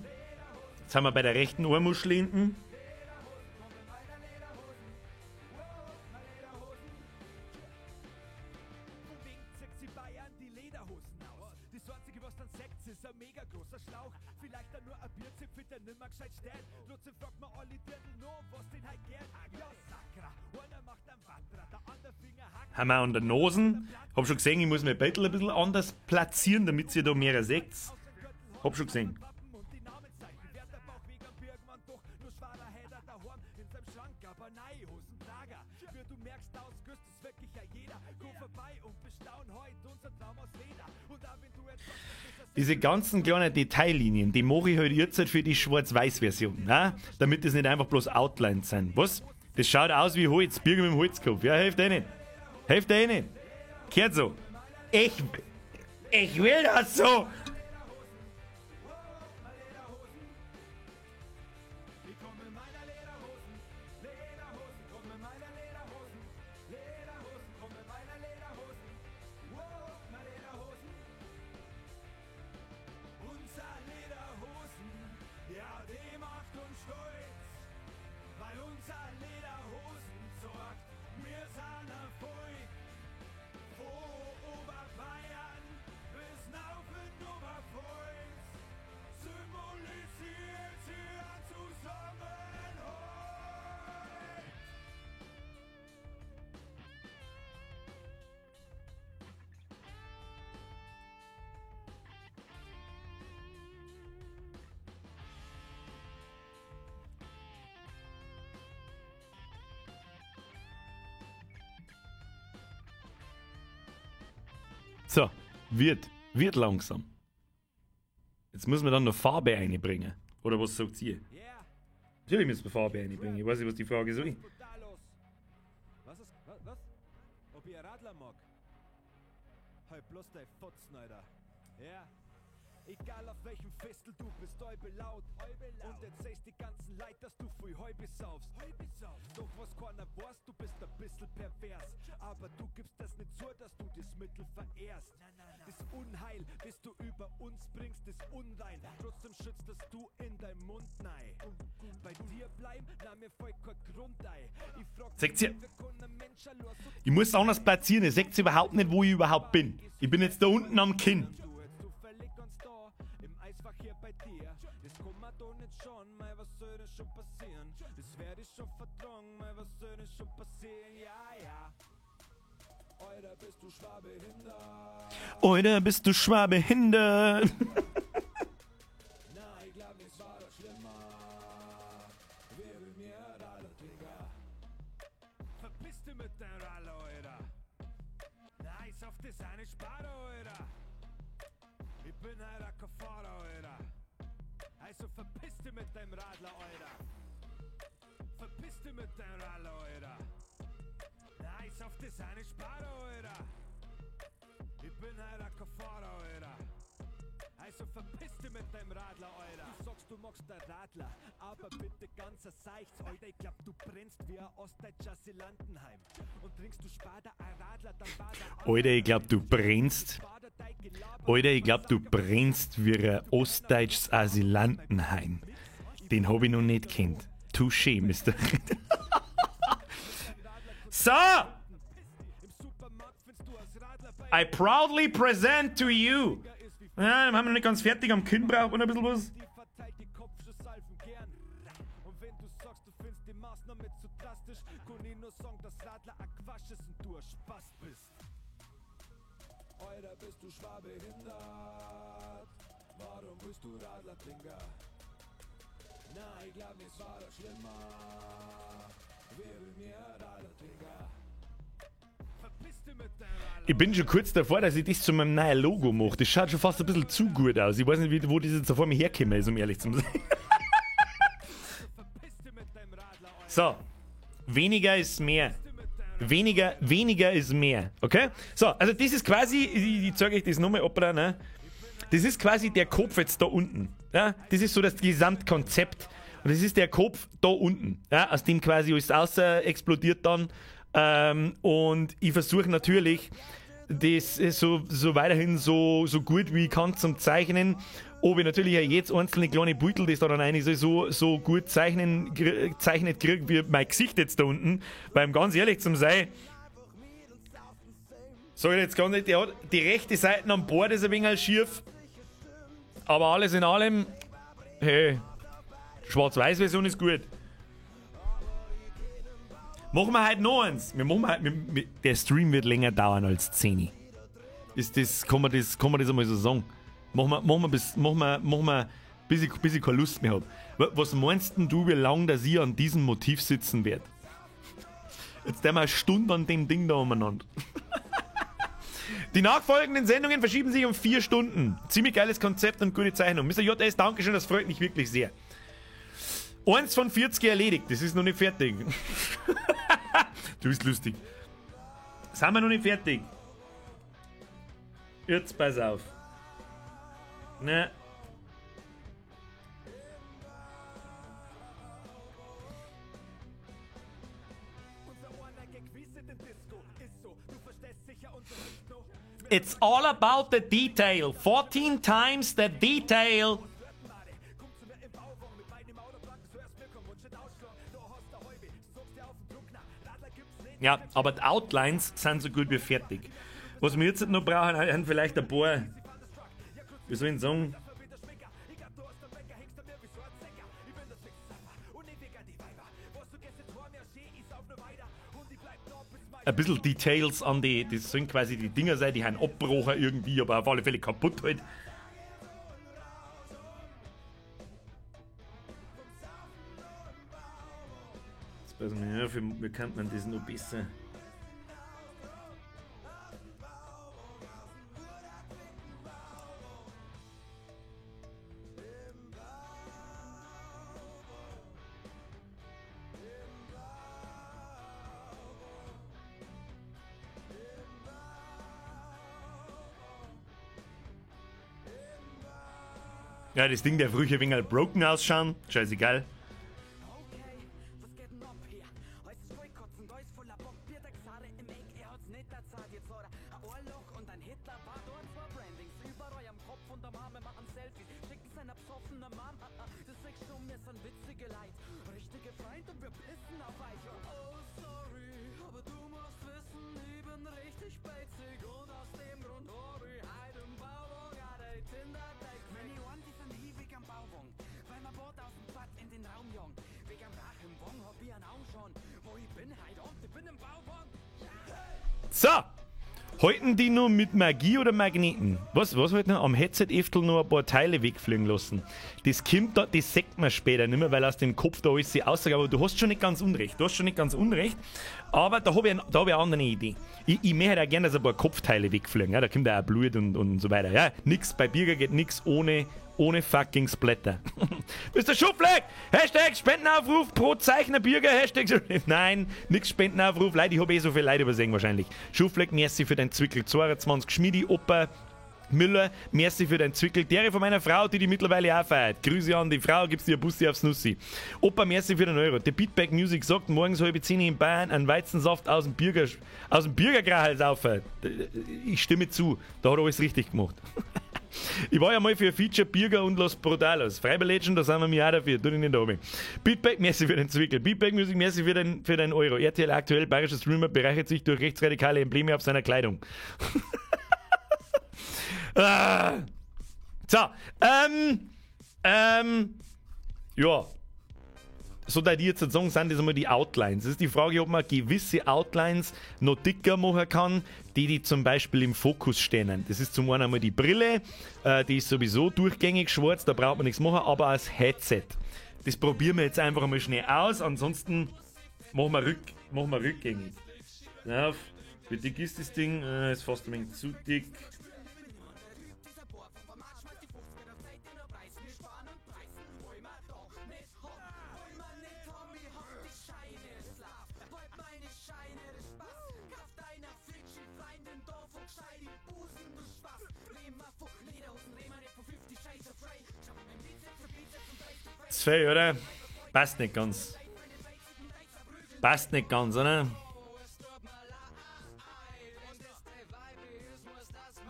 Jetzt haben wir bei der rechten Ohrmuschel hinten. Haben wir an der Nosen. Hab schon gesehen, ich muss mein Bettel ein bisschen anders platzieren, damit ihr da mehr seht. Hab schon gesehen. Diese ganzen kleinen Detaillinien, die mache ich halt jetzt für die Schwarz-Weiß-Version, ne? Damit das nicht einfach bloß Outlines sind. Was? Das schaut aus wie Holz, Birger mit dem Holzkopf. Ja, hilft eh nicht. Hilft eh nicht. Kehrt so. Ich will das so! So, wird langsam. Jetzt müssen wir dann noch Farbe einbringen. Oder was sagt ihr? Natürlich müssen wir Farbe einbringen. Ich weiß nicht, was die Frage ist. Was ist? Was? Ob ich ein Radler mag? Halt bloß dein Fotzen, Alter. Ja. Egal auf welchem Festel du bist, laut. Und erzählst die ganzen Leid, dass du viel Häube saufst. Doch was keiner weiß, du bist ein bisschen pervers. Aber du gibst das nicht zu, dass du das Mittel verehrst. Das Unheil, das du über uns bringst, ist unrein. Trotzdem schützt das du in dein Mund nei. Bei dir bleiben, na mir folgt kein Grund ei. Ich frag Seht ihr? Ich muss anders platzieren, ihr seht überhaupt nicht, wo ich überhaupt bin. Ich bin jetzt da unten am Kinn. Das kann man doch nicht schon, mei, was soll denn schon passieren? Das werde ich schon vertragen, mei, was soll denn schon passieren? Ja, ja. Alter, bist du schwabehindert? Alter, bist du schwabehindert? Na, ich glaub, es war doch schlimmer. Wer will mir Radler, Digga? Verpiss dich mit deinem Radler, Alter. Na, ich sauf das eine Spare, Alter. Ich bin halt ein Fahrer, Alter. Also verpiss dich mit deinem Radler, Alter. Verpiss dich mit deinem Radler, Alter. Na, ich sauf das eine Spare, Alter. Ich bin halt ein Fahrer, Alter. Also verpiss dich mit deinem Radler, Alter. Du sagst, du magst der Radler, aber bitte ganz seichts, Alter. Ich glaub, du brennst wie ein ostdeutscher Asylantenheim. Und trinkst du später ein Radler, dann war der Alter, ich glaub, du brennst. Alter, ich glaub, du brennst wie ein ostdeutsches Asylantenheim. Den hab ich noch nicht kennt. Touché, Mister. So! I proudly present to you. Ja, dann haben wir noch nicht ganz fertig. Am Kinn braucht man ein bisschen was. Alter, bist du schwabehindert? Warum bist du Radlertrinker? Na, ich glaub, es war doch schlimmer. Wer will mir Radlertrinker? Verpiss dich mit deinem Radler. Ich bin schon kurz davor, dass ich das zu meinem neuen Logo mache. Das schaut schon fast ein bisschen zu gut aus. Ich weiß nicht, wo das jetzt vor mir hergekommen ist, um ehrlich zu sein. So, weniger ist mehr. Weniger ist mehr, okay? So, also das ist quasi, ich zeige euch das nochmal ab, ne? Das ist quasi der Kopf jetzt da unten, ja? Das ist so das Gesamtkonzept. Und das ist der Kopf da unten, ja? Aus dem quasi alles außer explodiert dann. Und ich versuche natürlich, das so weiterhin so gut wie ich kann zum Zeichnen. Ob ich natürlich auch jetzt einzelne kleine Beutel, das da dann rein soll, so gut zeichnet kriege wie mein Gesicht jetzt da unten. Weil, um ganz ehrlich zu sein, sag ich jetzt ganz nicht, der hat die rechte Seite am Bord ist ein wenig schief. Aber alles in allem, hey, Schwarz-Weiß-Version ist gut. Machen wir heute noch eins. Wir machen heute, der Stream wird länger dauern als 10. Ist das, kann man das einmal so sagen? Machen wir, bis ich keine Lust mehr hab. Was meinst denn du, wie lange dass ich an diesem Motiv sitzen werde? Jetzt der mal eine Stunde an dem Ding da umeinander. Die nachfolgenden Sendungen verschieben sich um 4 Stunden. Ziemlich geiles Konzept und gute Zeichnung. Mr. JS, Dankeschön, das freut mich wirklich sehr. 1 von 40 erledigt, das ist noch nicht fertig. Du bist lustig. Sind wir noch nicht fertig? Jetzt pass auf. Ne. It's all about the detail. 14 times the detail. Ja, aber die Outlines sind so gut wie fertig. Was wir jetzt noch brauchen, sind vielleicht ein paar, wie soll ich sagen, ein bisschen Details an die, das sollen quasi die Dinger sein, die haben abgebrochen irgendwie, aber auf alle Fälle kaputt halt. Jetzt passen wir auf, wie kann man das noch besser? Ja, das Ding, der früher ein wenig broken ausschauen. Scheißegal. So, halten die nur mit Magie oder Magneten? Was halten noch? Am Headset öfter noch ein paar Teile wegfliegen lassen. Das kommt da, das sagt man später nicht mehr, weil aus dem Kopf da alles sie aussagt. Aber du hast schon nicht ganz unrecht. Du hast schon nicht ganz unrecht. Aber da habe ich, hab ich eine andere Idee. Ich möchte auch gerne, dass ein paar Kopfteile wegfliegen. Ja, da kommt auch Blut und so weiter. Ja, nix, bei Birger geht nix ohne fucking Splatter. Mr. Schufleck! Hashtag Spendenaufruf pro Zeichner Birger. Hashtag. Nein, nix Spendenaufruf. Leute, ich habe eh so viel Leute übersehen wahrscheinlich. Schufleck, merci für dein Zwickel. 22 Schmiedi, Opa Müller, merci für dein Zwickel. Dere von meiner Frau, die mittlerweile auch feiert. Grüße an die Frau, gibt's dir Bussi aufs Nussi. Opa, merci für den Euro. Der Beatback Music sagt, morgens 9:30 in Bayern einen Weizensaft aus dem Bürgergrahals auf. Ich stimme zu, da hat er alles richtig gemacht. Ich war ja mal für ein Feature Birger und Los Brutalos. Freiber Legend, da sind wir mir auch dafür. Tu dich nicht runter. Beatback, merci für den Zwickel. Beatback Music, merci für den Euro. RTL aktuell, bayerischer Streamer bereichert sich durch rechtsradikale Embleme auf seiner Kleidung. Ah. So, ja. So, da die jetzt sagen, sind das einmal die Outlines. Das ist die Frage, ob man gewisse Outlines noch dicker machen kann, die zum Beispiel im Fokus stehen. Das ist zum einen einmal die Brille, die ist sowieso durchgängig schwarz, da braucht man nichts machen, aber als Headset. Das probieren wir jetzt einfach mal schnell aus, ansonsten machen wir rückgängig. Auf, wie dick ist das Ding? Ist fast ein wenig zu dick. Zu oder? Passt nicht ganz. Passt nicht ganz, oder?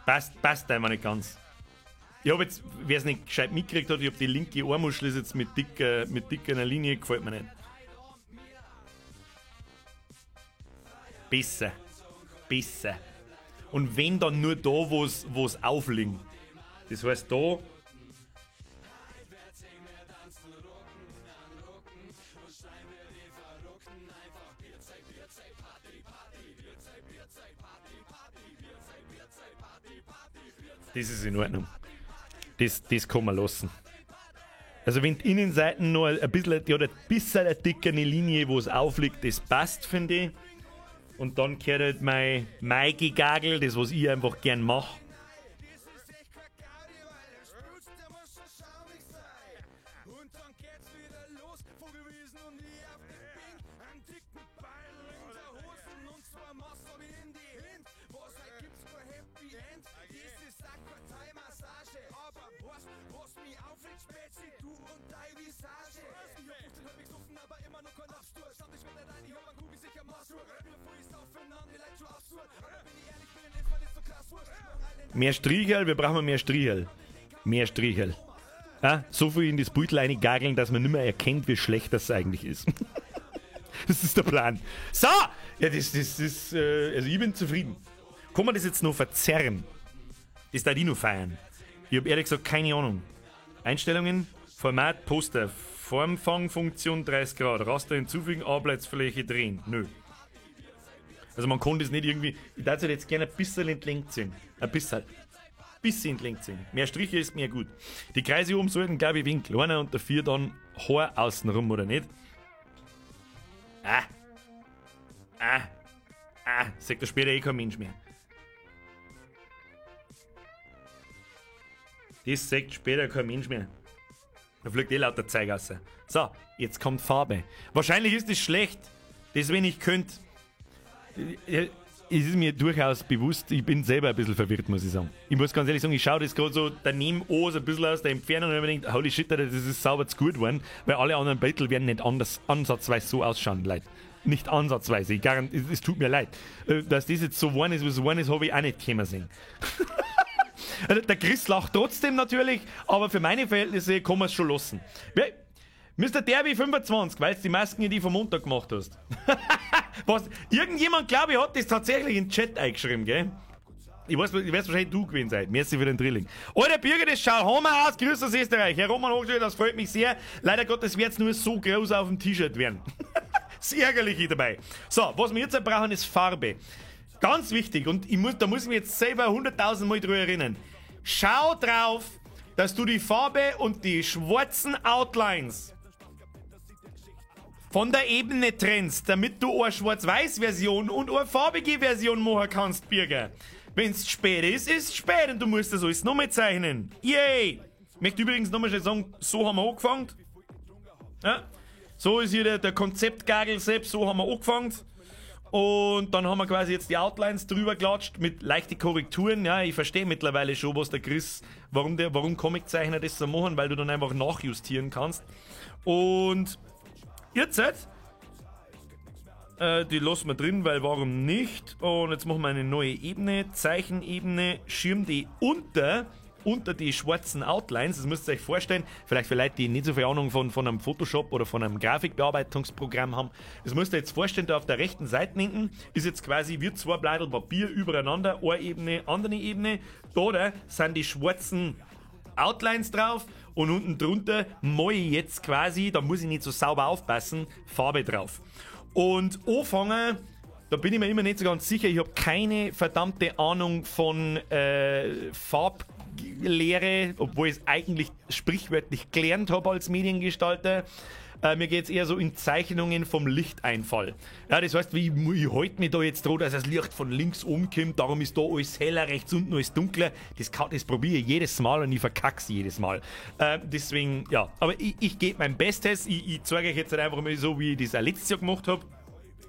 Passt einfach nicht ganz. Ich hab jetzt, wer es nicht gescheit mitgekriegt hat, ich hab die linke Ohrmuschel ist jetzt mit dicker Linie, gefällt mir nicht. Besser. Besser. Und wenn dann nur da, wo es aufliegt. Das heißt da. Das ist in Ordnung. Das kann man lassen. Also wenn die Innenseiten noch ein bisschen, die hat ein bisschen eine dickere Linie, wo es aufliegt, das passt, finde ich. Und dann gehört halt mein Gegagel, das was ich einfach gern mache. Mehr Strichel, wir brauchen mehr Strichel. Mehr Strichel. Ja, so viel in das Beutel reingageln, dass man nicht mehr erkennt, wie schlecht das eigentlich ist. Das ist der Plan. So! Ja, das ist, also ich bin zufrieden. Kann man das jetzt noch verzerren? Das da die noch feiern? Ich habe ehrlich gesagt keine Ahnung. Einstellungen, Format, Poster, Formfangfunktion 30 Grad, Raster hinzufügen, Arbeitsfläche drehen. Nö. Also man kann das nicht irgendwie. Ich darf es jetzt gerne ein bisschen entlenkt ziehen. Ein bisschen. Bisschen entlenkt ziehen. Mehr Striche ist mehr gut. Die Kreise oben sollten, glaube ich, wenig kleiner und dafür dann Haar außenrum, oder nicht? Ah. Ah. Ah. Sagt da später eh kein Mensch mehr. Das sagt später kein Mensch mehr. Da fliegt eh lauter Zeug raus. So, jetzt kommt Farbe. Wahrscheinlich ist das schlecht. Das, wenn ich könnte. Es ist mir durchaus bewusst, ich bin selber ein bisschen verwirrt, muss ich sagen. Ich muss ganz ehrlich sagen, ich schaue das gerade so daneben an, so ein bisschen aus der Entfernung und ich mir denke, holy shit, Alter, das ist sauber zu gut geworden, weil alle anderen Battle werden nicht anders, ansatzweise so ausschauen, Leute. Nicht ansatzweise, ich garantiere, es tut mir leid. Dass das jetzt so geworden ist, wie es geworden ist, habe ich auch nicht kommen sehen. Also, der Chris lacht trotzdem natürlich, aber für meine Verhältnisse kann man es schon lassen. Mr. Derby 25, weil du die Masken die vom Montag gemacht hast. Was? Irgendjemand, glaube ich, hat das tatsächlich in den Chat eingeschrieben, gell? Ich weiß, ich weiß wahrscheinlich du gewesen sein. Merci für den Drilling. Alter Birger, das schaut Hammer aus. Grüß aus Österreich. Herr Roman Hochstetter, das freut mich sehr. Leider Gottes wird's nur so groß auf dem T-Shirt werden. Sehr ärgerlich dabei. So, was wir jetzt brauchen, ist Farbe. Ganz wichtig, und da muss ich mich jetzt selber 100.000 Mal drüber erinnern. Schau drauf, dass du die Farbe und die schwarzen Outlines von der Ebene trennst, damit du eine Schwarz-Weiß-Version und eine farbige Version machen kannst, Birger. Wenn's spät ist, ist es spät und du musst das alles nochmal zeichnen. Yay! Ich möchte übrigens nochmal schnell sagen, so haben wir angefangen. Ja. So ist hier der Konzeptgagel selbst, so haben wir angefangen. Und dann haben wir quasi jetzt die Outlines drüber gelatscht mit leichten Korrekturen. Ja, ich verstehe mittlerweile schon, was der Chris, warum Comiczeichner das so machen, weil du dann einfach nachjustieren kannst. Und jetzt, die lassen wir drin, weil warum nicht? Und jetzt machen wir eine neue Ebene, Zeichenebene, schirm die unter die schwarzen Outlines. Das müsst ihr euch vorstellen, vielleicht für Leute, die nicht so viel Ahnung von einem Photoshop oder von einem Grafikbearbeitungsprogramm haben. Das müsst ihr jetzt vorstellen, da auf der rechten Seite hinten ist jetzt quasi wie zwei Blättel Papier übereinander, eine Ebene, andere Ebene. Da sind die schwarzen Outlines drauf und unten drunter mal ich jetzt quasi, da muss ich nicht so sauber aufpassen, Farbe drauf. Und anfangen, da bin ich mir immer nicht so ganz sicher, ich hab keine verdammte Ahnung von Farblehre, obwohl ich es eigentlich sprichwörtlich gelernt hab als Mediengestalter. Mir geht's eher so in Zeichnungen vom Lichteinfall. Ja, das heißt, ich halte mich da jetzt dran, dass das Licht von links oben kommt, darum ist da alles heller, rechts unten alles dunkler. Das probiere ich jedes Mal und ich verkack's jedes Mal. Deswegen, ja, aber ich gebe mein Bestes. Ich zeige euch jetzt halt einfach mal so, wie ich das auch letztes Jahr gemacht hab.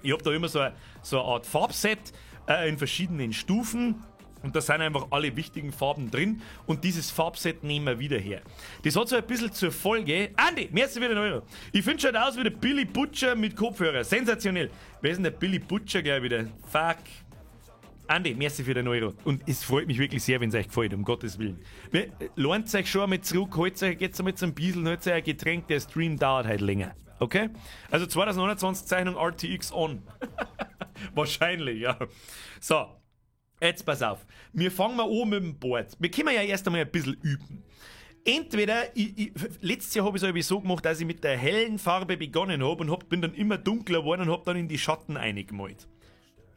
Ich hab da immer so eine Art Farbset in verschiedenen Stufen. Und da sind einfach alle wichtigen Farben drin. Und dieses Farbset nehmen wir wieder her. Das hat so ein bisschen zur Folge. Andi, merci für den Euro. Ich finde, schaut aus wie der Billy Butcher mit Kopfhörer. Sensationell. Wer ist denn der Billy Butcher gleich wieder? Fuck. Andi, merci für den Euro. Und es freut mich wirklich sehr, wenn's euch gefällt, um Gottes Willen. Lohnt euch schon einmal zurück, holt euch jetzt einmal zum Biesel, holt euch ein Getränk, der Stream dauert halt länger. Okay? Also 2021 Zeichnung RTX on. Wahrscheinlich, ja. So. Jetzt pass auf, wir fangen mal an mit dem Board. Wir können ja erst einmal ein bisschen üben. Entweder, letztes Jahr habe ich es so gemacht, dass ich mit der hellen Farbe begonnen habe und bin dann immer dunkler geworden und hab dann in die Schatten eingemalt.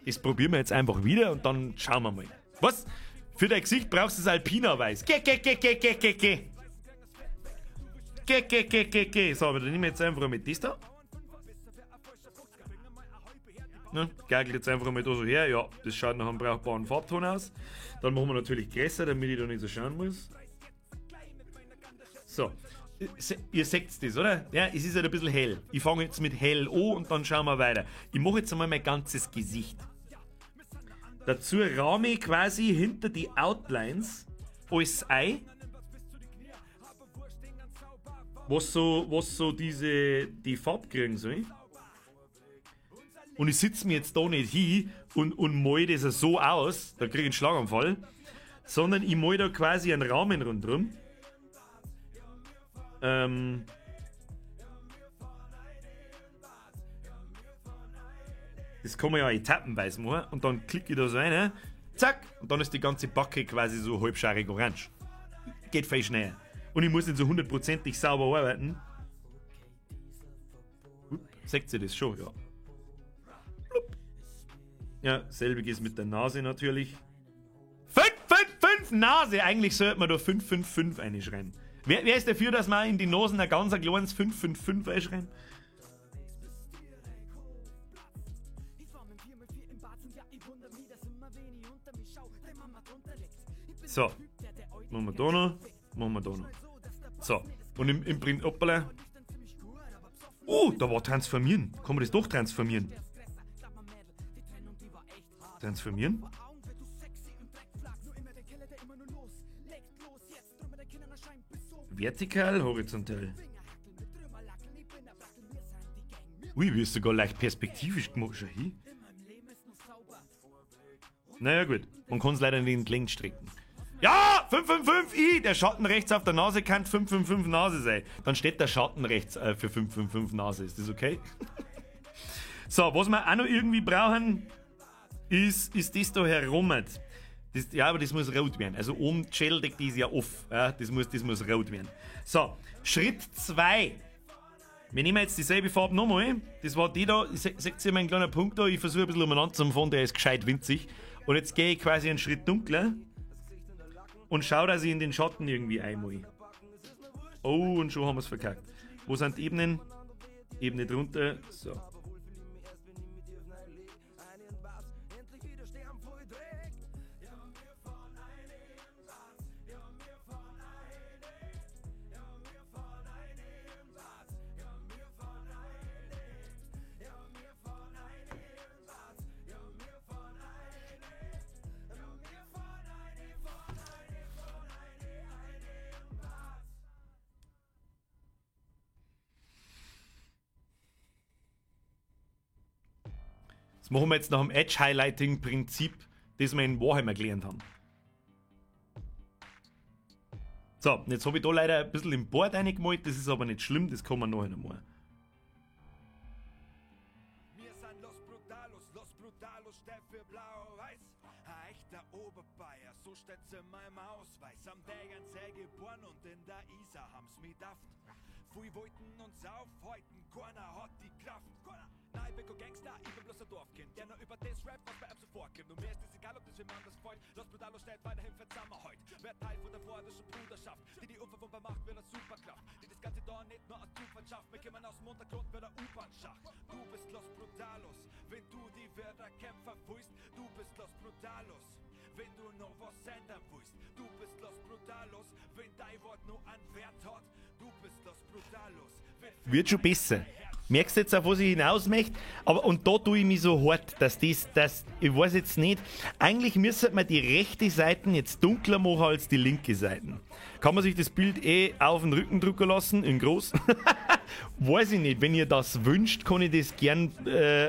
Das probieren wir jetzt einfach wieder und dann schauen wir mal. Was? Für dein Gesicht brauchst du das Alpina-Weiß. Geh, geh, geh, geh, geh, geh, geh. Geh, geh, geh, geh, geh. So, aber dann nehmen wir jetzt einfach mit das da. Ne? Gagelt jetzt einfach mal da so her. Ja, das schaut nach einem brauchbaren Farbton aus. Dann machen wir natürlich größer, damit ich da nicht so schauen muss. So, ihr seht das, oder? Ja, es ist halt ein bisschen hell. Ich fange jetzt mit hell an und dann schauen wir weiter. Ich mache jetzt einmal mein ganzes Gesicht. Dazu rahme ich quasi hinter die Outlines alles ein, was so die Farbe kriegen soll. Und ich sitze mir jetzt da nicht hin und mal das so aus, da krieg ich einen Schlaganfall, sondern ich mal da quasi einen Rahmen rundherum. Das kann man ja etappenweise machen und dann klicke ich da so rein, zack, und dann ist die ganze Backe quasi so halbscharig orange. Geht viel schneller. Und ich muss nicht so hundertprozentig sauber arbeiten. Seht ihr das schon? Ja. Ja, selbiges mit der Nase natürlich. 5, 5, 5 Nase! Eigentlich sollte man da 5, 5, 5 einschreiben. Wer ist dafür, dass man in die Nasen ein ganz kleines 5, 5, 5 einschreiben? So. Machen wir da noch. Machen wir da noch. So. Und im Print, hoppala. Oh, da war transformieren. Kann man das doch transformieren? Transformieren. Vertikal, horizontal. Ui, wie ist sogar leicht perspektivisch gemacht. Schau hin. Naja gut, man kann es leider nicht in die Länge strecken. Ja, 555 I, der Schatten rechts auf der Nase kann 555 Nase sein. Dann steht der Schatten rechts für 555 Nase. Ist das okay? So, was wir auch noch irgendwie brauchen, ist das da herum. Das, ja, aber das muss rot werden. Also oben die Schädeldecke, die ist ja off. Ja, das muss rot werden. So, Schritt 2. Wir nehmen jetzt dieselbe Farbe nochmal. Das war die da. Seht ihr meinen kleinen Punkt da? Ich versuche ein bisschen umeinander zu fahren, der ist gescheit winzig. Und jetzt gehe ich quasi einen Schritt dunkler und schaue, dass ich in den Schatten irgendwie einmal. Oh, und schon haben wir es verkackt. Wo sind die Ebenen? Ebene drunter. So. Das machen wir jetzt nach dem Edge-Highlighting-Prinzip, das wir in Warhammer gelernt haben. So, jetzt habe ich da leider ein bisschen im Board reingemalt, das ist aber nicht schlimm, das kann man nachher noch mal. Wir sind Los Brutalos, Los Brutalos steht für Blau-Weiß. Ein echter Oberbayer, so steht's in meinem Ausweis. Am Tegernsee geboren und in der Isar haben's mich daft. Viel wollten uns aufhalten, keiner hat die Kraft. Nein, ich bin kein Gangster, ich bin bloß ein Dorfkind, der nur über das rappt, was bei ihm so vorkommt. Und mir ist es egal, ob das wem anders gefällt. Los Brutalos steht weiterhin für Zusammenhalt. Wer Teil von der vordersten Bruderschaft, die die unverwundbar macht wie eine Superkraft, die das Ganze da nicht nur aus Zufall schafft. Wir kommen aus dem Untergrund wie der U-Bahn-Schacht. Du bist Los Brutalos, wenn du die Werder-Kämpfer fühlst. Du bist Los Brutalos, wenn du noch was ändern willst. Du bist Los Brutalos, wenn dein Wort nur einen Wert hat. Du bist Los Brutalos. Wird schon besser. Merkst du jetzt, auf was ich hinaus möchte? Aber, und da tue ich mich so hart, dass das, ich weiß jetzt nicht, eigentlich müsste man die rechte Seite jetzt dunkler machen als die linke Seite. Kann man sich das Bild eh auf den Rücken drucken lassen, in groß? Weiß ich nicht, wenn ihr das wünscht, kann ich das gern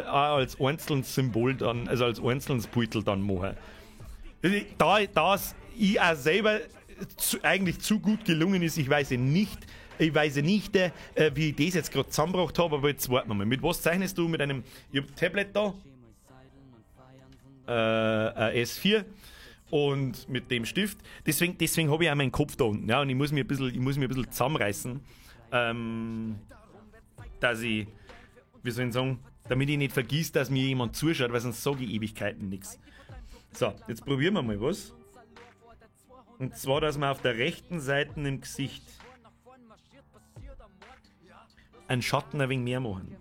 auch als einzelnes Symbol dann, also als einzelnes Beutel dann machen. Da es ich auch selber eigentlich zu gut gelungen ist, ich weiß nicht, wie ich das jetzt gerade zusammengebracht habe, aber jetzt warten wir mal. Mit was zeichnest du? Mit einem, ich hab ein Tablet da, ein S4 und mit dem Stift. Deswegen habe ich auch meinen Kopf da unten. Ja, und ich muss mich ein bisschen, zusammenreißen, dass ich, wie soll ich sagen, damit ich nicht vergiss, dass mir jemand zuschaut, weil sonst sage ich Ewigkeiten nichts. So, jetzt probieren wir mal was. Und zwar, dass wir auf der rechten Seite im Gesicht einen Schatten ein wenig mehr machen.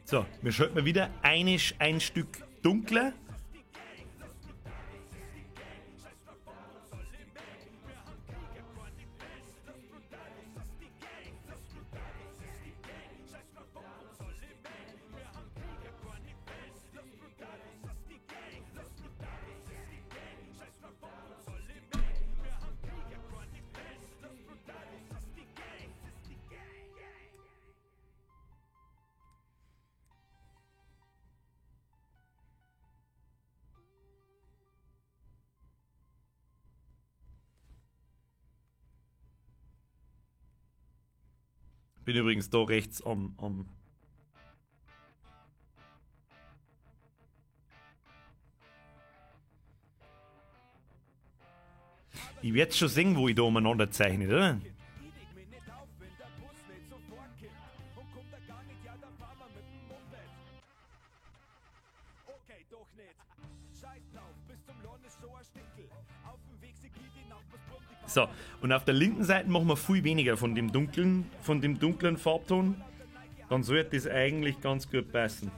So, wir schalten mal wieder ein Stück dunkler. Bin übrigens da rechts am Ich werde schon sehen, wo ich da umeinander zeichne, oder? So, und auf der linken Seite machen wir viel weniger von dem dunklen Farbton. Dann sollte das eigentlich ganz gut passen.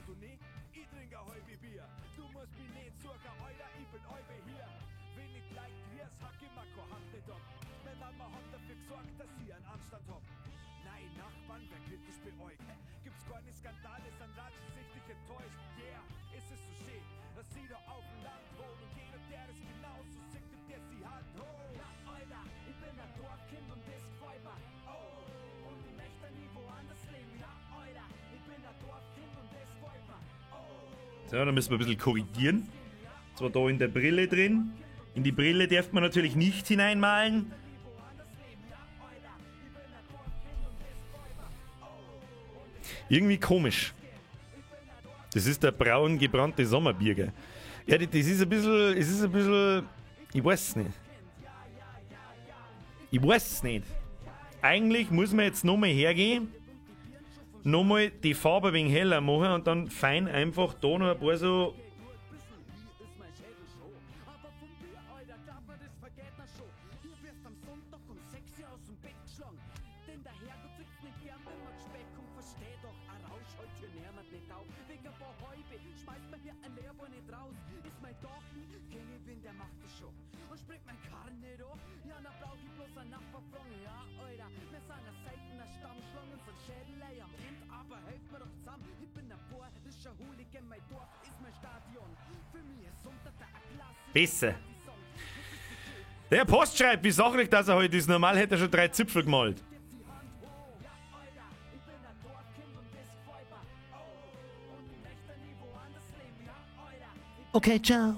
täuscht. Yeah, es ist so schön, dass sie da auf dem Land wohnen und jeder, der das genauso sieht, gibt jetzt die Hand hoch. Ja, Alter, ich bin ein Dorfkind und das gefällt mir. Oh, und ich möchte nie woanders leben. Ja, Alter, ich bin ein Dorfkind und das gefällt mir. Oh. So, da müssen wir ein bisschen korrigieren. Zwar da in der Brille drin. In die Brille darf man natürlich nicht hineinmalen. Irgendwie komisch. Das ist der braun gebrannte Sommerbierger. Ja, das ist ein bisschen, es ist ein bisschen, ich weiß es nicht. Ich weiß es nicht. Eigentlich muss man jetzt nochmal hergehen, nochmal die Farbe ein wenig heller machen und dann fein einfach da noch ein paar so. Besser. Der Post schreibt, wie sachlich dass er heute ist. Normal hätte er schon 3 Zipfel gemalt. Okay, ciao.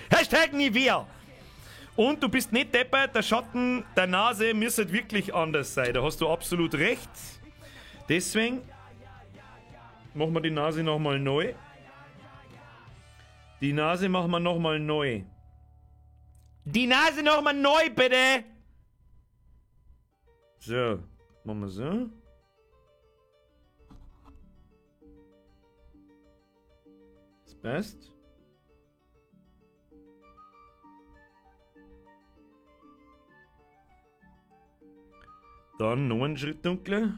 Hashtag Nivea. Und du bist nicht deppert, der Schatten der Nase müsste wirklich anders sein. Da hast du absolut recht. Deswegen machen wir die Nase nochmal neu. Die Nase machen wir nochmal neu. Die Nase nochmal neu, bitte! So, machen wir so. Das passt. Dann noch einen Schritt dunkler.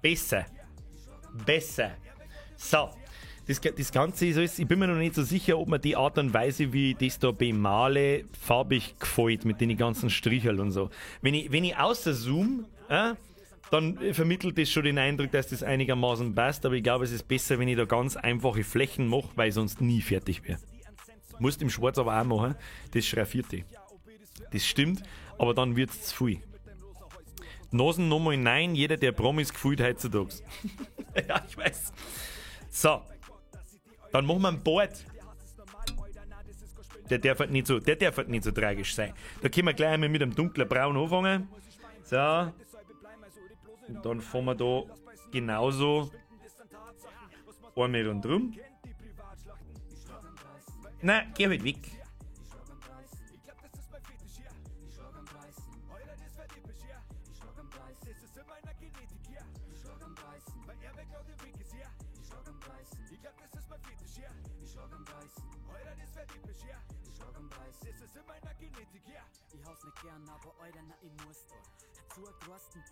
Besser. Besser. So. Das Ganze ist alles, ich bin mir noch nicht so sicher, ob mir die Art und Weise, wie ich das da bemale, farbig gefällt mit den ganzen Stricherl und so. Wenn ich außer zoom, dann vermittelt das schon den Eindruck, dass das einigermaßen passt, aber ich glaube, es ist besser, wenn ich da ganz einfache Flächen mache, weil ich sonst nie fertig wäre. Musst im Schwarz aber auch machen, das schraffiert die. Das stimmt, aber dann wird's zu viel. Nasen nochmal nein, jeder, der Promis gefühlt heutzutage. Ja, ich weiß. So, dann machen wir ein Board. Der darf halt nicht so, der darf halt nicht so tragisch sein. Da können wir gleich einmal mit einem dunklen Braun anfangen. So. Und dann fahren wir da genauso einmal rundherum. Na, geh halt weg.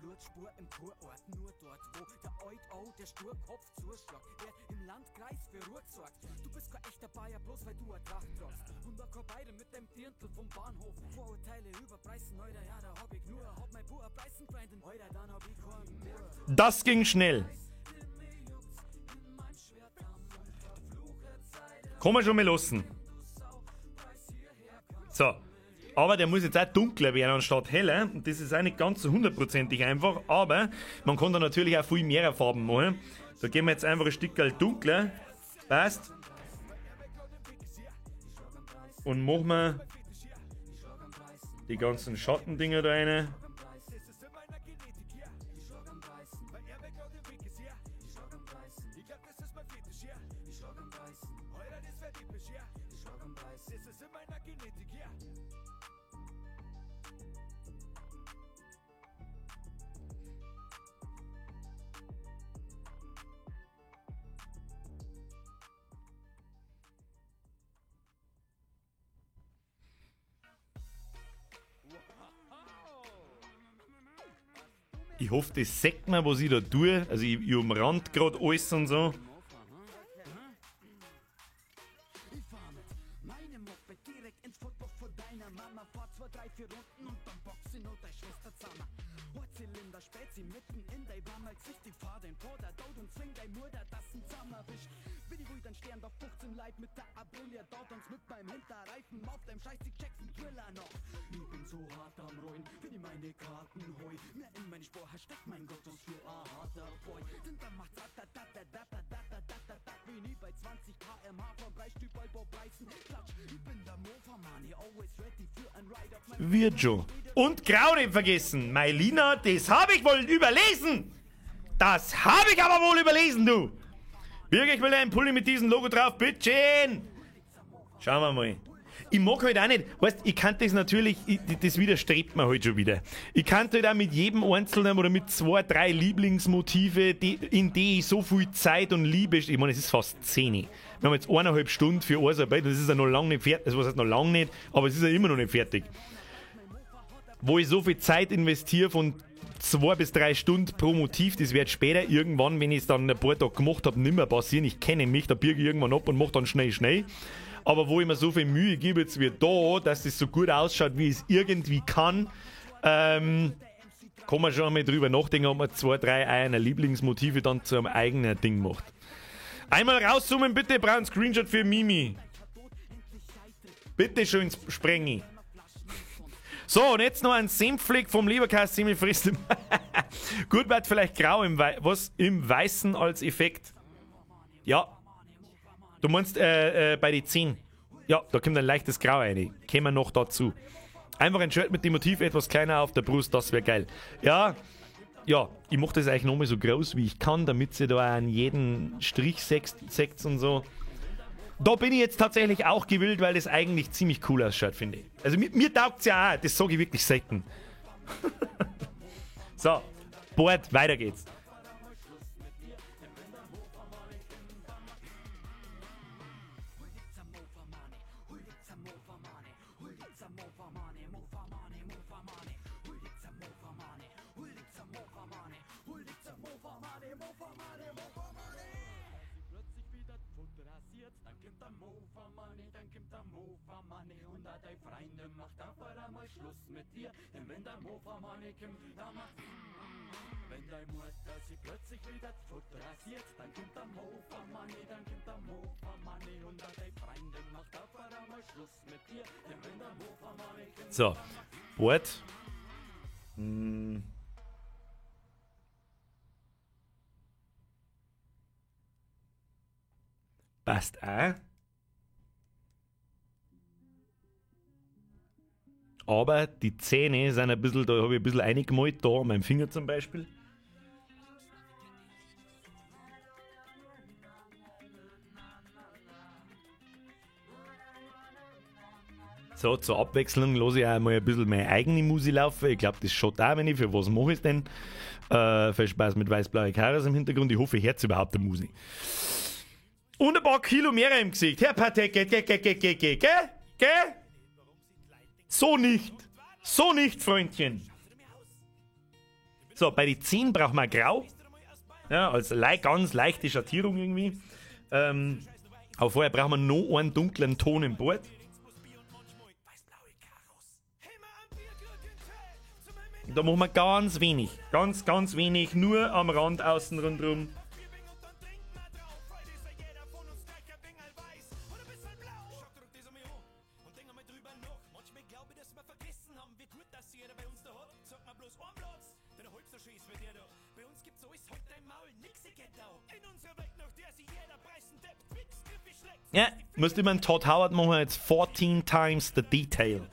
Blutspur im Kurort, nur dort, wo der Eut au, der Sturkopf zuschlagt, wer im Landkreis für Ruhe sorgt. Du bist kein echter Bayer, bloß weil du a Tracht tragst. Und auch kein Bayer mit dem Dirndl vom Bahnhof. Vorurteile überpreisen, Alter, ja, da hab ich nur, hab mein Bub preisen, Freundin, Alter, dann hab ich keinen mehr. Das ging schnell. Kann man schon mal lassen. So. Aber der muss jetzt auch dunkler werden anstatt heller. Und das ist auch nicht ganz so hundertprozentig einfach. Aber man kann da natürlich auch viel mehr Farben machen. Da gehen wir jetzt einfach ein Stückchen dunkler. Passt. Und machen wir die ganzen Schattendinger da rein. Ich hoffe, das sagt man, was ich da tue. Also ich umrand gerade alles und so. Wird schon. Und Grau nicht vergessen. Mailina, das habe ich wohl überlesen. Das habe ich aber wohl überlesen, du. Birger, ich will einen Pulli mit diesem Logo drauf, bitteschön. Schauen wir mal. Ich mag halt auch nicht, weißt, ich kann das natürlich, das widerstrebt mir halt schon wieder. Ich kann halt auch mit jedem Einzelnen oder mit 2, 3 Lieblingsmotive, in die ich so viel Zeit und Liebe, ich meine, es ist fast 10. Wir haben jetzt 1,5 Stunden für Arbeit und es ist ja noch lange nicht fertig, also was heißt noch lange nicht, aber es ist ja immer noch nicht fertig. Wo ich so viel Zeit investiere von 2 bis 3 Stunden pro Motiv, das wird später irgendwann, wenn ich es dann ein paar Tage gemacht habe, nimmer passieren. Ich kenne mich, da birge ich irgendwann ab und mache dann schnell, schnell. Aber wo ich mir so viel Mühe gebe, jetzt wie da, dass das so gut ausschaut, wie ich es irgendwie kann, kann man schon einmal drüber nachdenken, ob man 2, 3 einer Lieblingsmotive dann zu einem eigenen Ding macht. Einmal rauszoomen, bitte, brauchen Screenshot für Mimi. Bitte schön, Sprengi. So, und jetzt noch ein Senffleck vom Leberkäse, Semmelfrisst. Gut, wird vielleicht grau im, was, im Weißen als Effekt. Ja. Du meinst bei den 10. Ja, da kommt ein leichtes Grau rein. Kämen wir noch dazu. Einfach ein Shirt mit dem Motiv etwas kleiner auf der Brust, das wäre geil. Ja, ja, ich mache das eigentlich nochmal so groß, wie ich kann, damit sie da an jeden Strich sechst und so. Da bin ich jetzt tatsächlich auch gewillt, weil das eigentlich ziemlich cool ausschaut, finde ich. Also mir taugt's ja auch, das sage ich wirklich selten. So, Board, weiter geht's. So, Board. Passt auch. Aber die Zähne sind ein bisschen, da habe ich ein bisschen eingemalt, da an meinem Finger zum Beispiel. So, zur Abwechslung lasse ich auch mal ein bisschen meine eigene Musik laufen. Ich glaube, das schaut auch, wenn ich, für was mache ich es denn? Viel Spaß mit weiß-blaue Karas im Hintergrund. Ich hoffe, ich hört überhaupt die Musik. Und ein paar Kilo mehr im Gesicht. Herr Patek, gell? So nicht. So nicht, Freundchen. So, bei den 10 brauchen wir Grau. Ja, als ganz leichte Schattierung irgendwie. Aber vorher brauchen wir noch einen dunklen Ton im Board. Da machen wir ganz wenig. Ganz, ganz wenig. Nur am Rand außen rundherum. Ja, musst immer einen Todd Howard machen, jetzt 14 times the detail.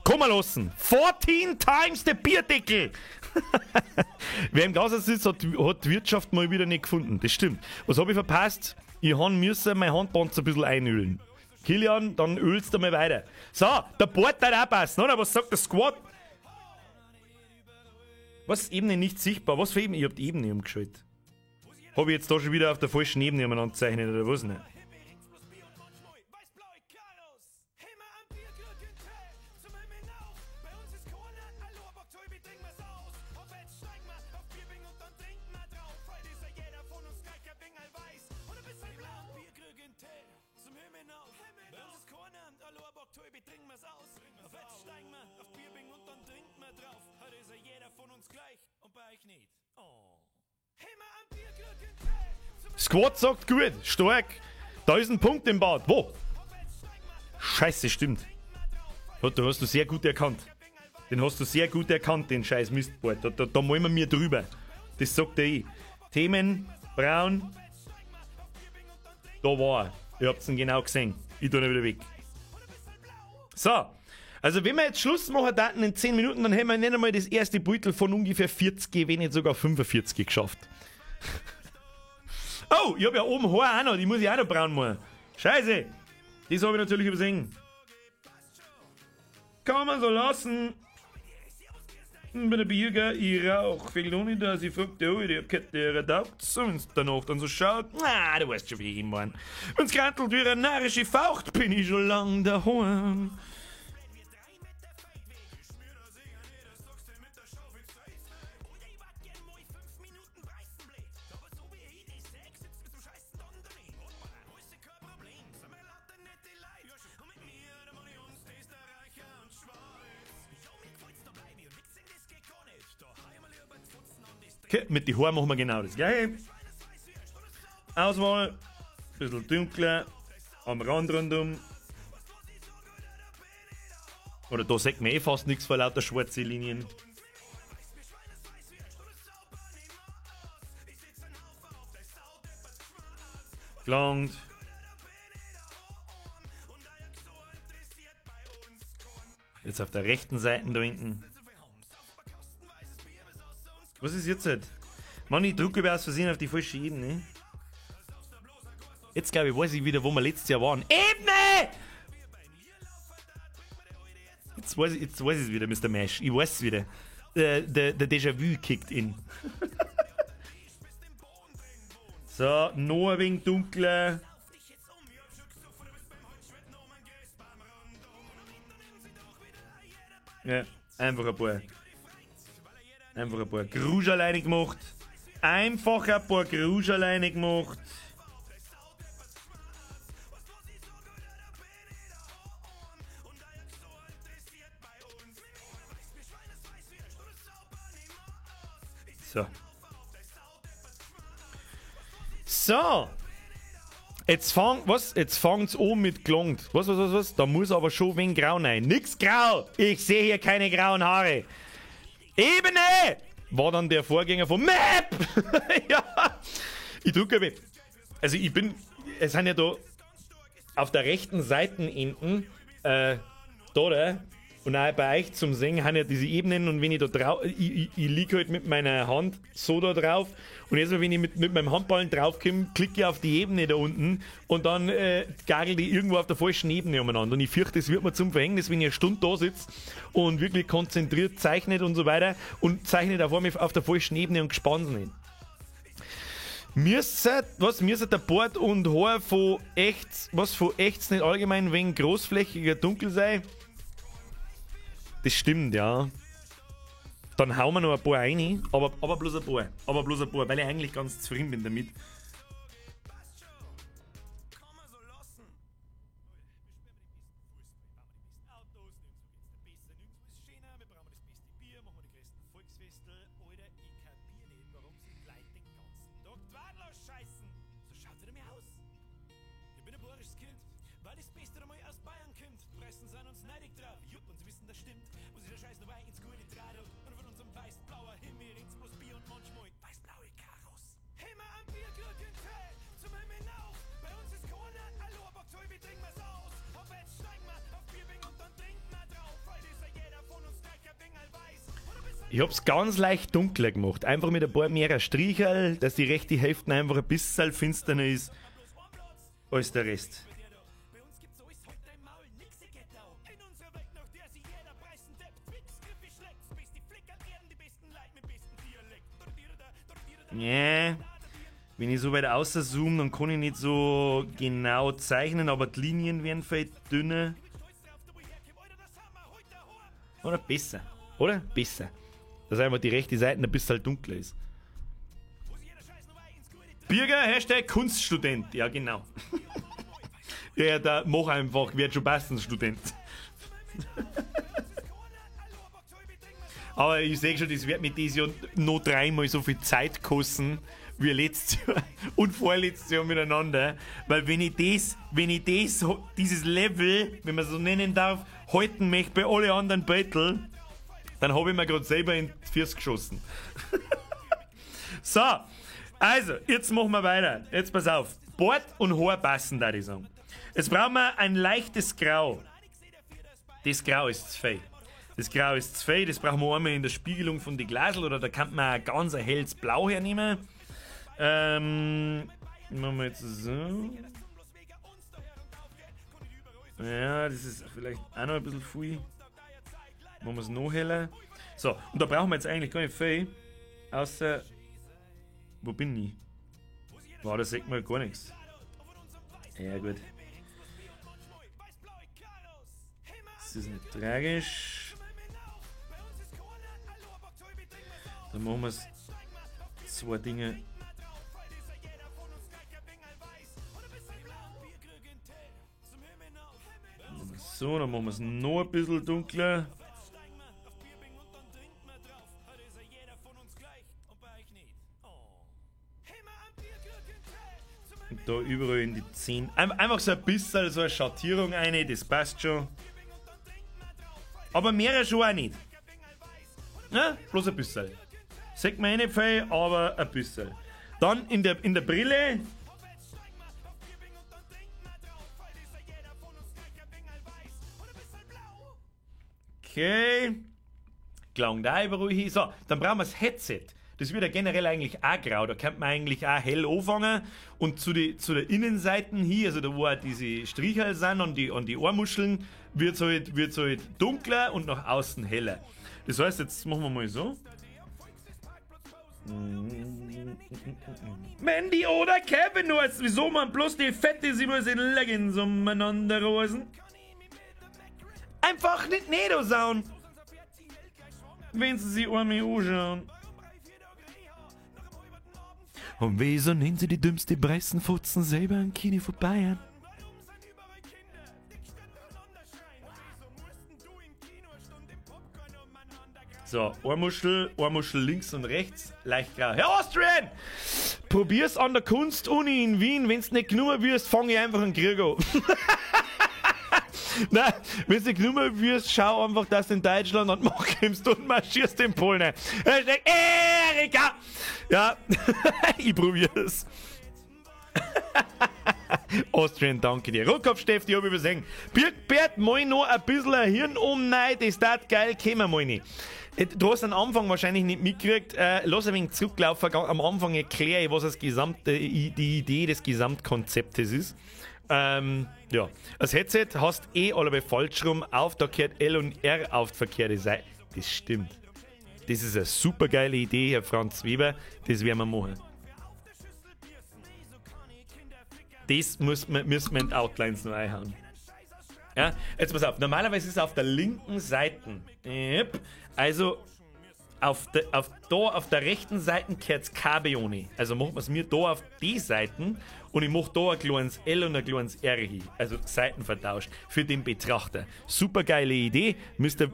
Komm mal lassen. 14 times the Bierdeckel. Wer im Glas sitzt, hat die Wirtschaft mal wieder nicht gefunden. Das stimmt. Was habe ich verpasst? Ich habe müssen mein Handband so ein bisschen einölen. Kilian, dann ölst du mal weiter. So, der Bord hat auch passen, oder? Was sagt der Squad? Was? Ebene nicht sichtbar? Was für Ebene? Ich hab die Ebene umgeschaltet. Hab ich jetzt da schon wieder auf der falschen Ebene umeinander gezeichnet oder was nicht? Squad sagt gut, stark. Da ist ein Punkt im Bad. Wo? Scheiße, stimmt. Da hast du sehr gut erkannt. Den hast du sehr gut erkannt, den scheiß Mistbart. Da malen wir mir drüber. Das sagt er eh. Themen, braun. Da war er. Ihr habt's ihn genau gesehen. Ich tu ihn wieder weg. So. Also wenn wir jetzt Schluss machen, Daten in 10 Minuten, dann haben wir nicht einmal das erste Beutel von ungefähr 40, wenn nicht sogar 45 geschafft. Oh, ich hab ja oben Haar auch noch, die muss ich auch noch braun machen. Scheiße! Das habe ich natürlich übersehen. Kann man so lassen. Ich bin ein Bürger, ich rauch. Viel noch nicht, dass ich frag die Alte, ich hab gehört, der taugt. Und wenn's danach dann so schaut, na, du weißt schon, wie ich ihn mein. Wenn's grantelt wie eine narische Faucht, bin ich schon lang daheim. Okay, mit den Haaren machen wir genau das gleiche. Auswahl, ein bisschen dunkler, am Rand rundum. Oder da sieht man eh fast nichts vor lauter schwarze Linien. Gelangt. Jetzt auf der rechten Seite da hinten. Was ist jetzt? Mann, ich drücke über aus Versehen auf die falsche Ebene. Jetzt glaube ich, weiß ich wieder, wo wir letztes Jahr waren. Ebene! Jetzt weiß ich es wieder, Mr. Mash. Ich weiß es wieder. Der Déjà-vu kickt in. So, noch ein wenig dunkler. Ja, einfach ein paar. Einfach ein paar Grusch alleine gemacht. Einfach ein paar Grusch alleine gemacht. So. So. Jetzt fangt's an mit gelangt. Was? Da muss aber schon wen grau rein. Nix grau! Ich sehe hier keine grauen Haare. Ebene! War dann der Vorgänger von Map! Ja! Ich drücke aber. Also ich bin. Es sind ja da auf der rechten Seite hinten, da, da. Und auch bei euch zum Singen haben ja diese Ebenen und wenn ich da drauf, ich liege halt mit meiner Hand so da drauf und jetzt, wenn ich mit meinem Handballen draufkomme, klicke ich auf die Ebene da unten und dann gagel die irgendwo auf der falschen Ebene umeinander. Und ich fürchte, das wird mir zum Verhängnis, wenn ich eine Stunde da sitze und wirklich konzentriert zeichnet und so weiter und zeichnet auf einmal auf der falschen Ebene und gespannt nicht. Mir sind der Bart und Haar von echt, was von echt nicht allgemein wegen großflächiger dunkel sei. Das stimmt, ja. Dann hauen wir noch ein paar rein, aber bloß ein paar. Aber bloß ein paar, weil ich eigentlich ganz zufrieden bin damit. Ich hab's ganz leicht dunkler gemacht. Einfach mit ein paar mehr Stricherl, dass die rechte Hälfte einfach ein bisschen finsterer ist als der Rest. Yeah. Wenn ich so weit außer zoome, dann kann ich nicht so genau zeichnen, aber die Linien werden vielleicht dünner. Oder besser. Oder? Besser. Dass einfach die rechte Seite ein bisschen dunkler ist. Birger, Hashtag Kunststudent. Ja, genau. Ja, da mach einfach, wird schon passen, Student. Aber ich sehe schon, das wird mit dieses Jahr noch dreimal so viel Zeit kosten wie letztes Jahr und vorletztes Jahr miteinander. Weil wenn ich dieses Level, wenn man so nennen darf, halten möchte bei allen anderen Battle, dann habe ich mir gerade selber in die Füße geschossen. So, also, jetzt machen wir weiter. Jetzt pass auf. Bart und Haar passen, da ich sagen. Jetzt brauchen wir ein leichtes Grau. Das Grau ist zu viel. Das Grau ist zu viel, das brauchen wir einmal in der Spiegelung von den Glasel oder da kann man ein ganz helles Blau hernehmen. Machen wir jetzt so. Ja, das ist vielleicht auch noch ein bisschen viel. Machen wir es noch heller. So, und da brauchen wir jetzt eigentlich gar nicht viel. Außer. Wo bin ich? Wow, da sieht man gar nichts. Ja, gut. Das ist nicht tragisch. Dann machen wir es zwei Dinge. So, dann machen wir es noch ein bisschen dunkler. Und da überall in die 10. Einfach so ein bisschen so eine Schattierung rein, das passt schon. Aber mehr schon auch nicht. Ja, bloß ein bisschen. Sagt man eh nicht viel, aber ein bisschen. Dann in der Brille. Okay. Klang da überall hin. So, dann brauchen wir das Headset. Das wird ja generell eigentlich auch grau. Da könnte man eigentlich auch hell anfangen. Und zu der Innenseiten hier, also da wo auch diese Stricherl sind und die Ohrmuscheln, wird's halt dunkler und nach außen heller. Das heißt, jetzt machen wir mal so. Mandy oder Kevin, nur als wieso man bloß die Fette, sie muss in Leggings umeinander rosen. Einfach nicht niedersauen. Wenn sie sich einmal anschauen. Und wieso nehmen sie die dümmste Breissenfutzen selber an Kini vorbei? So, Ohrmuschel, Ohrmuschel links und rechts, leicht grau. Herr Austrian! Probier's an der Kunstuni in Wien, wenn's nicht genommen wirst, fang ich einfach einen Krieg an. Nein, wenn's nicht genommen wirst, schau einfach, dass du in Deutschland und mach kommst und marschierst in Polen rein. Hashtag Erika! Ja, ich probier's. Austrian, danke dir. Rottkopf, Steff, die hab ich übersehen. Birkbert, mal noch ein bisschen ein Hirn um, nein, das tat geil, kämen wir mal nicht. Du hast am Anfang wahrscheinlich nicht mitgekriegt. Lass ein wenig zurücklaufen. Am Anfang erkläre ich, was das gesamte, die Idee des Gesamtkonzeptes ist. Ja, das Headset hast eh alle falsch rum auf, da kehrt L und R auf die verkehrte Seite. Das stimmt. Das ist eine super geile Idee, Herr Franz Weber. Das werden wir machen. Das müssen wir in die Outlines noch einhauen. Ja, jetzt pass auf, normalerweise ist es auf der linken Seite. Yep. Also auf der rechten Seite kehrt es ohne. Also macht man es mir da auf die Seiten und ich mache da ein kleines L und ein kleines R hin. Also Seiten vertauscht für den Betrachter. Super geile Idee. Mr.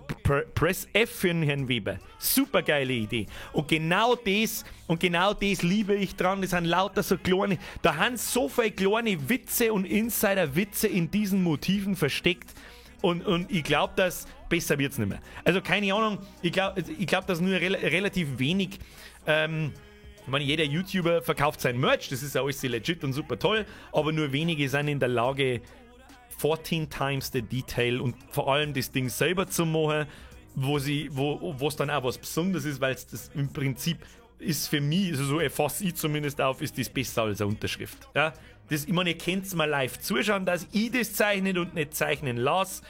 Press F für den Herrn Weber. Super geile Idee. Und genau das liebe ich dran. Das sind lauter so kleine, da haben so viele kleine Witze und Insider-Witze in diesen Motiven versteckt. Und ich glaube, dass besser wird's nicht mehr. Also keine Ahnung, ich glaub, dass nur relativ wenig, ich meine, jeder YouTuber verkauft sein Merch, das ist ja alles legit und super toll, aber nur wenige sind in der Lage, 14 times the detail und vor allem das Ding selber zu machen wo sie, wo was dann auch was Besonderes ist, weil es das im Prinzip ist für mich, also so erfasse ich zumindest auf, ist das besser als eine Unterschrift. Ja? Das, ich meine, ihr könnt's mal live zuschauen, dass ich das zeichne und nicht zeichnen lasse,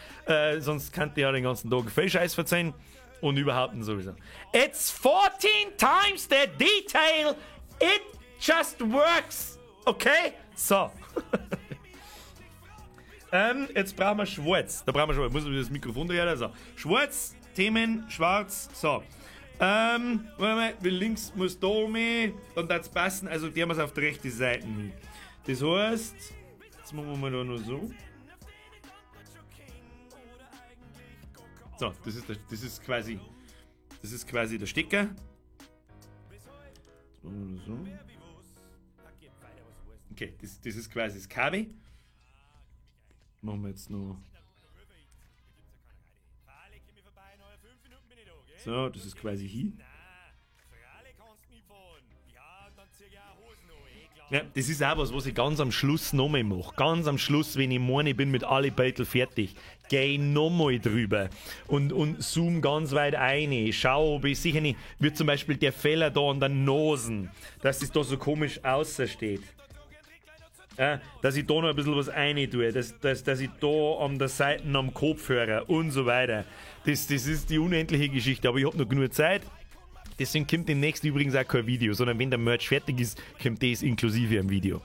sonst könnt ihr ja den ganzen Tag viel Scheiß verzeihen und überhaupt nicht sowieso. It's 14 times the detail, it just works. Okay? So. Jetzt brauchen wir schwarz. Da brauchen wir schwarz. Muss ich das Mikrofon drehen? So. Schwarz, Themen, schwarz. So. Warte mal, weil links muss da um, dann darf's passen. Also die haben wir's auf der rechten Seite hin. Das heißt, jetzt machen wir mal da nur so. So, das ist der, das ist quasi, das ist quasi der Stecker. Jetzt machen wir so. Okay, das ist quasi das Kabel. Machen wir jetzt noch. So, das ist quasi hier. Ja, das ist auch was, was ich ganz am Schluss nochmal mache. Ganz am Schluss, wenn ich meine, ich bin mit alle Beutel fertig, geh ich nochmal drüber und zoom ganz weit ein. Schau, ob ich sicher nicht, wie zum Beispiel der Fehler da an der Nase, dass das da so komisch außer steht. Ja, dass ich da noch ein bisschen was rein tue, dass ich da an der Seite am Kopfhörer und so weiter. Das ist die unendliche Geschichte, aber ich hab noch genug Zeit. Deswegen kommt demnächst übrigens auch kein Video, sondern wenn der Merch fertig ist, kommt das inklusive am Video.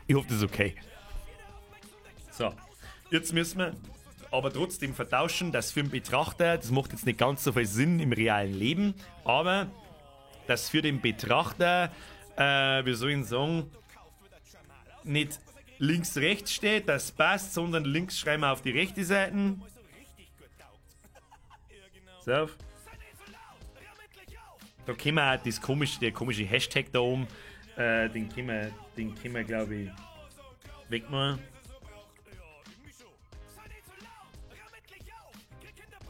Ich hoffe, das ist okay. So, jetzt müssen wir aber trotzdem vertauschen, dass für den Betrachter, das macht jetzt nicht ganz so viel Sinn im realen Leben, aber dass für den Betrachter, wie soll ich denn sagen, nicht links rechts steht, das passt, sondern links schreiben wir auf die rechte Seite. So. Da können wir auch der komische Hashtag da oben, den können wir, glaub ich, wegmachen.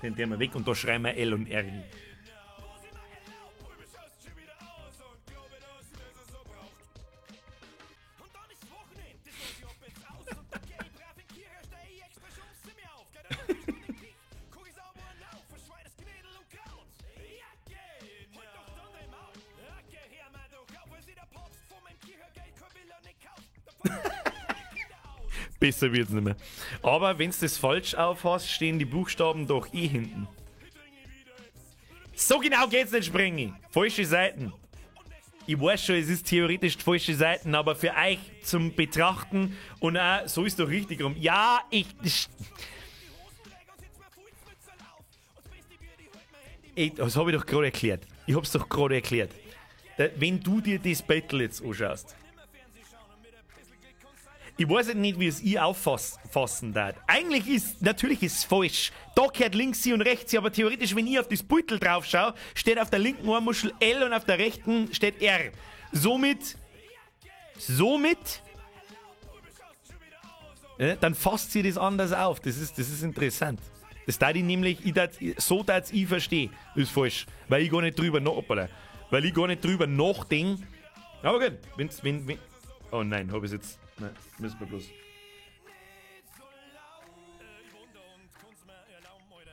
Den tun wir weg und da schreiben wir L und R hin. Besser wird's nicht mehr. Aber wenn's das falsch aufhast, stehen die Buchstaben doch eh hinten. So genau geht's nicht, Sprengi. Falsche Seiten. Ich weiß schon, es ist theoretisch die falsche Seiten, aber für euch zum Betrachten und auch, so ist doch richtig rum. Ja, ich... Ey, das hab ich doch gerade erklärt. Ich hab's doch gerade erklärt. Da, wenn du dir das Battle jetzt anschaust, ich weiß nicht, wie es ich auffassen darf. Eigentlich ist, natürlich ist es falsch. Da gehört links sie und rechts sie, aber theoretisch, wenn ich auf das Beutel drauf schaue, steht auf der linken Ohrmuschel L und auf der rechten steht R. Somit, ja, dann fasst sie das anders auf. Das ist interessant. Das da ich nämlich, ich dat, so dass ich verstehe, ist falsch. Weil ich gar nicht drüber nach, hoppala. Weil ich gar nicht drüber nachdenke. Aber gut, wenn's, wenn, wenn, oh nein, hab ich's jetzt. Nein, müssen wir bloß.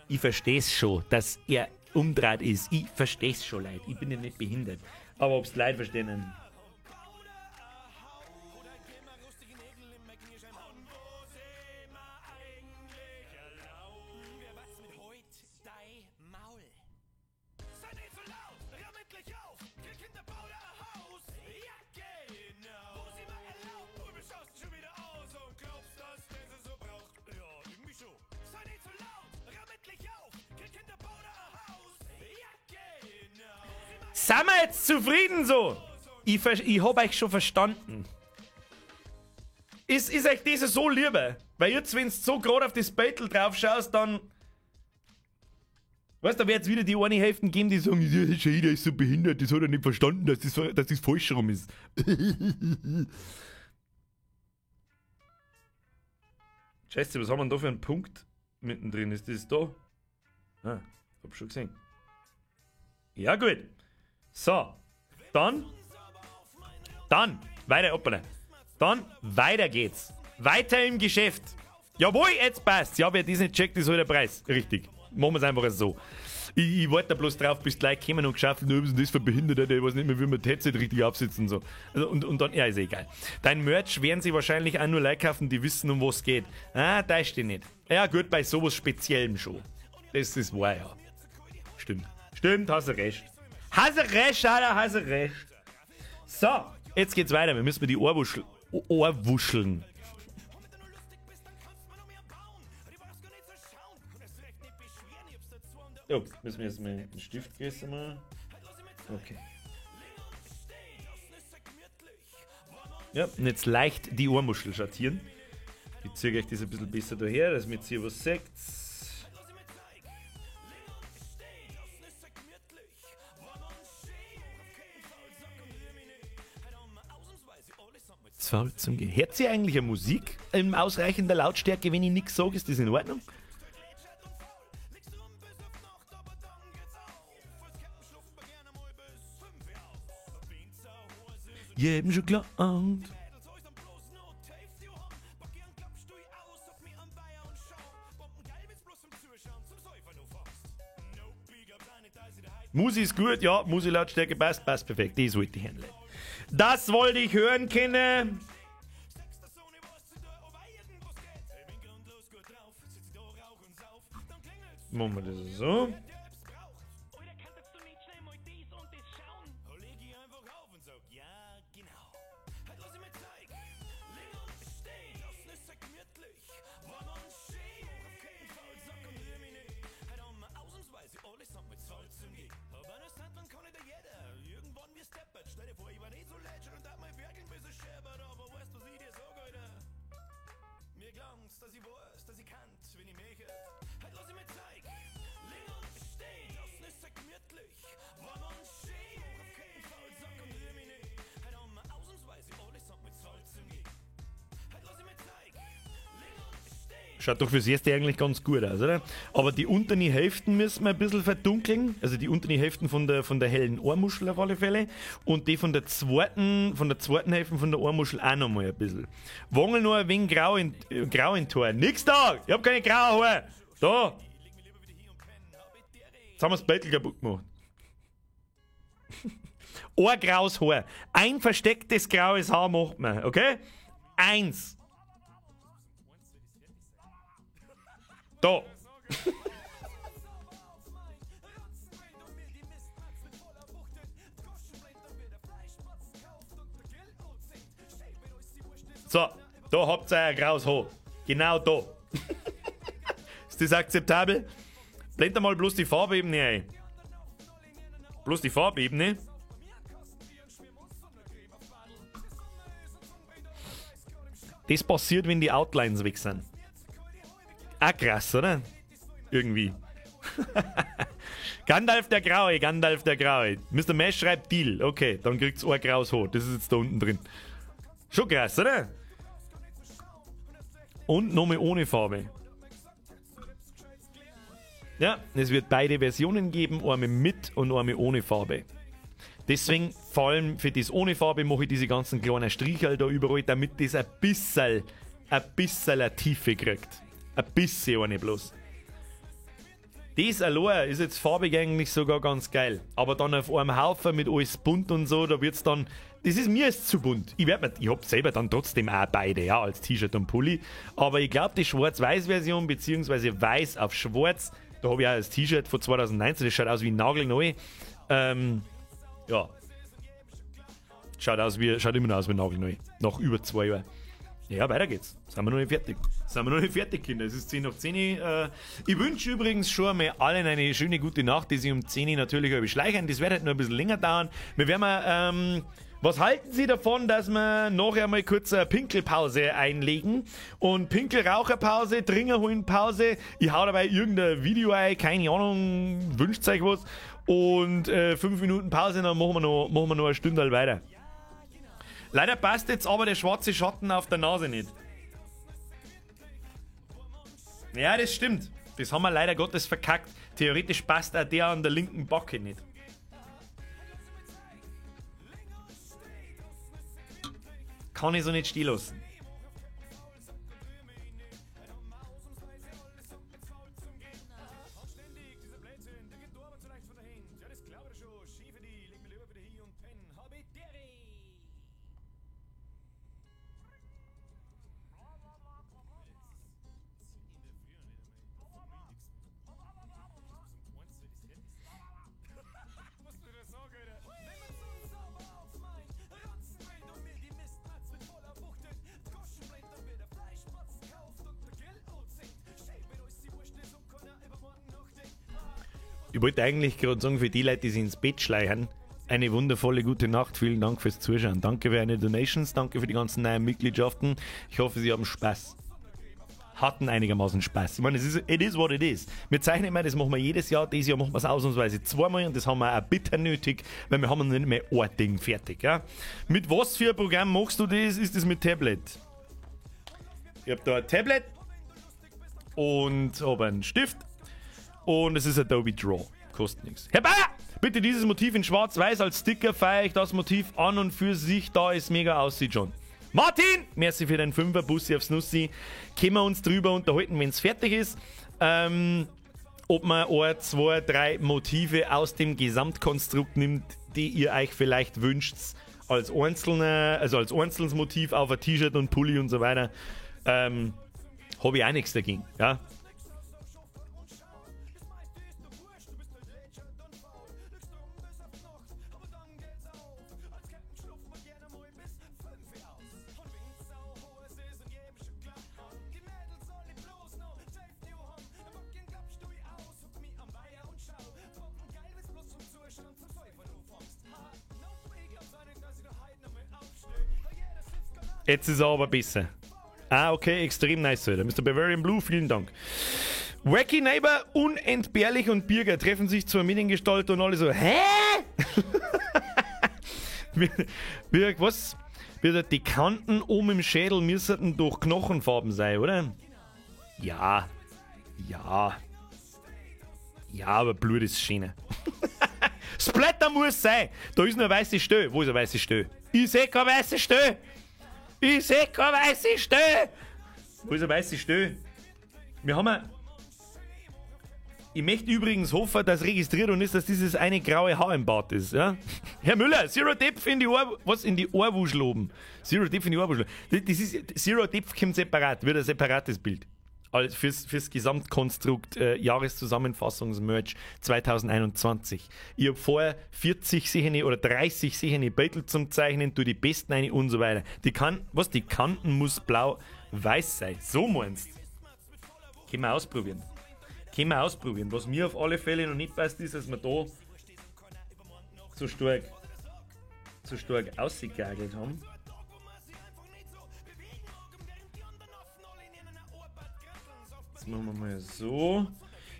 Ich versteh's schon, dass er umdreht ist. Ich versteh's schon, Leute. Ich bin ja nicht behindert. Aber ob's Leute verstehen, dann. Sind wir jetzt zufrieden so? Ich hab euch schon verstanden. Ist euch das so lieber? Weil jetzt, wenn du so grad auf das Battle drauf schaust, dann... Weißt du, da wird's wieder die eine Hälfte geben, die sagen, ja, der ist so behindert, das hat er nicht verstanden, dass das falsch rum ist. Scheiße, was haben wir denn da für einen Punkt mittendrin? Ist das da? Ah, hab schon gesehen. Ja, gut. So, dann, weiter, hoppala. Dann, weiter geht's. Weiter im Geschäft. Jawohl, jetzt passt's. Ja, wer das nicht checkt, ist halt der Preis. Richtig. Machen wir es einfach so. Ich warte da bloß drauf, bis gleich kommen und geschafft, was ist das für Behinderte, der weiß nicht mehr, wie man das Headset richtig aufsitzen und so. Also, und dann, ja, ist eh egal. Dein Merch werden sie wahrscheinlich auch nur Leute kaufen, die wissen, um was es geht. Ah, da steht nicht. Ja, gut, bei sowas Speziellem schon. Das ist wahr, ja. Stimmt. Stimmt, hast du recht. Hast du recht, Alter, hast du recht. So, jetzt geht's weiter. Wir müssen die Ohrwuscheln. Oh, müssen wir jetzt mal den Stift größer machen. Okay. Ja, und jetzt leicht die Ohrmuschel schattieren. Ich ziehe euch das ein bisschen besser daher, dass ihr hier was seht. Zum Gehen. Hört ihr eigentlich eine Musik in ausreichender Lautstärke, wenn ich nichts sage? Ist das in Ordnung? Jedem schon gelernt. Musi ist gut, ja, Musi-Lautstärke passt, passt perfekt. Das wollte ich hören. Das wollte ich hören, Kinder. Machen wir das so. Schaut doch fürs Erste eigentlich ganz gut aus, oder? Aber die unteren Hälften müssen wir ein bisschen verdunkeln. Also die unteren Hälften von der hellen Ohrmuschel auf alle Fälle. Und die von der zweiten Hälfte von der Ohrmuschel auch nochmal ein bisschen. Wangel nur ein wenig grau in Tor. Nix da! Ich hab keine grauen Haare! Da! Jetzt haben wir das Bettel kaputt gemacht. Ein graues Haar. Ein verstecktes graues Haar macht man, okay? Eins. Da. So, da habt ihr ein graues Haar. Genau da. Ist das akzeptabel? Blend mal bloß die Farbebene ein. Bloß die Farbebene. Das passiert, wenn die Outlines weg sind. Auch krass, oder? Irgendwie. Gandalf der Graue, Gandalf der Graue. Mr. Mesh schreibt Deal. Okay, dann kriegt's ein graues Haar. Das ist jetzt da unten drin. Schon krass, oder? Und nochmal ohne Farbe. Ja, es wird beide Versionen geben, eine mit und eine ohne Farbe. Deswegen, vor allem für das ohne Farbe, mache ich diese ganzen kleinen Stricherl da überall, damit das ein bisschen eine Tiefe kriegt. Ein bisschen eine bloß. Das allein ist jetzt farbig eigentlich sogar ganz geil. Aber dann auf einem Haufen mit alles bunt und so, da wird's dann. Das ist mir ist zu bunt. Ich hab selber dann trotzdem auch beide, ja, als T-Shirt und Pulli. Aber ich glaube, die Schwarz-Weiß-Version, beziehungsweise Weiß auf Schwarz, da habe ich auch das T-Shirt von 2019, das schaut aus wie nagelneu. Ja. Schaut immer noch aus wie nagelneu. Nach über 2 Jahren. Ja, weiter geht's. Sind wir noch nicht fertig. Sind wir noch nicht fertig, Kinder. Es ist 10:10. Ich wünsche übrigens schon einmal allen eine schöne gute Nacht, die sich um 10 Uhr natürlich überschleichen. Das wird halt noch ein bisschen länger dauern. Wir werden mal, was halten Sie davon, dass wir nachher mal kurz eine Pinkelpause einlegen? Und Pinkelraucherpause, Dringerholenpause. Ich hau dabei irgendein Video ein, keine Ahnung, wünscht euch was. Und 5 Minuten Pause, dann machen wir noch eine Stunde weiter. Leider passt jetzt aber der schwarze Schatten auf der Nase nicht. Ja, das stimmt. Das haben wir leider Gottes verkackt. Theoretisch passt auch der an der linken Backe nicht. Kann ich so nicht stehen lassen. Ich wollte eigentlich gerade sagen, für die Leute, die sich ins Bett schleichen, eine wundervolle gute Nacht. Vielen Dank fürs Zuschauen. Danke für eine Donations, danke für die ganzen neuen Mitgliedschaften. Ich hoffe, Sie haben Spaß. Hatten einigermaßen Spaß. Ich meine, es ist, it is what it is. Wir zeichnen immer, das machen wir jedes Jahr. Dieses Jahr machen wir es ausnahmsweise zweimal und das haben wir auch bitter nötig, weil wir haben nicht mehr ein Ding fertig. Ja? Mit was für ein Programm machst du das? Ist das mit Tablet? Ich habe da ein Tablet und habe einen Stift und es ist Adobe Draw. Kostet nichts. Herr Bayer, bitte dieses Motiv in schwarz-weiß als Sticker, feiere ich das Motiv an und für sich, da es mega aussieht schon. Martin, merci für den Fünfer, Bussi aufs Nussi. Können wir uns drüber unterhalten, wenn es fertig ist. Ob man 1, 2, 3 Motive aus dem Gesamtkonstrukt nimmt, die ihr euch vielleicht wünscht, als einzelne, also als einzelnes Motiv auf ein T-Shirt und Pulli und so weiter. Habe ich auch nichts dagegen. Ja? Jetzt ist er aber besser. Ah, okay, extrem nice, Alter. Mr. Bavarian Blue, vielen Dank. Wacky Neighbor, Unentbehrlich und Birger treffen sich zur Mediengestalter und alle so, hä? Was? Die Kanten oben im Schädel müssten doch Knochenfarben sein, oder? Ja. Ja. Ja, aber Blut ist schöner. Splatter muss sein. Da ist nur eine weiße Stelle. Wo ist eine weiße Stelle? Ich seh keine weiße Stelle. Ich seh keine weiße Stelle. Wo ist eine weiße Stelle? Wir haben eine. Ich möchte übrigens hoffen, dass registriert und ist, dass dieses eine graue Haar im Bart ist. Ja? Herr Müller, Zero Depth in die Ohr, was in die Ohrwuschel oben? Zero Depth in die Ohrwuschel. Das ist, Zero Depth kommt separat, wird ein separates Bild. Also fürs Gesamtkonstrukt Jahreszusammenfassungs-Merch 2021. Ich hab vorher 40 sehene oder 30 sehene Beutel zum Zeichnen, tu die besten eine und so weiter. Die kann, was, die Kanten muss blau-weiß sein. So meinst du? Können wir ausprobieren. Können wir ausprobieren. Was mir auf alle Fälle noch nicht passt, ist, dass wir da zu stark ausgegagelt haben. Das machen wir mal so.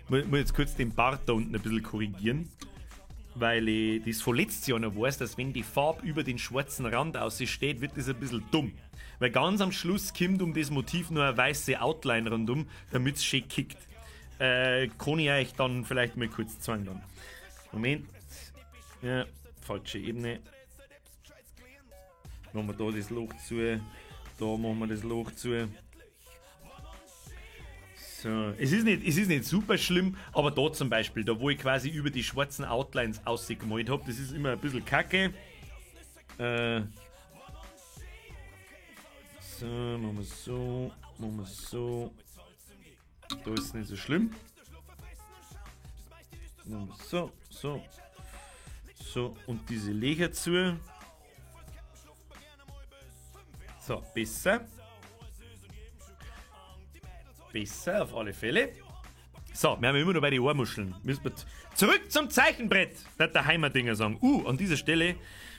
Ich muss jetzt kurz den Bart da unten ein bisschen korrigieren, weil ich das von letztes Jahr noch weiß, dass wenn die Farbe über den schwarzen Rand aussteht, wird das ein bisschen dumm. Weil ganz am Schluss kommt um das Motiv nur eine weiße Outline rundum, damit es schön kickt. Kann ich euch dann vielleicht mal kurz zeigen dann. Moment. Ja, falsche Ebene. Machen wir da das Loch zu. Da machen wir das Loch zu. So. Es ist nicht super schlimm, aber da zum Beispiel, da wo ich quasi über die schwarzen Outlines ausgemalt habe, das ist immer ein bisschen kacke. So, machen wir so, machen wir so. Da ist es nicht so schlimm. Machen wir so, so, so und diese Löcher zu. So, besser. Besser auf alle Fälle. So, wir haben immer noch bei den Ohrmuscheln. Müssen wir zurück zum Zeichenbrett, wird der Heimerdinger sagen. An dieser Stelle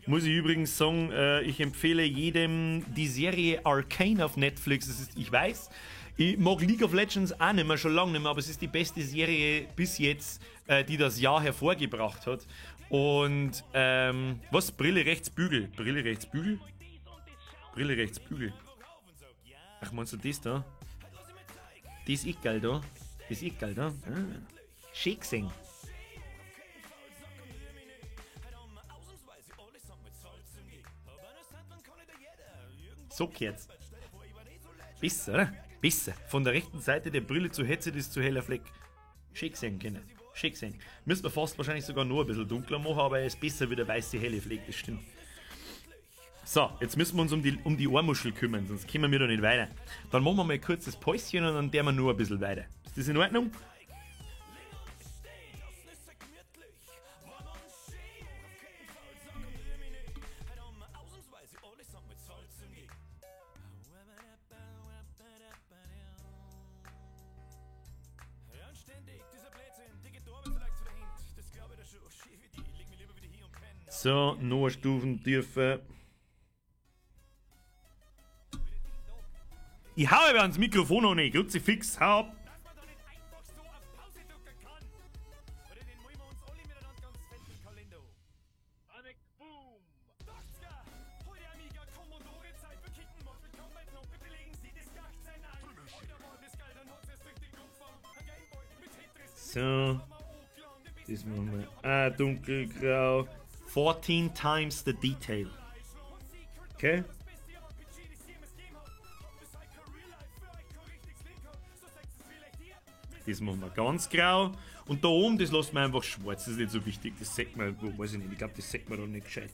muss ich übrigens sagen, ich empfehle jedem die Serie Arcane auf Netflix. Das ist, ich weiß, ich mag League of Legends auch nicht mehr, schon lange nicht mehr, aber es ist die beste Serie bis jetzt, die das Jahr hervorgebracht hat. Und, was? Brille rechts Bügel. Brille rechts Bügel? Brille rechts Bügel. Ach, meinst du das da? Das ist geil da. Das ist geil da. Ah. Schön gesehen. So geht's. Besser, oder? Besser. Von der rechten Seite der Brille zu Headset ist zu heller Fleck. Schön gesehen, Kinder. Schön gesehen. Müssen wir fast wahrscheinlich sogar nur ein bisschen dunkler machen, aber er ist besser wie der weiße helle Fleck, das stimmt. So, jetzt müssen wir uns um die Ohrmuschel kümmern, sonst kommen wir da nicht weiter. Dann machen wir mal ein kurzes Päuschen und dann der wir nur ein bisschen weiter. Ist das in Ordnung? So, noch eine Stufen tiefer. Ich hau aber ans Mikrofon noch nicht. Kruzifix, hau ab. So, das machen wir auch dunkelgrau. 14 times the detail. Okay. Das machen wir ganz grau. Und da oben, das lassen wir einfach schwarz. Das ist nicht so wichtig. Das sieht man, weiß ich nicht. Ich glaube, das sieht man da nicht gescheit.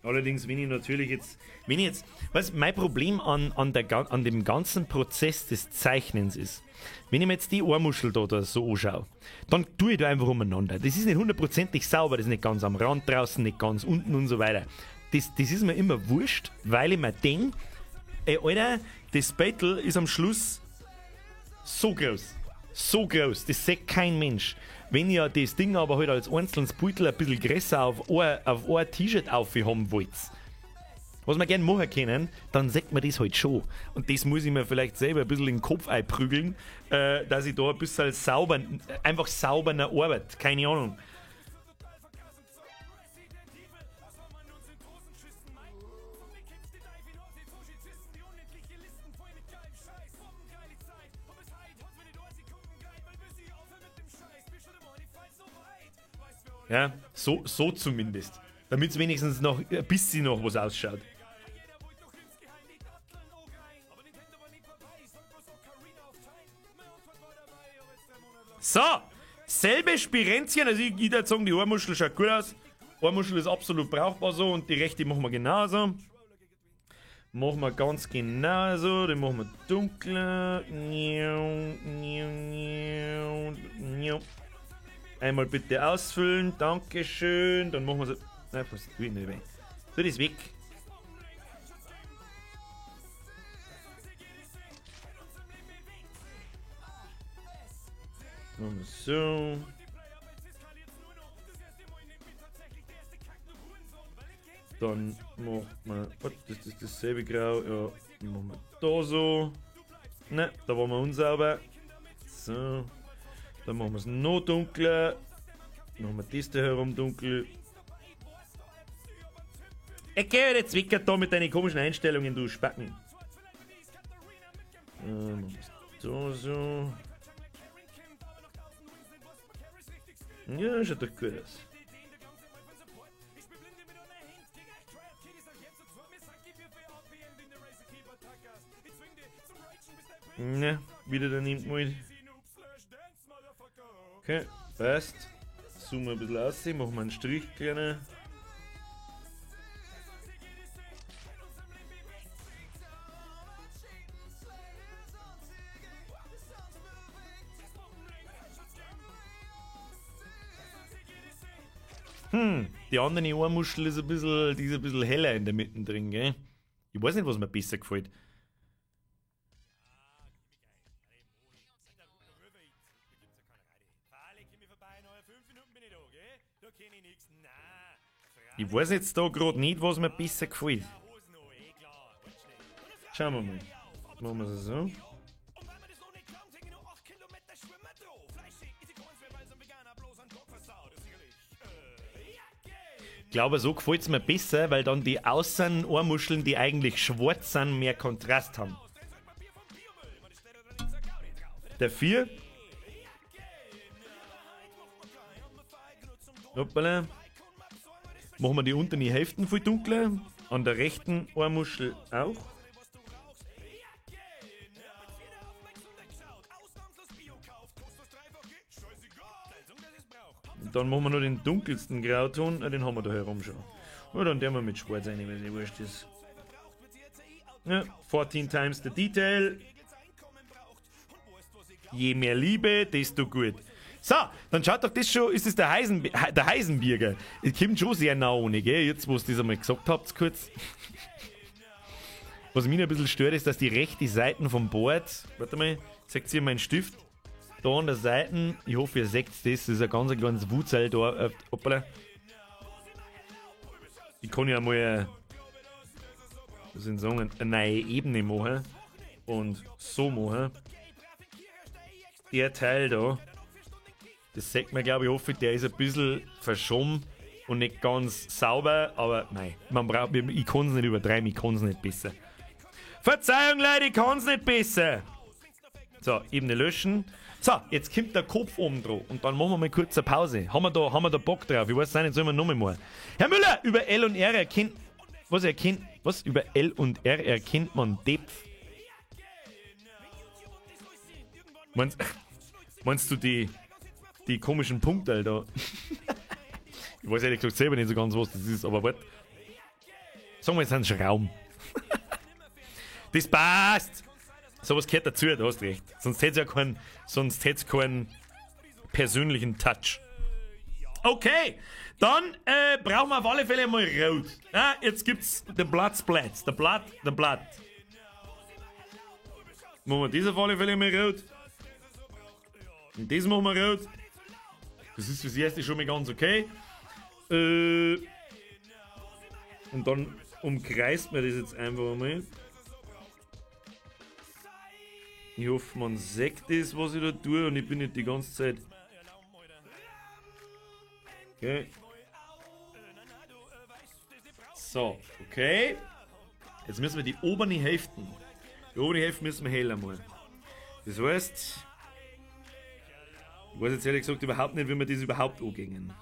Allerdings, wenn ich natürlich jetzt, weißt, mein Problem an dem ganzen Prozess des Zeichnens ist, wenn ich mir jetzt die Ohrmuschel da so anschaue, dann tue ich da einfach umeinander. Das ist nicht hundertprozentig sauber, das ist nicht ganz am Rand draußen, nicht ganz unten und so weiter. Das ist mir immer wurscht, weil ich mir denke, ey, Alter, das Battle ist am Schluss so groß. So groß, das sieht kein Mensch. Wenn ihr das Ding aber halt als einzelnes Beutel ein bisschen größer auf ein T-Shirt auf haben wollt, was wir gerne machen können, dann sieht man das halt schon. Und das muss ich mir vielleicht selber ein bisschen in den Kopf einprügeln, dass ich da ein bisschen sauber, einfach sauber arbeite. Keine Ahnung. Ja, so zumindest. Damit es wenigstens noch ein bisschen noch was ausschaut. So, selbe Spirenzchen. Also ich würde sagen, die Ohrmuschel schaut gut aus. Ohrmuschel ist absolut brauchbar so und die rechte machen wir genauso. Machen wir ganz genauso. Den machen wir dunkler. Einmal bitte ausfüllen, dankeschön. Dann machen wir so. Nein, was tue ich nicht weg. So, das ist weg. Machen wir so. Dann macht man. Oh, das ist dasselbe Grau. Ja, dann machen wir da so. Ne, da waren wir unsauber. So. Dann machen wir es noch dunkler. Machen wir das da herum dunkel. Okay, jetzt zwickert da mit deinen komischen Einstellungen, du Spacken. Machen wir es da so. Ja, schaut doch gut aus. Ne, wieder daneben gemalt. Okay, passt. Zoomen wir ein bisschen aus, machen wir einen Strich kleiner. Die andere Ohrmuschel ist ein bisschen, die ist ein bisschen heller in der Mitte drin, gell? Ich weiß nicht, was mir besser gefällt. Ich weiß jetzt da gerade nicht, was mir besser gefällt. Schauen wir mal. Machen wir es so. Ich glaube, so gefällt es mir besser, weil dann die außen Ohrmuscheln, die eigentlich schwarz sind, mehr Kontrast haben. Der 4. Hoppala. Machen wir die unteren Hälften viel dunkler. An der rechten Ohrmuschel auch. Und dann machen wir noch den dunkelsten Grauton. Den haben wir da herum schon. Und dann den wir mit Schwarz rein, weil es eh wurscht ist. Ja, 14 times the detail. Je mehr Liebe, desto gut. So, dann schaut doch das schon, ist das der Heisenbierger? Es kommt schon sehr nah ohne, gell? Jetzt, wo ihr das einmal gesagt habt, kurz. Was mich ein bisschen stört, ist, dass die rechte Seite vom Board, warte mal, zeigt ihr meinen Stift? Da an der Seite, ich hoffe, ihr seht das, das ist ein ganz kleines Wutzell da. Hoppala. Ich kann ja mal, was soll ich sagen, eine neue Ebene machen und so machen. Der Teil da, das sieht man, glaube ich, hoffe ich, der ist ein bisschen verschoben und nicht ganz sauber, aber nein, man braucht, ich kann's nicht übertreiben, ich kann's nicht besser. Verzeihung, Leute, ich kann's nicht besser. So, Ebene löschen. So, jetzt kommt der Kopf oben drauf und dann machen wir mal kurz eine Pause. Haben wir da Bock drauf? Ich weiß nicht, sollen wir nochmal machen. Herr Müller, über L und R erkennt... Was erkennt... Was? Über L und R erkennt man Depth? Meinst du die komischen Punkte da? Ich weiß ehrlich gesagt selber nicht so ganz, was das ist, aber warte. Sagen wir, es sind Schrauben. Das passt! Sowas gehört dazu, da hast du recht. Sonst hätte es ja keinen, sonst hätt's keinen persönlichen Touch. Okay, dann brauchen wir auf alle Fälle mal Rot. Ja, jetzt gibt's den Blattsplatz. Der Blatt, der Blatt. Machen wir das auf alle Fälle mal rot. Und das machen wir rot. Das ist fürs Erste schon mal ganz okay. Und dann umkreist man das jetzt einfach mal. Ich hoffe, man sieht das, was ich da tue, und ich bin nicht die ganze Zeit. Okay. So, okay. Jetzt müssen wir die oberen Hälften. Die obere Hälfte müssen wir heller machen. Das heißt, ich weiß jetzt ehrlich gesagt überhaupt nicht, wie wir das überhaupt angehen.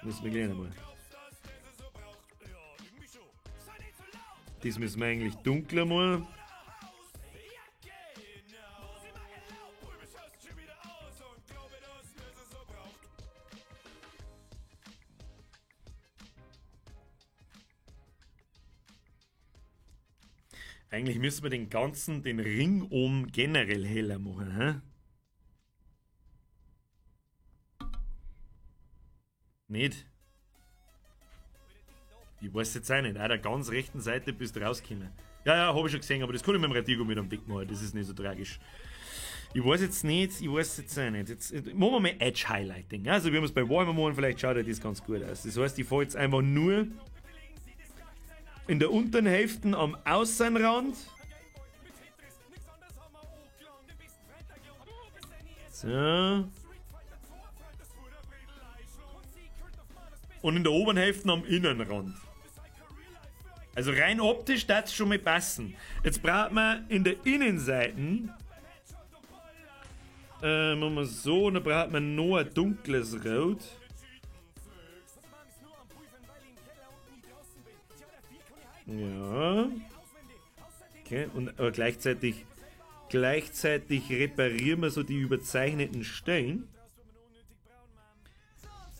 Müssen wir gleich einmal. Das müssen wir eigentlich dunkler machen. Eigentlich müssen wir den ganzen, den Ring um generell heller machen, hä? Nicht? Ich weiß jetzt auch nicht. Auch der ganz rechten Seite bist du rausgekommen. Ja, ja, hab ich schon gesehen, aber das kann ich mit dem Radiergummi dann wegmachen. Das ist nicht so tragisch. Ich weiß jetzt nicht, ich weiß jetzt auch nicht. Jetzt machen wir mal Edge Highlighting. Also, wie wir es bei Warhammer machen, vielleicht schaut das ganz gut aus. Das heißt, ich fahre jetzt einfach nur in der unteren Hälfte am Außenrand. So. Und in der oberen Hälfte am Innenrand. Also rein optisch darf es schon mal passen. Jetzt braucht man in der Innenseite, machen wir so, und dann braucht man noch ein dunkles Rot. Ja. Okay, und aber gleichzeitig reparieren wir so die überzeichneten Stellen.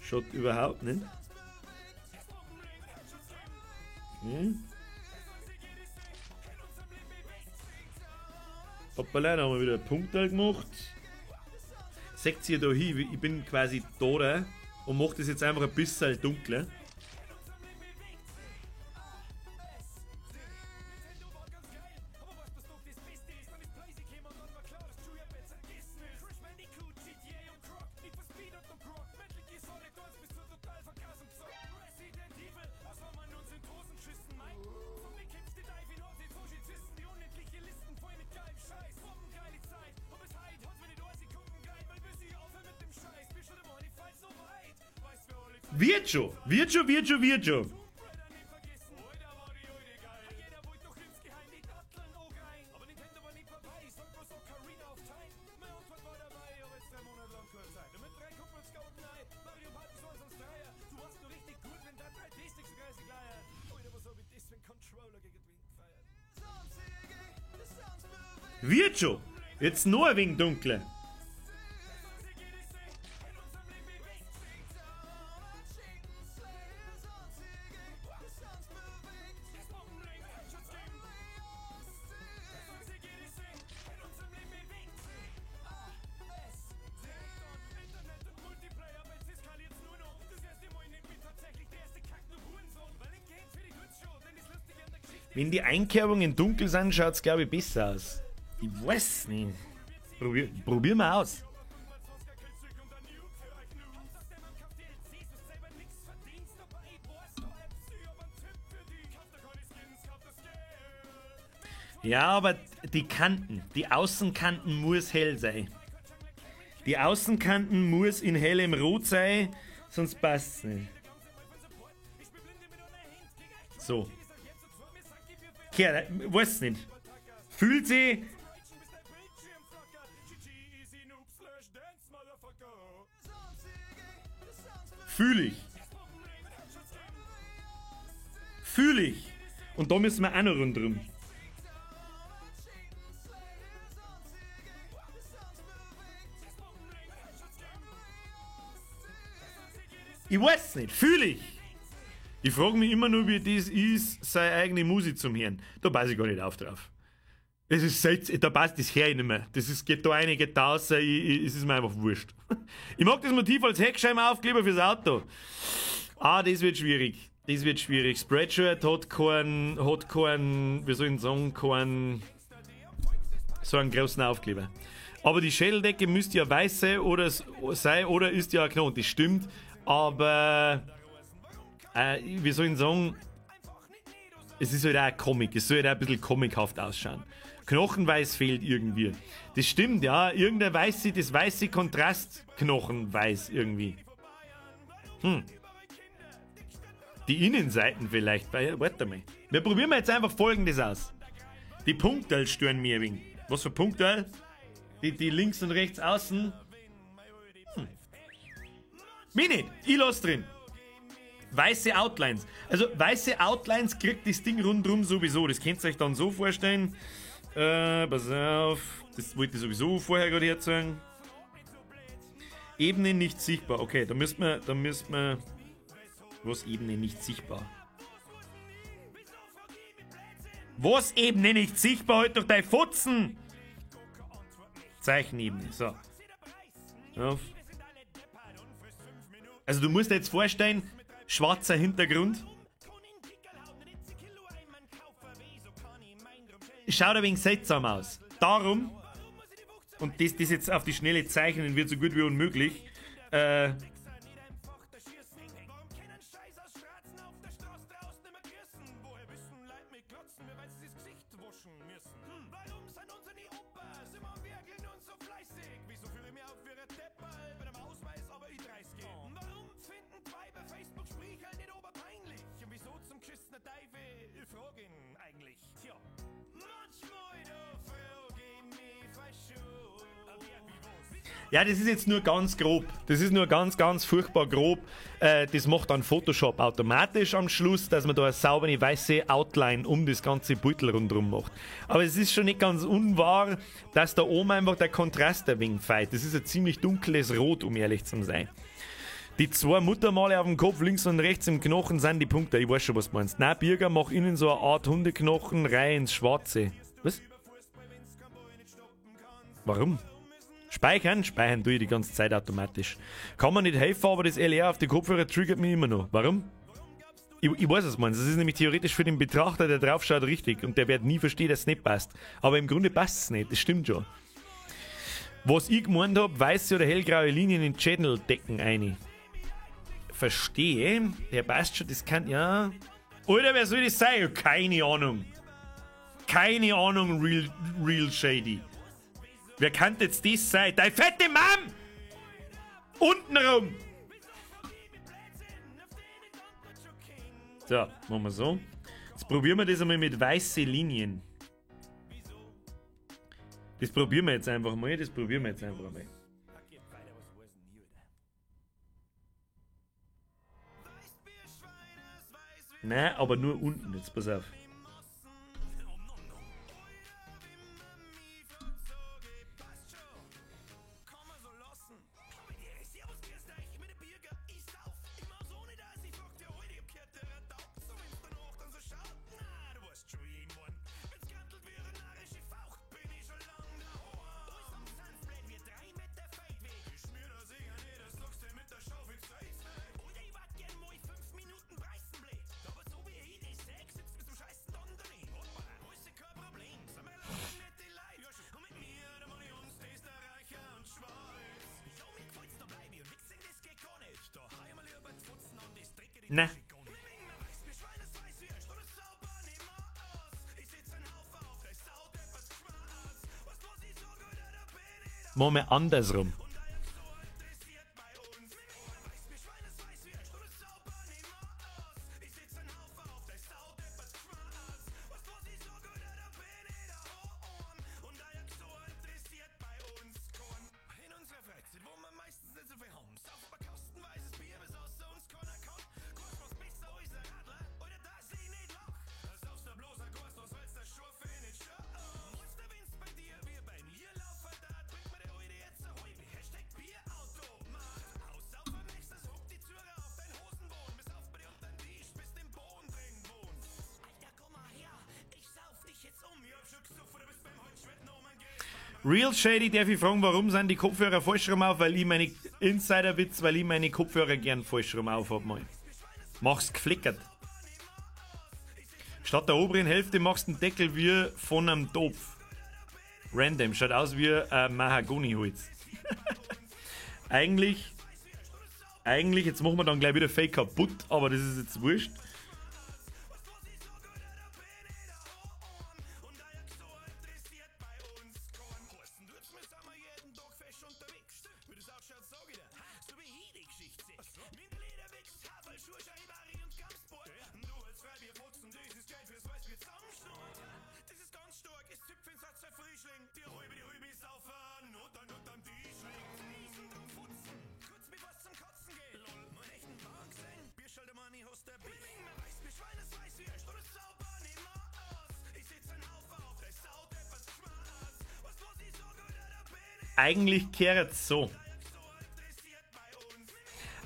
Schaut überhaupt nicht. Okay. Hoppala, da haben wir wieder einen Punkt gemacht. Seht ihr da hin, ich bin quasi da und mache das jetzt einfach ein bisschen dunkler. Wird schon, wird schon, wird schon, wird schon. Wird schon. Jetzt noch ein wenig dunkler. Wenn die Einkerbungen dunkel sind, schaut es, glaube ich, besser aus. Ich weiß nicht. Probier mal aus. Ja, aber die Kanten, die Außenkanten muss hell sein. Die Außenkanten muss in hellem Rot sein, sonst passt's nicht. So. Kerl, weiß nicht. Fühlt sie. Fühl ich. Fühl ich. Und da müssen wir auch noch rundherum. Ich weiß nicht, fühl ich. Ich frage mich immer nur, wie das ist, seine eigene Musik zum Hören. Da passe ich gar nicht auf drauf. Das ist seltsam, da passt das her nicht mehr. Das ist, geht da rein, geht da raus, es ist mir einfach wurscht. Ich mag das Motiv als Heckscheibenaufkleber fürs Auto. Ah, das wird schwierig. Das wird schwierig. Spreadshirt hat keinen, wie soll ich sagen, keinen, so einen großen Aufkleber. Aber die Schädeldecke müsste ja weiß sein oder, ist ja ein Knochen. Das stimmt. Aber, wie soll ich sagen, es ist halt auch ein Comic, es soll halt auch ein bisschen comichaft ausschauen. Knochenweiß fehlt irgendwie. Das stimmt, ja, irgendein weiße, das weiße Kontrastknochenweiß irgendwie. Hm. Die Innenseiten vielleicht, weil, warte mal. Wir probieren jetzt einfach Folgendes aus. Die Punkte stören mir ein wenig. Was für Punkte? Die links und rechts außen. Mich nicht, ich lass drin. Weiße Outlines. Also weiße Outlines kriegt das Ding rundrum sowieso. Das könnt ihr euch dann so vorstellen. Pass auf. Das wollte ich sowieso vorher gerade herzeigen. Ebene nicht sichtbar. Okay, da müssen wir. Was Ebene nicht sichtbar? Was Ebene nicht sichtbar? Halt doch dein Fotzen! Zeichenebene. So. Auf. Also du musst dir jetzt vorstellen, schwarzer Hintergrund. Schaut ein wenig seltsam aus. Darum, und das jetzt auf die Schnelle zeichnen wird so gut wie unmöglich, ja, das ist jetzt nur ganz grob. Das ist nur ganz, ganz furchtbar grob. Das macht dann Photoshop automatisch am Schluss, dass man da eine saubere weiße Outline um das ganze Beutel rundherum macht. Aber es ist schon nicht ganz unwahr, dass da oben einfach der Kontrast ein wenig fehlt. Das ist ein ziemlich dunkles Rot, um ehrlich zu sein. Die zwei Muttermale auf dem Kopf, links und rechts im Knochen, sind die Punkte. Ich weiß schon, was du meinst. Nein, Birger, mach innen so eine Art Hundeknochen rein ins Schwarze. Was? Warum? Speichern? Speichern tue ich die ganze Zeit automatisch. Kann man nicht helfen, aber das LR auf die Kopfhörer triggert mich immer noch. Warum? Ich weiß, was du meinst. Das ist nämlich theoretisch für den Betrachter, der drauf schaut, richtig. Und der wird nie verstehen, dass es nicht passt. Aber im Grunde passt es nicht. Das stimmt schon. Was ich gemeint habe, weiße oder hellgraue Linien in Channel-Decken eine. Verstehe. Der passt schon, das kann, ja. Alter, wer soll das sein? Keine Ahnung. Keine Ahnung, real shady. Wer kann jetzt das sein? Deine fette Mom! Untenrum! So, machen wir so. Jetzt probieren wir das einmal mit weißen Linien. Das probieren wir jetzt einfach mal. Das probieren wir jetzt einfach mal. Nein, aber nur unten. Jetzt pass auf. Na. Machen wir andersrum. Real Shady darf ich fragen, warum sind die Kopfhörer falsch rum auf? Weil ich meine Insider-Witz, weil ich meine Kopfhörer gern falsch rum auf hab, mal. Mach's geflickert. Statt der oberen Hälfte machst du einen Deckel wie von einem Topf. Random, schaut aus wie ein Mahagoniholz. Eigentlich, jetzt machen wir dann gleich wieder Fake kaputt, aber das ist jetzt wurscht. Eigentlich kehrt's so.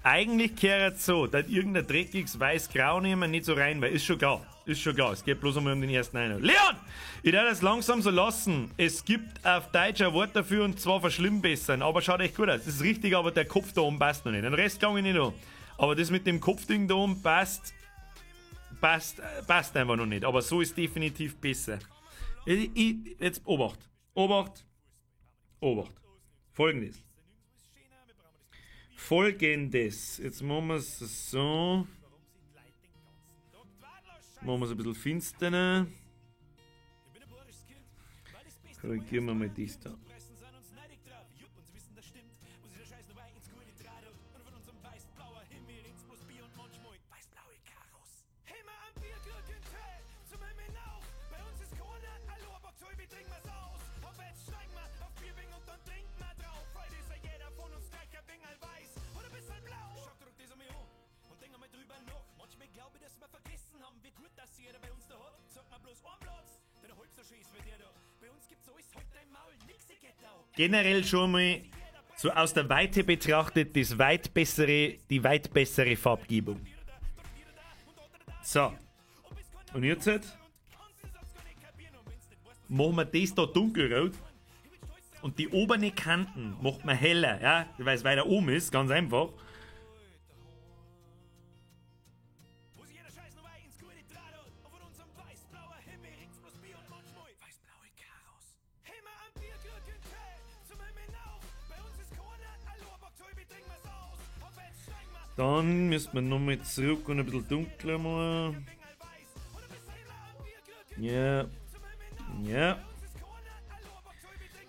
Eigentlich kehrt's so, dass irgendein dreckiges weiß-grau nehmen nicht so rein, weil ist schon klar. Ist schon klar. Es geht bloß einmal um den ersten Eindruck. Leon! Ich darf das langsam so lassen. Es gibt auf Deutsch ein Wort dafür und zwar verschlimmbessern, aber schaut echt gut aus. Das ist richtig, aber der Kopf da oben passt noch nicht. Den Rest gang ich nicht an. Aber das mit dem Kopfding da oben passt einfach noch nicht. Aber so ist definitiv besser. Jetzt Obacht. Obacht. Obacht. Folgendes. Folgendes. Jetzt machen wir es so. Machen wir es ein bisschen finsterer. Korrigieren wir mal das da. Generell schon mal so aus der Weite betrachtet das weit bessere, die weit bessere Farbgebung. So. Und jetzt machen wir das da dunkelrot und die oberen Kanten macht man heller, ja, weil es weiter oben ist, ganz einfach. Dann müssen wir nochmal zurück und ein bisschen dunkler machen. Ja. Ja.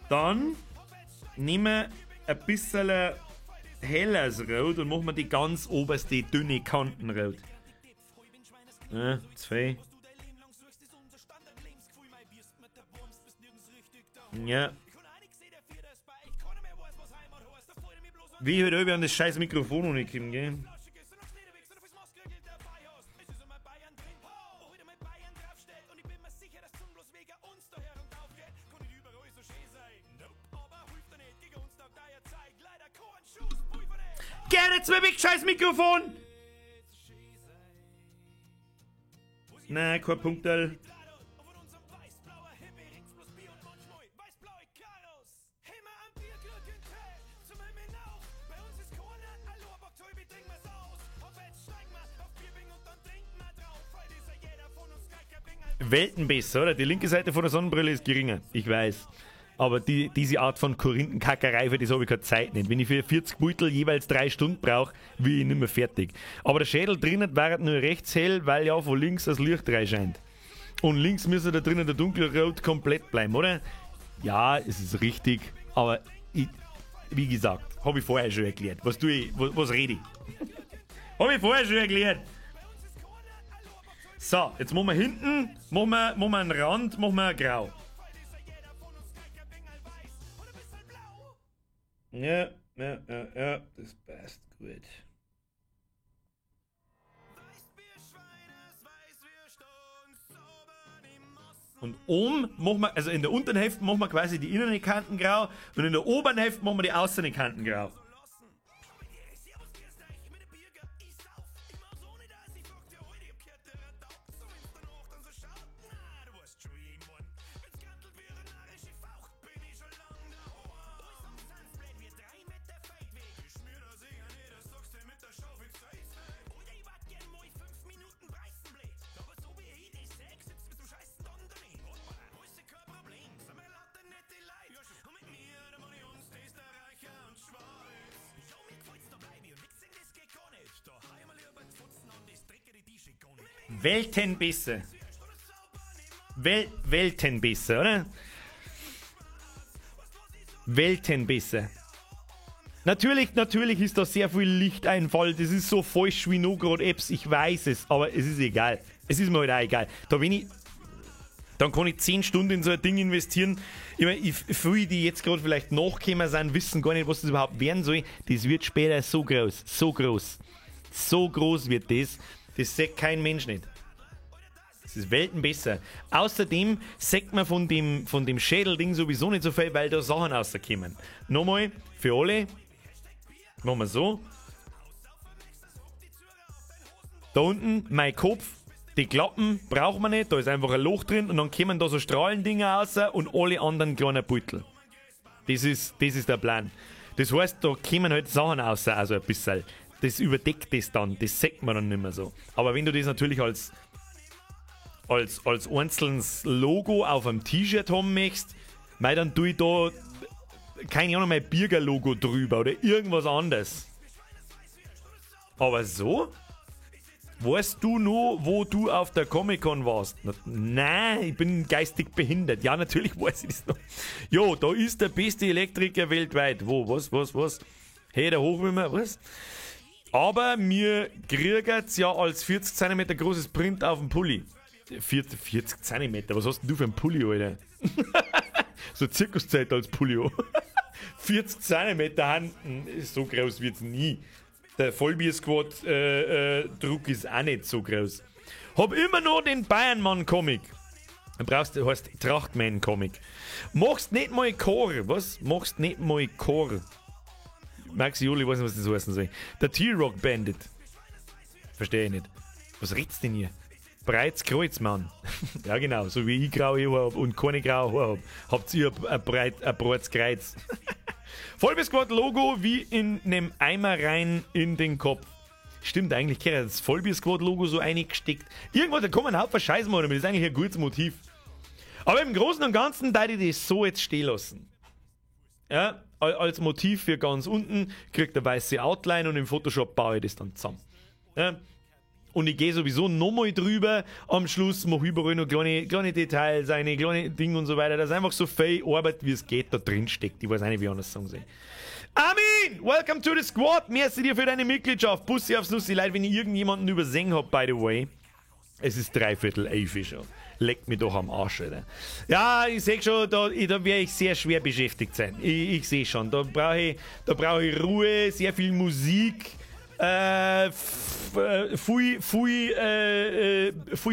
Dann nehmen wir ein bisschen helleres Rot und machen wir die ganz oberste dünne Kanten rot. Ja, zwei. Ja. Wie ich halt an das scheiß Mikrofon noch nicht kommen, gell? Geh jetzt mit dem scheiß Mikrofon! Nein, kein Punkterl. Welten besser, oder? Die linke Seite von der Sonnenbrille ist geringer. Ich weiß. Aber diese Art von Korinthenkackerei, für das habe ich keine Zeit nicht. Wenn ich für 40 Beutel jeweils 3 Stunden brauche, bin ich nicht mehr fertig. Aber der Schädel drinnen war nur rechts hell, weil ja von links das Licht reinscheint. Und links müsste da drinnen der dunkelrot komplett bleiben, oder? Ja, es ist richtig, aber ich, wie gesagt, habe ich vorher schon erklärt. Was tue ich, was rede ich? Habe ich vorher schon erklärt. So, jetzt machen wir hinten, machen wir einen Rand, machen wir grau. Ja, das passt gut. Und oben machen wir, also in der unteren Hälfte machen wir quasi die inneren Kanten grau und in der oberen Hälfte machen wir die äußeren Kanten grau. Weltenbisse. Weltenbisse, oder? Weltenbisse. Natürlich ist da sehr viel Lichteinfall. Das ist so falsch wie noch gerade Apps. Ich weiß es, aber es ist egal. Es ist mir halt auch egal. Da wenn ich, dann kann ich 10 Stunden in so ein Ding investieren. Ich meine, viele, die jetzt gerade vielleicht nachgekommen sind, wissen gar nicht, was das überhaupt werden soll. Das wird später so groß. So groß. So groß wird das. Das sieht kein Mensch nicht. Das ist Welten besser. Außerdem sieht man von dem Schädelding sowieso nicht so viel, weil da Sachen rauskommen. Nochmal, für alle. Machen wir so. Da unten, mein Kopf. Die Klappen braucht man nicht. Da ist einfach ein Loch drin und dann kommen da so Strahlendinger raus und alle anderen kleinen Beutel. Das ist der Plan. Das heißt, da kommen halt Sachen raus, also ein bisschen. Das überdeckt das dann, das sieht man dann nicht mehr so. Aber wenn du das natürlich als einzelnes Logo auf einem T-Shirt haben möchtest, mei, dann tue ich da, keine Ahnung, mein Birger-Logo drüber oder irgendwas anderes. Aber so? Weißt du noch, wo du auf der Comic-Con warst? Nein, ich bin geistig behindert. Ja, natürlich weiß ich das noch. Jo, da ist der beste Elektriker weltweit. Wo, was? Hey, der Hochwimmer, was? Aber mir kriegert's ja als 40 cm großes Print auf dem Pulli. 40 cm, was hast denn du für einen Pulli, Alter? So Zirkuszeit als Pulli. 40 cm so groß wird's nie. Der Vollbier-Squad Druck ist auch nicht so groß. Hab immer noch den Bayernmann-Comic. Du brauchst, heißt Trachtmann-Comic. Machst nicht mal Chor, was? Machst nicht mal Chor. Maxi Juli, ich weiß nicht, was das heißen soll. Der T-Rock Bandit. Verstehe ich nicht. Was redst denn hier? Breites Kreuz, Mann. Ja, genau. So wie ich graue Haare hab und keine graue Haare hab, habt ihr ein breites Kreuz. Vollbier-Squad-Logo wie in einem Eimer rein in den Kopf. Stimmt eigentlich, Kerl, das Vollbier-Squad-Logo so eingesteckt. Irgendwo, da kommt ein Haufen Scheiß machen damit. Das ist eigentlich ein gutes Motiv. Aber im Großen und Ganzen da ich das so jetzt stehen lassen. Ja, als Motiv für ganz unten kriegt er weiße Outline und im Photoshop baue ich das dann zusammen. Ja. Und ich gehe sowieso nochmal drüber am Schluss, mache überall noch kleine Details, eine kleine Ding und so weiter. Das ist einfach so viel Arbeit, wie es geht, da drin steckt. Ich weiß auch nicht, wie ich anders sagen soll. Armin, welcome to the squad. Merci dir für deine Mitgliedschaft. Bussi aufs Nussi. Leid, wenn ich irgendjemanden übersehen hab, by the way. Es ist 10:45 schon. Leckt mich doch am Arsch, Alter. Ja, ich seh schon, da werde ich sehr schwer beschäftigt sein. Ich sehe schon, da brauche ich Ruhe, sehr viel Musik, viel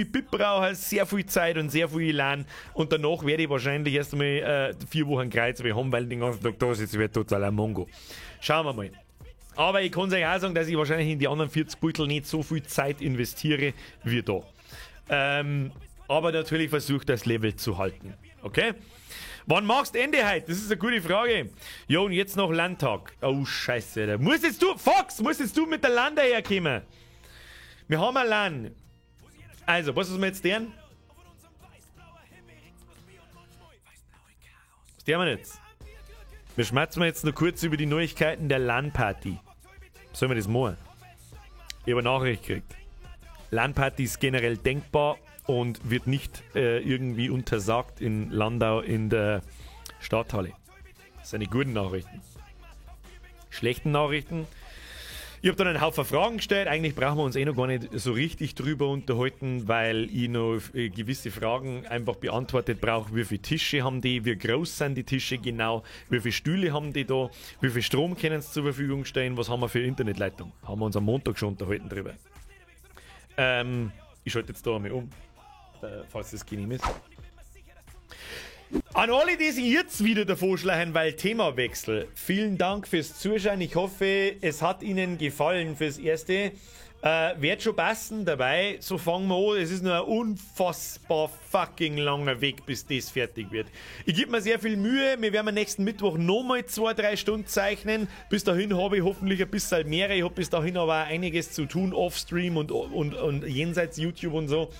Bib brauche, sehr viel Zeit und sehr viel Elan. Und danach werde ich wahrscheinlich erst einmal 4 Wochen Kreuzweh haben, weil ich den ganzen Tag da sitze, wird total ein Mongo. Schauen wir mal. Aber ich kann euch auch sagen, dass ich wahrscheinlich in die anderen 40 Beutel nicht so viel Zeit investiere wie da. Aber natürlich versuche das Level zu halten. Okay? Wann machst du Ende heute? Das ist eine gute Frage. Jo, und jetzt noch Landtag. Oh, scheiße. Da musst jetzt du, Fox, musst jetzt du mit der Lande herkommen. Wir haben ein Land. Also, was ist wir jetzt deren? Was tun wir jetzt? Wir schmatzen jetzt noch kurz über die Neuigkeiten der LAN-Party. Sollen wir das machen? Ich habe eine Nachricht gekriegt. LAN-Party ist generell denkbar und wird nicht irgendwie untersagt in Landau in der Stadthalle. Das sind die guten Nachrichten. Schlechten Nachrichten. Ich habe dann einen Haufen Fragen gestellt. Eigentlich brauchen wir uns eh noch gar nicht so richtig drüber unterhalten, weil ich noch gewisse Fragen einfach beantwortet brauche. Wie viele Tische haben die? Wie groß sind die Tische genau? Wie viele Stühle haben die da? Wie viel Strom können sie zur Verfügung stellen? Was haben wir für Internetleitung? Haben wir uns am Montag schon unterhalten drüber. Ich schalte jetzt da einmal um, falls das genehm ist. An alle, die sich jetzt wieder davor schleichen, weil Themawechsel. Vielen Dank fürs Zuschauen. Ich hoffe, es hat Ihnen gefallen fürs Erste. Wird schon passen dabei. So fangen wir an. Es ist nur ein unfassbar fucking langer Weg, bis das fertig wird. Ich gebe mir sehr viel Mühe. Wir werden am nächsten Mittwoch nochmal 2-3 Stunden zeichnen. Bis dahin habe ich hoffentlich ein bisschen mehr. Ich habe bis dahin aber auch einiges zu tun, offstream und jenseits YouTube und so.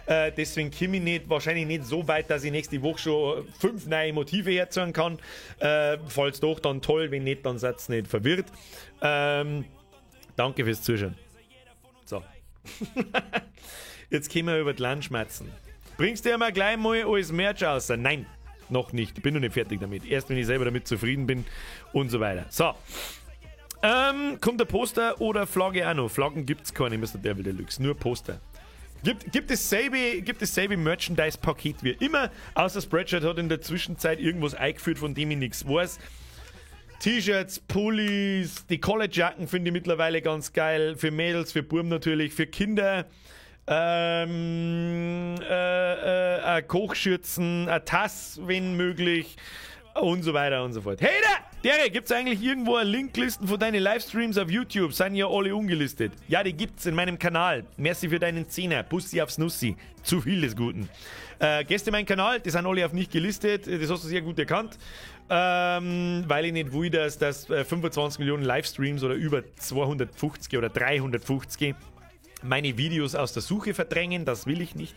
Deswegen komme ich nicht, wahrscheinlich nicht so weit, dass ich nächste Woche schon 5 neue Motive herzeigen kann. Falls doch, dann toll, wenn nicht, dann seid ihr nicht verwirrt. Danke fürs Zuschauen. So. Jetzt können wir über die Landschmerzen. Bringst du ja mal gleich mal alles Merch raus? Nein, noch nicht. Ich bin noch nicht fertig damit. Erst wenn ich selber damit zufrieden bin und so weiter. So. Kommt der Poster oder Flagge auch noch? Flaggen gibt's keine, Mr. Devil Deluxe. Nur Poster. Gibt es selbe Merchandise-Paket wie immer, außer Spreadshirt hat in der Zwischenzeit irgendwas eingeführt, von dem ich nichts weiß. T-Shirts, Pullis, die College-Jacken finde ich mittlerweile ganz geil. Für Mädels, für Buben natürlich, für Kinder. Kochschürzen, eine Tasse, wenn möglich und so weiter und so fort. Hey da! Derek, gibt's eigentlich irgendwo eine Linklisten von deinen Livestreams auf YouTube? Sind ja alle ungelistet. Ja, die gibt's in meinem Kanal. Merci für deinen Zehner. Bussi aufs Nussi. Zu viel des Guten. Gehst in meinen Kanal, die sind alle auf nicht gelistet. Das hast du sehr gut erkannt. Weil ich nicht will, dass 25 Millionen Livestreams oder über 250 oder 350 meine Videos aus der Suche verdrängen. Das will ich nicht.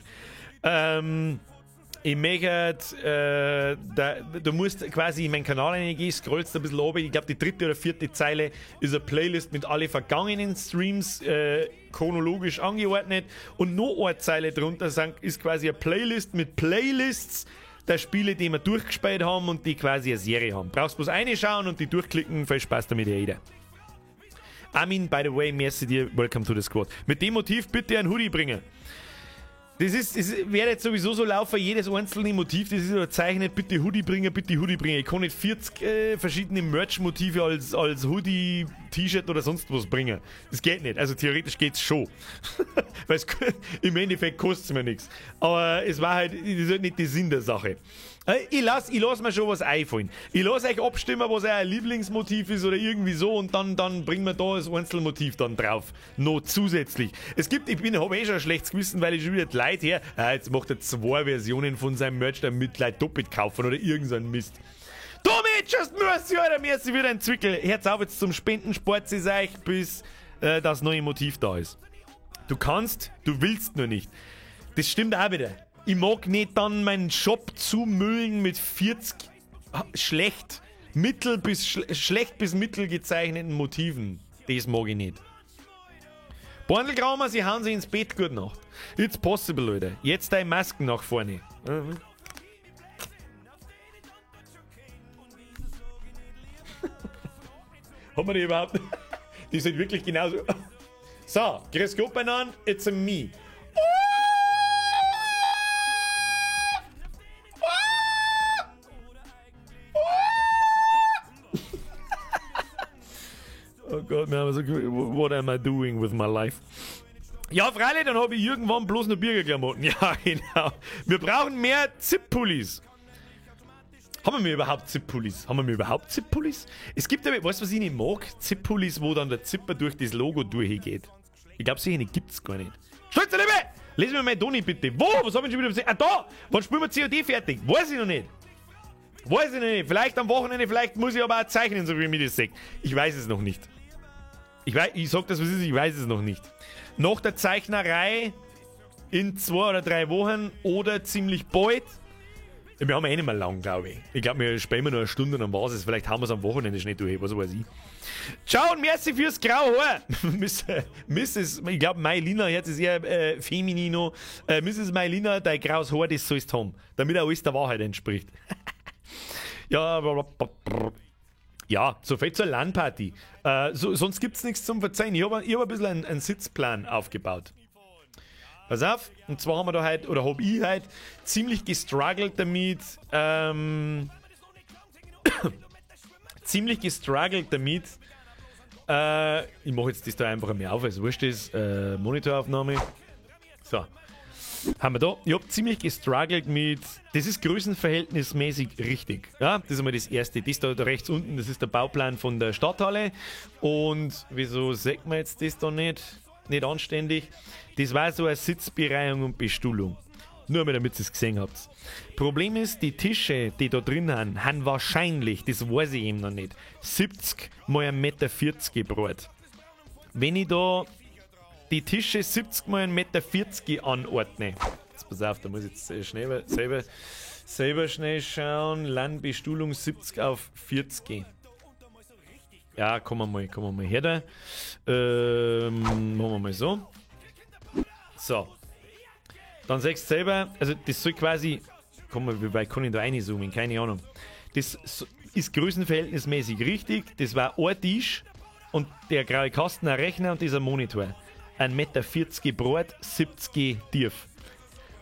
Ich möchte, du musst quasi in meinen Kanal reingehen, scrollst ein bisschen oben. Ich glaube, die 3. oder 4. Zeile ist eine Playlist mit alle vergangenen Streams chronologisch angeordnet. Und noch eine Zeile drunter ist quasi eine Playlist mit Playlists der Spiele, die wir durchgespielt haben und die quasi eine Serie haben. Brauchst bloß eine schauen und die durchklicken, viel Spaß damit ja jeder. Armin, by the way, merci dir, welcome to the squad. Mit dem Motiv bitte ein Hoodie bringen. Das wird jetzt sowieso so laufen, jedes einzelne Motiv, das ist überzeichnet, bitte Hoodie bringen, bitte Hoodie bringen. Ich kann nicht 40 verschiedene Merch-Motive als Hoodie, T-Shirt oder sonst was bringen. Das geht nicht. Also theoretisch geht's schon. Weil es im Endeffekt kostet's mir nichts. Aber es war halt, das ist halt nicht der Sinn der Sache. Ich lass mir schon was einfallen. Ich lass euch abstimmen, was euer Lieblingsmotiv ist oder irgendwie so und dann bringen wir da das Einzelmotiv dann drauf. Noch zusätzlich. Es gibt, ich habe eh schon ein schlechtes Gewissen, weil ich schon wieder die Leute her, jetzt macht er 2 Versionen von seinem Merch, damit Leute doppelt kaufen oder irgend so ein Mist. Damit, just merci, Alter, merci wieder ein Zwickel. Hört's auf jetzt zum Spenden, spart es euch, bis das neue Motiv da ist. Du kannst, du willst nur nicht. Das stimmt auch wieder. Ich mag nicht dann meinen Shop zumüllen mit 40 schlecht, mittel bis schlecht bis mittel gezeichneten Motiven. Das mag ich nicht. Borndelgraumer, sie hauen sich ins Bett, gute Nacht. It's possible, Leute. Jetzt deine Masken nach vorne. Mhm. Haben wir die überhaupt? Die sind wirklich genauso. So, grüß Gott beieinander, it's a me. Oh Gott, wir haben so, what am I doing with my life? Ja, freilich, dann habe ich irgendwann bloß noch Bürgerklamotten. Ja, genau. Wir brauchen mehr Zip-Pullis. Haben wir überhaupt Zip-Pullis? Haben wir überhaupt Zip-Pullis? Es gibt aber, weißt du, was ich nicht mag? Zip-Pullis, wo dann der Zipper durch das Logo durchgeht. Ich glaube, solche gibt es gar nicht. Stolze Liebe! Lesen wir mal Toni bitte. Wo? Was hab ich schon wieder gesehen? Ah, da! Wann spielen wir COD fertig? Weiß ich noch nicht. Weiß ich noch nicht. Vielleicht am Wochenende, vielleicht muss ich aber auch zeichnen, so wie mir das sagt. Ich weiß es noch nicht. Ich sag das, was ist, ich weiß es noch nicht. Nach der Zeichnerei in 2 oder 3 Wochen oder ziemlich bald. Wir haben eh nicht mehr lang, glaube ich. Ich glaube, wir spielen nur eine Stunde und dann war's es. Vielleicht haben wir es am Wochenende schnell durch, was weiß ich. Ciao und merci fürs graue Haar. Mrs., ich glaube, Mailina, jetzt ist eher feminino. Mrs. Mailina, dein graues Haar, das sollst du haben. Damit auch alles der Wahrheit entspricht. Ja, ja, so viel zur LAN-Party. Sonst gibt's nichts zum Verzeihen. Ich hab ein bisschen einen Sitzplan aufgebaut. Pass auf, und zwar haben wir da heute, oder hab ich heute, ziemlich gestruggelt damit, ich mach jetzt das da einfach mehr auf, weil es wurscht ist, Monitoraufnahme. So, haben wir da. Ich hab ziemlich gestruggelt mit, das ist größenverhältnismäßig richtig. Ja, das ist einmal das Erste. Das da rechts unten, das ist der Bauplan von der Stadthalle. Und wieso sagt man jetzt das da nicht? Nicht anständig. Das war so eine Sitzbereihung und Bestuhlung. Nur mal, damit ihr es gesehen habt. Problem ist, die Tische, die da drin sind, haben wahrscheinlich, das weiß ich eben noch nicht, 70 mal 1,40 Meter breit. Wenn ich da die Tische 70 mal 1,40 Meter anordne, jetzt pass auf, da muss ich jetzt schnell, selber schnell schauen, LAN-Bestuhlung 70 auf 40. Ja, kommen wir mal her da. Machen wir mal so. So. Dann sagst du selber, also das soll quasi, komm mal, wie weit kann ich da reinzoomen? Keine Ahnung. Das ist größenverhältnismäßig richtig. Das war ein Tisch und der graue Kasten, ein Rechner und dieser Monitor. 1,40 Meter breit, 70 tief.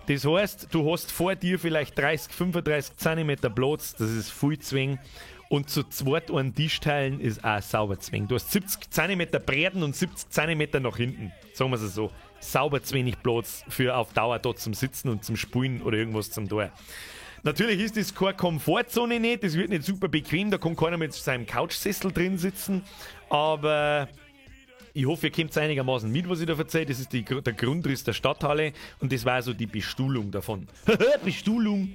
Das heißt, du hast vor dir vielleicht 30, 35 Zentimeter Platz, das ist viel zu wenig. Und zu zweit einen Tisch teilen ist auch sauber zu wenig. Du hast 70 Zentimeter Breiten und 70 Zentimeter nach hinten. Sagen wir es so. Sauber zu wenig Platz für auf Dauer dort zum Sitzen und zum Spulen oder irgendwas zum Tor. Natürlich ist das keine Komfortzone nicht, das wird nicht super bequem, da kann keiner mit seinem Couchsessel drin sitzen, aber ich hoffe, ihr kommt einigermaßen mit, was ich da erzähle. Das ist der Grundriss der Stadthalle und das war so die Bestuhlung davon. Bestuhlung!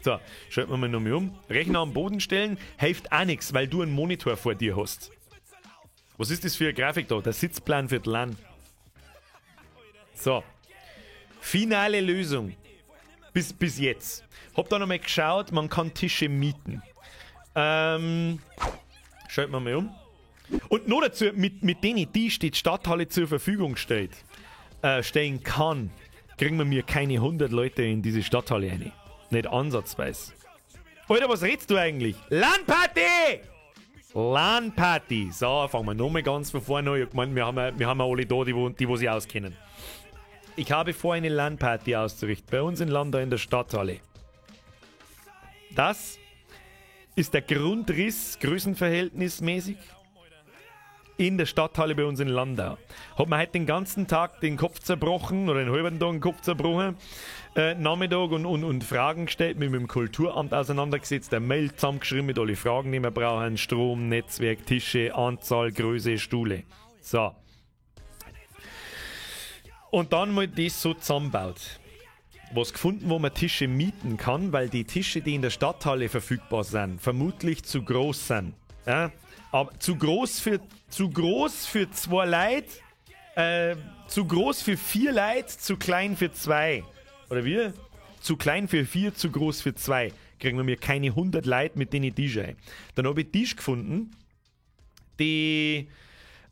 So, schalten wir mal nochmal um. Rechner am Boden stellen, hilft auch nichts, weil du einen Monitor vor dir hast. Was ist das für eine Grafik da? Der Sitzplan für die LAN. So, finale Lösung. Bis jetzt. Hab da nochmal geschaut, man kann Tische mieten. Schalten wir mal um. Und noch dazu, mit denen Tisch, die die Stadthalle zur Verfügung stellt, stellen kann, kriegen wir mir keine 100 Leute in diese Stadthalle rein. Nicht ansatzweise. Alter, was redest du eigentlich? LAN-Party! LAN-Party! So, fangen wir nochmal ganz von vorne an. Ich hab gemeint, wir haben ja alle da, die sich auskennen. Ich habe vor, eine LAN-Party auszurichten. Bei uns in Landau in der Stadthalle. Das ist der Grundriss, größenverhältnismäßig, in der Stadthalle bei uns in Landau. Hat man heute den ganzen Tag den Kopf zerbrochen oder den halben Tag den Kopf zerbrochen, Nachmittag und Fragen gestellt, mich mit dem Kulturamt auseinandergesetzt, eine Mail zusammengeschrieben mit allen Fragen, die wir brauchen, Strom, Netzwerk, Tische, Anzahl, Größe, Stühle. So. Und dann mal das so zusammenbaut. Was gefunden, wo man Tische mieten kann, weil die Tische, die in der Stadthalle verfügbar sind, vermutlich zu groß sind. Ja? Aber zu groß für zwei Leute, zu groß für vier Leute, zu klein für zwei. Oder wie? Zu klein für vier, zu groß für zwei. Kriegen wir mir keine 100 Leute mit denen Tisch ein. Dann habe ich Tisch gefunden, die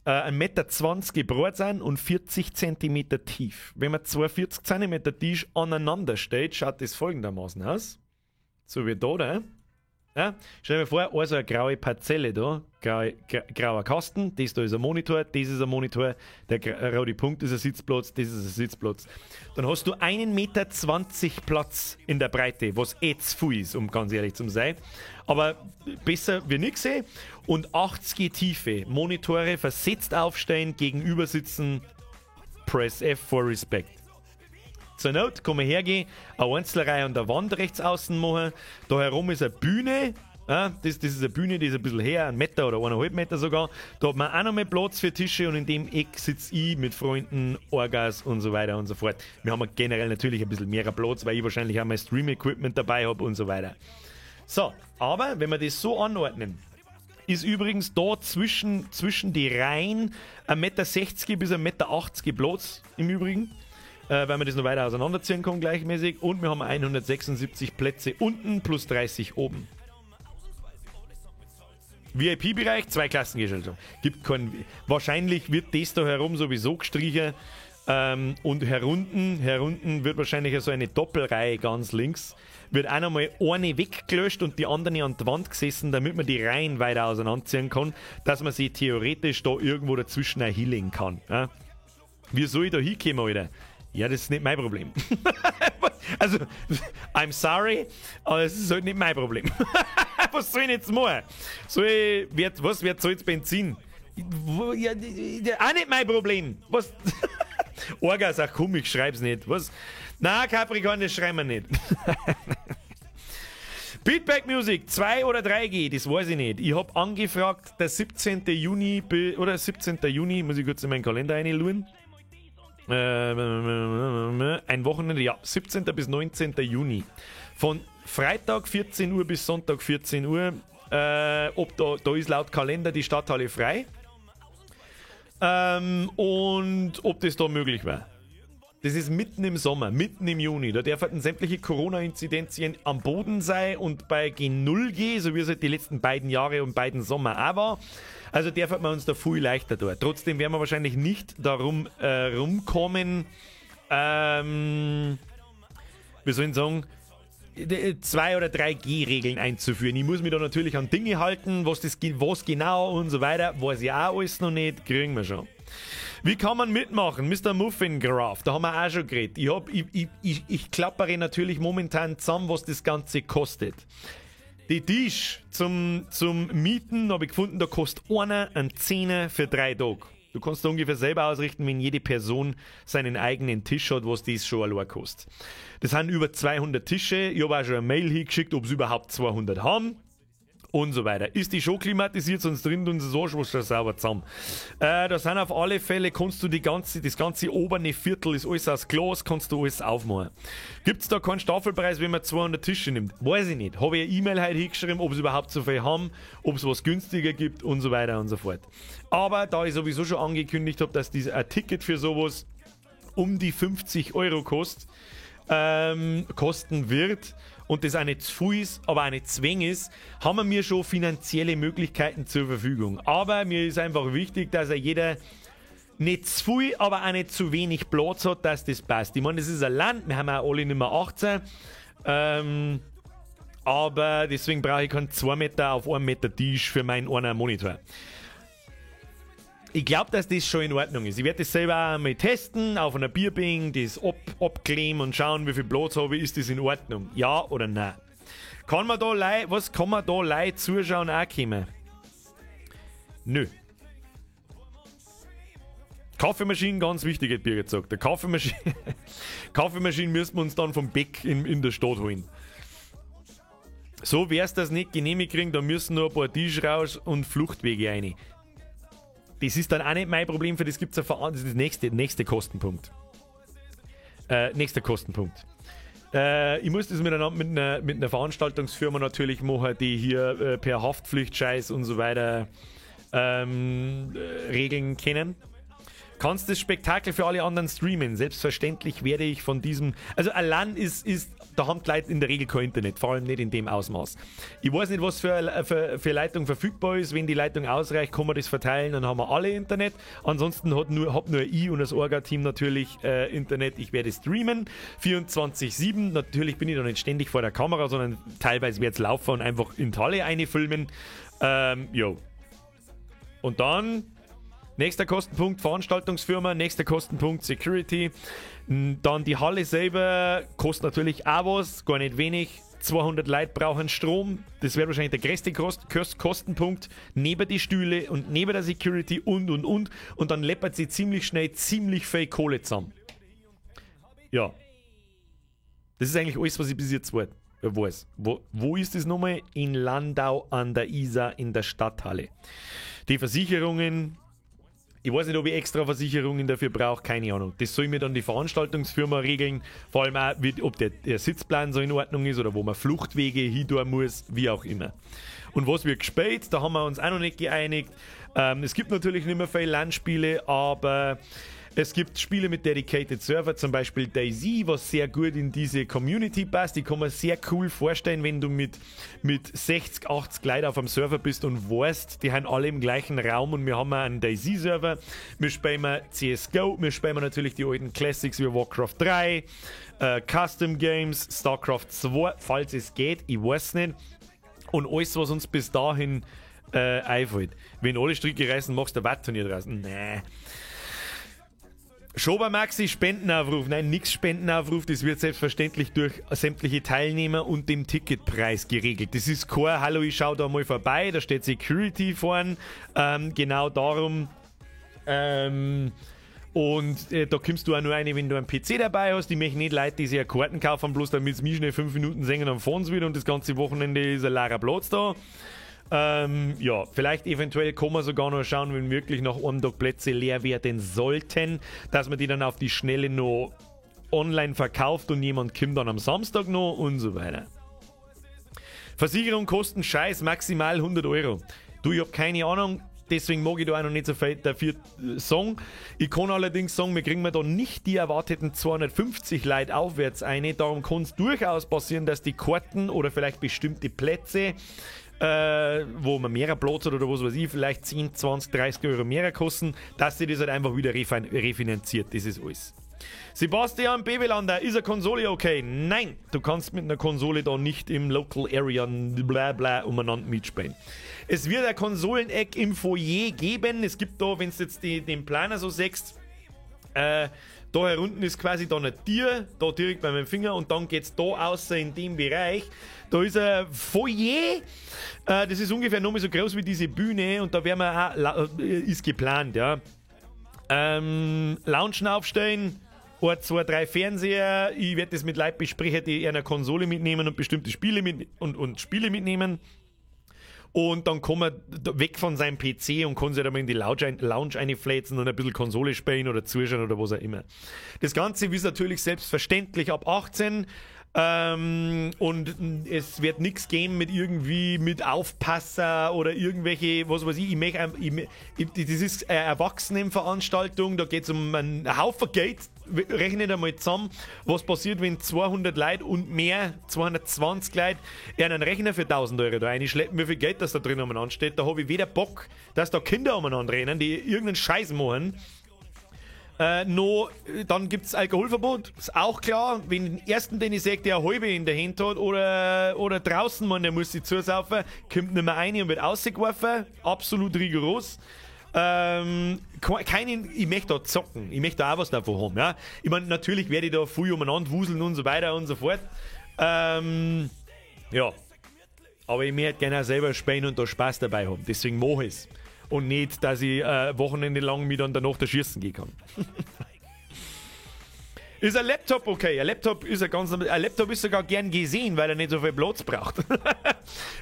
1,20 Meter breit sind und 40 Zentimeter tief. Wenn man zwei 40 Zentimeter Tisch aneinander stellt, schaut das folgendermaßen aus. So wie da, oder? Ja, stell dir vor, also eine graue Parzelle da, grauer Kasten, das da ist ein Monitor, das ist ein Monitor, der rote Punkt ist ein Sitzplatz, das ist ein Sitzplatz. Dann hast du 1,20 Meter Platz in der Breite, was eh zu viel ist, um ganz ehrlich zu sein. Aber besser wie nix. Und 80 Tiefe, Monitore versetzt aufstellen, gegenüber sitzen, Press F for Respect. Zur Not kann man hergehen, eine Einzelreihe an der Wand rechts außen machen. Da herum ist eine Bühne. Ja, das ist eine Bühne, die ist ein bisschen her, 1 Meter oder 1,5 Meter sogar. Da hat man auch noch mehr Platz für Tische und in dem Eck sitze ich mit Freunden, Orgas und so weiter und so fort. Wir haben generell natürlich ein bisschen mehr Platz, weil ich wahrscheinlich auch mein Stream-Equipment dabei habe und so weiter. So, aber wenn wir das so anordnen, ist übrigens da zwischen die Reihen 1,60 Meter bis 1,80 Meter Platz im Übrigen. weil man das noch weiter auseinanderziehen kann gleichmäßig. Und wir haben 176 Plätze unten plus 30 oben. VIP-Bereich, zwei Klassengesellschaften. Gibt keinen. Wahrscheinlich wird das da herum sowieso gestrichen. Und herunten wird wahrscheinlich so eine Doppelreihe ganz links. Wird auch nochmal eine weggelöscht und die andere an die Wand gesessen, damit man die Reihen weiter auseinanderziehen kann, dass man sie theoretisch da irgendwo dazwischen auch hinlegen kann. Ja? Wie soll ich da hinkommen, Alter? Ja, das ist nicht mein Problem. Also, I'm sorry, aber es ist halt nicht mein Problem. Was soll ich jetzt machen? Soll ich, wer, was, wer zahlt Benzin? Ja, auch nicht mein Problem. Was? Orga sagt, komm, ich schreib's nicht. Was? Na, Capricorn, das schreiben wir nicht. Beatback Music, 2 oder 3G, das weiß ich nicht. Ich hab angefragt, der 17. Juni, oder 17. Juni, muss ich kurz in meinen Kalender reinschauen. Ein Wochenende, ja, 17. bis 19. Juni. Von Freitag 14 Uhr bis Sonntag 14 Uhr. Ob da ist laut Kalender die Stadthalle frei. Und ob das da möglich war. Das ist mitten im Sommer, mitten im Juni. Da dürfen sämtliche Corona-Inzidenzien am Boden sein und bei G0 G, so wie es halt die letzten beiden Jahre und beiden Sommer auch war. Also dürfen wir uns da viel leichter tun. Trotzdem werden wir wahrscheinlich nicht darum rumkommen, wir sollen sagen, 2 oder 3 G-Regeln einzuführen. Ich muss mich da natürlich an Dinge halten, was genau und so weiter, weiß ich auch alles noch nicht, kriegen wir schon. Wie kann man mitmachen? Mr. Muffin Graph, da haben wir auch schon geredet. Ich hab, ich, ich, ich, ich klappere natürlich momentan zusammen, was das Ganze kostet. Die Tisch zum Mieten habe ich gefunden, da kostet einer einen Zehner für 3 Tage. Du kannst da ungefähr selber ausrichten, wenn jede Person seinen eigenen Tisch hat, was das schon allein kostet. Das sind über 200 Tische. Ich habe auch schon eine Mail hingeschickt, ob sie überhaupt 200 haben und so weiter. Ist die schon klimatisiert, sonst rinnt uns das Arschwasser sauber zusammen. Da sind auf alle Fälle, kannst du das ganze obere Viertel ist alles aus Glas, kannst du alles aufmachen. Gibt's da keinen Staffelpreis, wenn man 200 Tische nimmt? Weiß ich nicht. Habe ich eine E-Mail heute hingeschrieben, ob sie überhaupt so viel haben, ob es was günstiger gibt und so weiter und so fort. Aber da ich sowieso schon angekündigt habe, dass dieses ein Ticket für sowas um die 50 € kosten wird und das auch nicht zu viel ist, aber auch nicht zwäng ist, haben wir mir schon finanzielle Möglichkeiten zur Verfügung. Aber mir ist einfach wichtig, dass er jeder nicht zu viel, aber auch nicht zu wenig Platz hat, dass das passt. Ich meine, das ist ein Land, wir haben auch alle nicht mehr 18. Aber deswegen brauche ich keinen 2 Meter auf 1 Meter Tisch für meinen einen Monitor. Ich glaube, dass das schon in Ordnung ist. Ich werde das selber auch einmal testen, auf einer Bierbank, das abkleben und schauen, wie viel Platz habe ich, ist das in Ordnung? Ja oder nein? Kann man da lei, was kann man da lei zuschauen auch kommen? Nö. Kaffeemaschinen, ganz wichtig, hat Birgit gesagt. Der Kaffeemaschine müssen wir uns dann vom Beck in der Stadt holen. So wär's das nicht genehmigt kriegen, da müssen nur ein paar Tische raus und Fluchtwege rein. Das ist dann auch nicht mein Problem, für das gibt es das ist das nächste Kostenpunkt. Nächster Kostenpunkt. Ich muss das mit einer Veranstaltungsfirma natürlich machen, die hier per Haftpflichtscheiß und so weiter regeln können. Kannst das Spektakel für alle anderen streamen? Selbstverständlich werde ich von diesem. Also allein ist, da haben die Leute in der Regel kein Internet, vor allem nicht in dem Ausmaß. Ich weiß nicht, was für Leitung verfügbar ist. Wenn die Leitung ausreicht, kann man das verteilen, dann haben wir alle Internet. Ansonsten hab nur ich und das Orga-Team natürlich Internet. Ich werde streamen. 24/7. Natürlich bin ich da nicht ständig vor der Kamera, sondern teilweise werde es laufen und einfach in die Halle einfilmen. Jo. Und dann nächster Kostenpunkt Veranstaltungsfirma, nächster Kostenpunkt Security. Dann die Halle selber kostet natürlich auch was, gar nicht wenig. 200 Leute brauchen Strom. Das wäre wahrscheinlich der größte Kostenpunkt. Neben die Stühle und neben der Security und und. Und dann läppert sie ziemlich schnell ziemlich viel Kohle zusammen. Ja. Das ist eigentlich alles, was ich bis jetzt weiß. Wo ist das nochmal? In Landau an der Isar in der Stadthalle. Die Versicherungen, ich weiß nicht, ob ich extra Versicherungen dafür brauche, keine Ahnung. Das soll mir dann die Veranstaltungsfirma regeln. Vor allem auch, ob der Sitzplan so in Ordnung ist oder wo man Fluchtwege hin muss, wie auch immer. Und was wird gespielt, da haben wir uns auch noch nicht geeinigt. Es gibt natürlich nicht mehr viele LAN-Spiele, aber Es gibt Spiele mit Dedicated Server, zum Beispiel DayZ, was sehr gut in diese Community passt. Die kann man sehr cool vorstellen, wenn du mit 60, 80 Leuten auf einem Server bist und weißt, die haben alle im gleichen Raum und wir haben auch einen DayZ-Server. Wir spielen CSGO, wir spielen natürlich die alten Classics wie Warcraft 3, Custom Games, StarCraft 2, falls es geht, ich weiß nicht. Und alles, was uns bis dahin einfällt. Wenn alle Stricke reißen, machst du ein Watt-Turnier draußen. Nee. Schober Maxi Spendenaufruf. Nein, nix Spendenaufruf. Das wird selbstverständlich durch sämtliche Teilnehmer und dem Ticketpreis geregelt. Das ist kein Hallo, ich schau da mal vorbei. Da steht Security vorn. Genau darum. Und da kommst du auch nur rein, wenn du einen PC dabei hast. Ich möchte nicht Leute, die sich eine Karten kaufen, bloß damit sie mich schnell 5 Minuten sehen, dann fahren sie wieder und das ganze Wochenende ist ein leerer Platz da. Ja, vielleicht eventuell kann man sogar noch schauen, wenn wirklich nach einem Tag Plätze leer werden sollten, dass man die dann auf die Schnelle noch online verkauft und jemand kommt dann am Samstag noch und so weiter. Versicherung kosten Scheiß, maximal 100 Euro. Du, ich hab keine Ahnung, deswegen mag ich da auch noch nicht so viel dafür sagen. Ich kann allerdings sagen, wir kriegen da nicht die erwarteten 250 Leute aufwärts eine. Darum kann es durchaus passieren, dass die Karten oder vielleicht bestimmte Plätze, wo man mehr Platz hat oder was weiß ich, vielleicht 10, 20, 30 Euro mehr kosten, dass sich das halt einfach wieder refinanziert. Das ist alles. Sebastian Babelander, ist eine Konsole okay? Nein, du kannst mit einer Konsole da nicht im Local Area bla bla umeinander mitspielen. Es wird ein Konsoleneck im Foyer geben. Es gibt da, wenn du jetzt den Planer so siehst, da herunten ist quasi dann ein Tier, da direkt bei meinem Finger und dann geht's da außer in dem Bereich. Da ist ein Foyer, das ist ungefähr nochmal so groß wie diese Bühne und da werden wir auch, ist geplant, ja. Loungen aufstellen, 1, 2, 3 Fernseher. Ich werde das mit Leuten besprechen, die eine Konsole mitnehmen und bestimmte Spiele mit, und Spiele mitnehmen. Und dann kann man weg von seinem PC und kann sich da mal in die Lounge einfläzen und ein bisschen Konsole spielen oder zuschauen oder was auch immer. Das Ganze ist natürlich selbstverständlich ab 18. Und es wird nichts geben mit irgendwie mit Aufpasser oder irgendwelche, was weiß ich, ich möchte, ich, ich, das ist eine Erwachsenenveranstaltung, da geht es um einen Haufen Geld. Rechnet einmal zusammen, was passiert, wenn 200 Leute und mehr, 220 Leute, einen Rechner für 1000 Euro da reinschleppen, wie viel Geld das da drin umeinander steht. Da habe ich weder Bock, dass da Kinder umeinander rennen, die irgendeinen Scheiß machen. No, dann gibt es Alkoholverbot, ist auch klar. Wenn den ersten, den ich sehe, der eine halbe in der Hand hat oder draußen, man, der muss sich zusaufen, kommt nicht mehr rein und wird ausgeworfen. Absolut rigoros. Ich möchte da zocken, ich möchte da auch was davon haben. Ja? Ich meine, natürlich werde ich da viel umeinander wuseln und so weiter und so fort. Ja, aber ich möchte gerne auch selber spielen und da Spaß dabei haben. Deswegen mache ich es. Und nicht, dass ich Wochenende lang mich dann danach erschießen gehen kann. Ist ein Laptop okay? Ein Laptop ist sogar gern gesehen, weil er nicht so viel Platz braucht.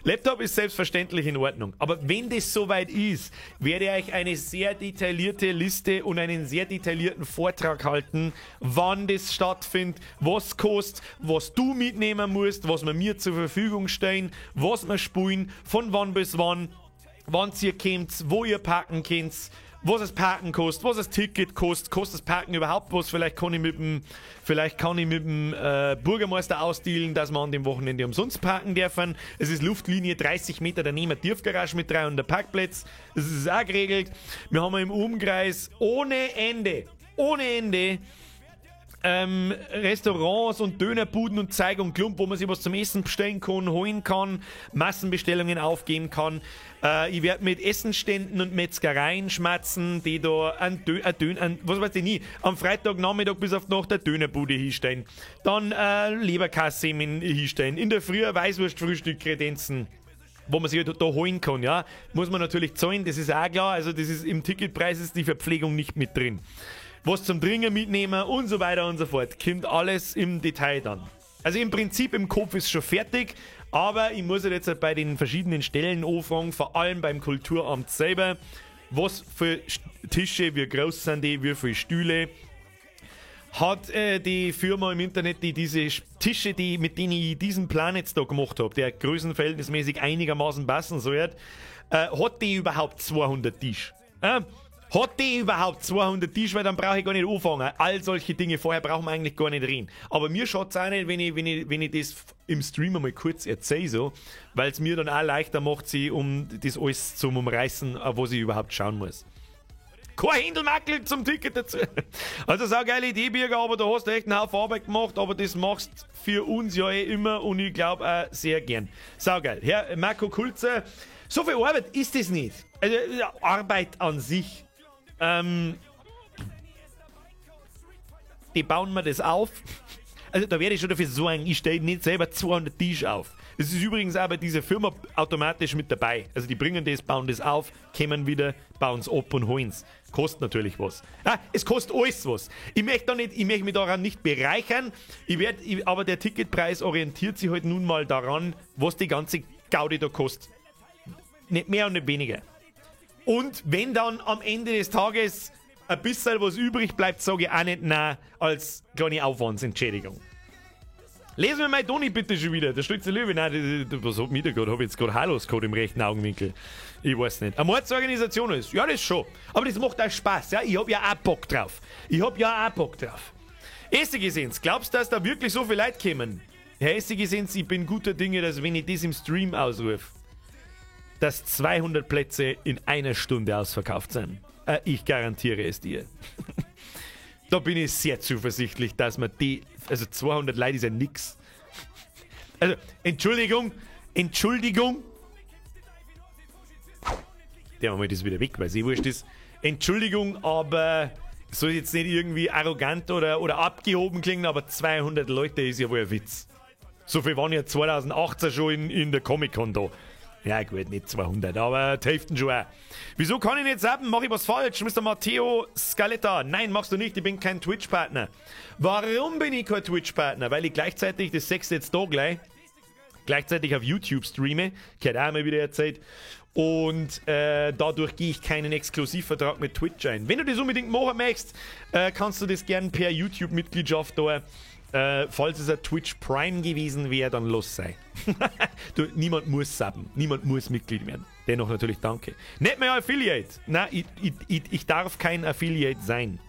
Laptop ist selbstverständlich in Ordnung. Aber wenn das soweit ist, werde ich euch eine sehr detaillierte Liste und einen sehr detaillierten Vortrag halten, wann das stattfindet, was kostet, was du mitnehmen musst, was wir mir zur Verfügung stellen, was wir spielen, von wann bis wann, wann ihr kommt, wo ihr parken könnt, was das Parken kostet, was das Ticket kostet, kostet das Parken überhaupt was, vielleicht kann ich mit dem Bürgermeister ausdealen, dass wir an dem Wochenende umsonst parken dürfen. Es ist Luftlinie 30 Meter daneben eine Tiefgarage mit 300 Parkplätzen. Das ist auch geregelt. Wir haben im Umkreis ohne Ende Restaurants und Dönerbuden und Zeug und Klump, wo man sich was zum Essen bestellen kann, holen kann, Massenbestellungen aufgeben kann. Ich werde mit Essenständen und Metzgereien schmatzen, die da an Dö ein Dön an, was weiß ich nie, am Freitagnachmittag bis auf die Nacht eine Dönerbude hinstellen. Dann Leberkässemmeln hinstellen. In der Früh Weißwurstfrühstück kredenzen, wo man sich halt da holen kann, ja. Muss man natürlich zahlen, das ist auch klar. Also das ist im Ticketpreis ist die Verpflegung nicht mit drin. Was zum Trinken mitnehmen und so weiter und so fort. Kommt alles im Detail dann. Also im Prinzip im Kopf ist schon fertig, aber ich muss halt jetzt halt bei den verschiedenen Stellen anfragen, vor allem beim Kulturamt selber, was für Tische, wie groß sind die, wie viele Stühle. Hat die Firma im Internet, die diese Tische, mit denen ich diesen Plan jetzt da gemacht hab, der größenverhältnismäßig einigermaßen passen soll, hat die überhaupt 200 Tisch? Hat die überhaupt 200 Tisch, weil dann brauche ich gar nicht anfangen. All solche Dinge, vorher brauchen wir eigentlich gar nicht reden. Aber mir schaut's auch nicht, wenn ich das im Stream einmal kurz erzähle, so, weil's mir dann auch leichter macht, sie um das alles zum Umreißen, auf was ich überhaupt schauen muss. Kein Händelmackel zum Ticket dazu. Also saugeile Idee, Birger, aber da hast du echt einen Haufen Arbeit gemacht, aber das machst für uns ja eh immer und ich glaub auch sehr gern. Saugeil. Herr Marco Kulzer, so viel Arbeit ist das nicht. Also Arbeit an sich. Die bauen mir das auf. Also da werde ich schon dafür sorgen, ich stelle nicht selber 200 Tische auf. Das ist übrigens auch bei dieser Firma automatisch mit dabei. Also die bringen das, bauen das auf, kommen wieder, bauen's ab und holen's. Kostet natürlich was. Ah, es kostet alles was. Ich möchte da nicht, ich möchte mich daran nicht bereichern. Ich werd, ich, aber der Ticketpreis orientiert sich halt nun mal daran, was die ganze Gaudi da kostet. Nicht mehr und nicht weniger. Und wenn dann am Ende des Tages ein bisschen was übrig bleibt, sage ich auch nicht nein als kleine Aufwandsentschädigung. Lesen wir mal Toni bitte schon wieder. Der stolze Löwe. Nein, was hat mich da gerade? Hab ich jetzt gerade Halos gehabt im rechten Augenwinkel? Ich weiß nicht. Eine Mordsorganisation ist. Ja, das schon. Aber das macht auch Spaß. Ja? Ich hab ja auch Bock drauf. Ich hab ja auch Bock drauf. Essigesens, glaubst du, dass da wirklich so viele Leute kommen? Herr Essigesens, ich bin guter Dinge, dass wenn ich das im Stream ausrufe, dass 200 Plätze in einer Stunde ausverkauft sind. Ich garantiere es dir. Da bin ich sehr zuversichtlich, dass man die, also 200 Leute ist ja nix. Also, Entschuldigung, Entschuldigung. Der macht das wieder weg, weil es eh wurscht ist. Entschuldigung, aber soll jetzt nicht irgendwie arrogant oder abgehoben klingen, aber 200 Leute ist ja wohl ein Witz. So viel waren ja 2018 schon in der Comic-Con da. Ja gut, nicht 200, aber die Hälfte schon auch. Wieso kann ich nicht sagen, mach ich was falsch? Mister Matteo Scaletta. Nein, machst du nicht, ich bin kein Twitch-Partner. Warum bin ich kein Twitch-Partner? Weil ich gleichzeitig, das sechste jetzt da gleich, gleichzeitig auf YouTube streame, gehört auch mal wieder erzählt, und dadurch gehe ich keinen Exklusivvertrag mit Twitch ein. Wenn du das unbedingt machen möchtest, kannst du das gern per YouTube-Mitgliedschaft da. Falls es ein Twitch Prime gewesen wäre, dann los sei. Du, niemand muss subben, niemand muss Mitglied werden. Dennoch natürlich danke. Nicht mehr Affiliate. Nein, ich darf kein Affiliate sein.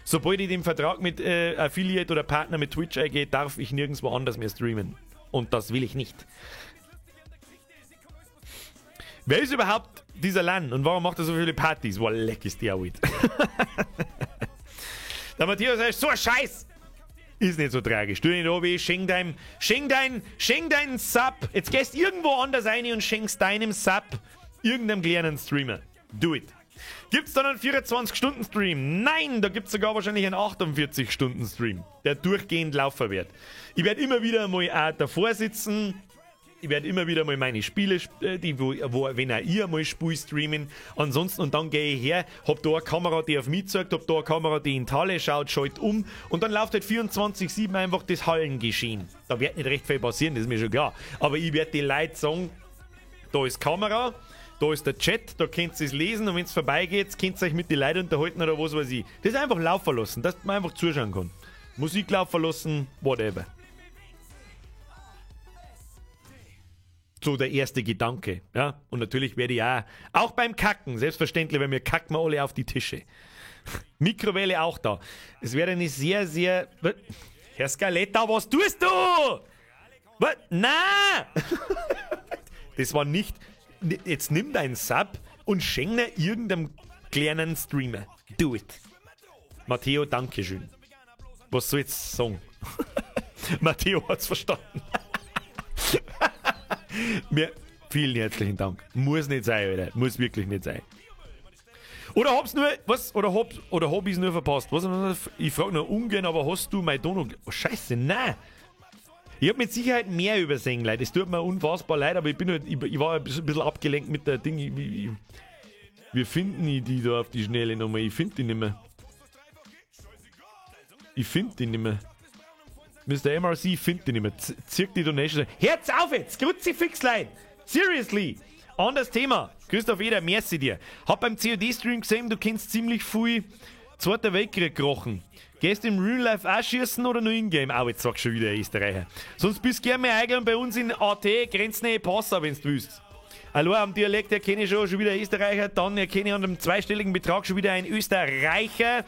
Sobald ich den Vertrag mit Affiliate oder Partner mit Twitch eingehe, darf ich nirgendwo anders mehr streamen. Und das will ich nicht. Wer ist überhaupt dieser Lan und warum macht er so viele Partys? Boah, leck ist der alt. Der Matthias sagt, so ein Scheiß! Ist nicht so tragisch. Du nicht, Obi, schenk deinen Sub. Jetzt gehst irgendwo anders rein und schenkst deinem Sub irgendeinem kleinen Streamer. Do it. Gibt's dann einen 24-Stunden-Stream? Nein, da gibt's sogar wahrscheinlich einen 48-Stunden-Stream, der durchgehend laufen wird. Ich werd immer wieder mal auch davor sitzen. Ich werd immer wieder mal meine Spiele die, wo, wo, wenn auch ich einmal spiele, streamen. Ansonsten, und dann gehe ich her, hab da eine Kamera, die auf mich zeigt, hab da eine Kamera, die in die Halle schaut, schalt um und dann läuft halt 24/7 einfach das Hallengeschehen. Da wird nicht recht viel passieren, das ist mir schon klar. Aber ich werd die Leute sagen, da ist Kamera, da ist der Chat, da könnt ihr es lesen und wenn's vorbeigeht, könnt ihr euch mit den Leuten unterhalten oder was weiß ich. Das einfach laufen lassen, dass man einfach zuschauen kann. Musik laufen lassen, whatever. So der erste Gedanke. Ja? Und natürlich werde ich auch beim Kacken, selbstverständlich, weil wir kacken alle auf die Tische. Mikrowelle auch da. Es wäre eine sehr, sehr... Was? Herr Scaletta, was tust du? Was? Na! Das war nicht... Jetzt nimm deinen Sub und schenk ihn irgendeinem kleinen Streamer. Do it. Matteo, dankeschön. Was soll ich jetzt sagen? Matteo hat's verstanden. Mir, vielen herzlichen Dank. Muss nicht sein, Alter. Muss wirklich nicht sein. Oder hab's nur, was? Oder hab, oder hab ich's nur verpasst? Was? Ich frag nur ungern, aber hast du mein Dono oh, Scheiße, nein! Ich hab mit Sicherheit mehr übersehen, Leute. Es tut mir unfassbar leid, aber ich bin halt, ich, ich war ein bisschen abgelenkt mit der Ding. Wir finden die da auf die Schnelle nochmal. Ich find die nicht mehr. Ich find die nicht mehr. Mister MRC findet die nicht mehr. Zirkt die Donation. Hört's auf jetzt! Kruzifix, Leute! Seriously! Anderes Thema. Christoph Eder, merci dir. Hab beim C O D-Stream gesehen, du kennst ziemlich viel Zweiter Weltkrieg gerochen. Gehst im Real Life auch schießen oder nur in-game? Au, jetzt sagst du schon wieder Österreicher. Sonst bist du gerne mal eingeladen bei uns in AT, Grenznähe Passau, wenn's du willst. Allein am Dialekt erkenne ich schon wieder Österreicher, dann erkenne ich an einem zweistelligen Betrag schon wieder ein Österreicher.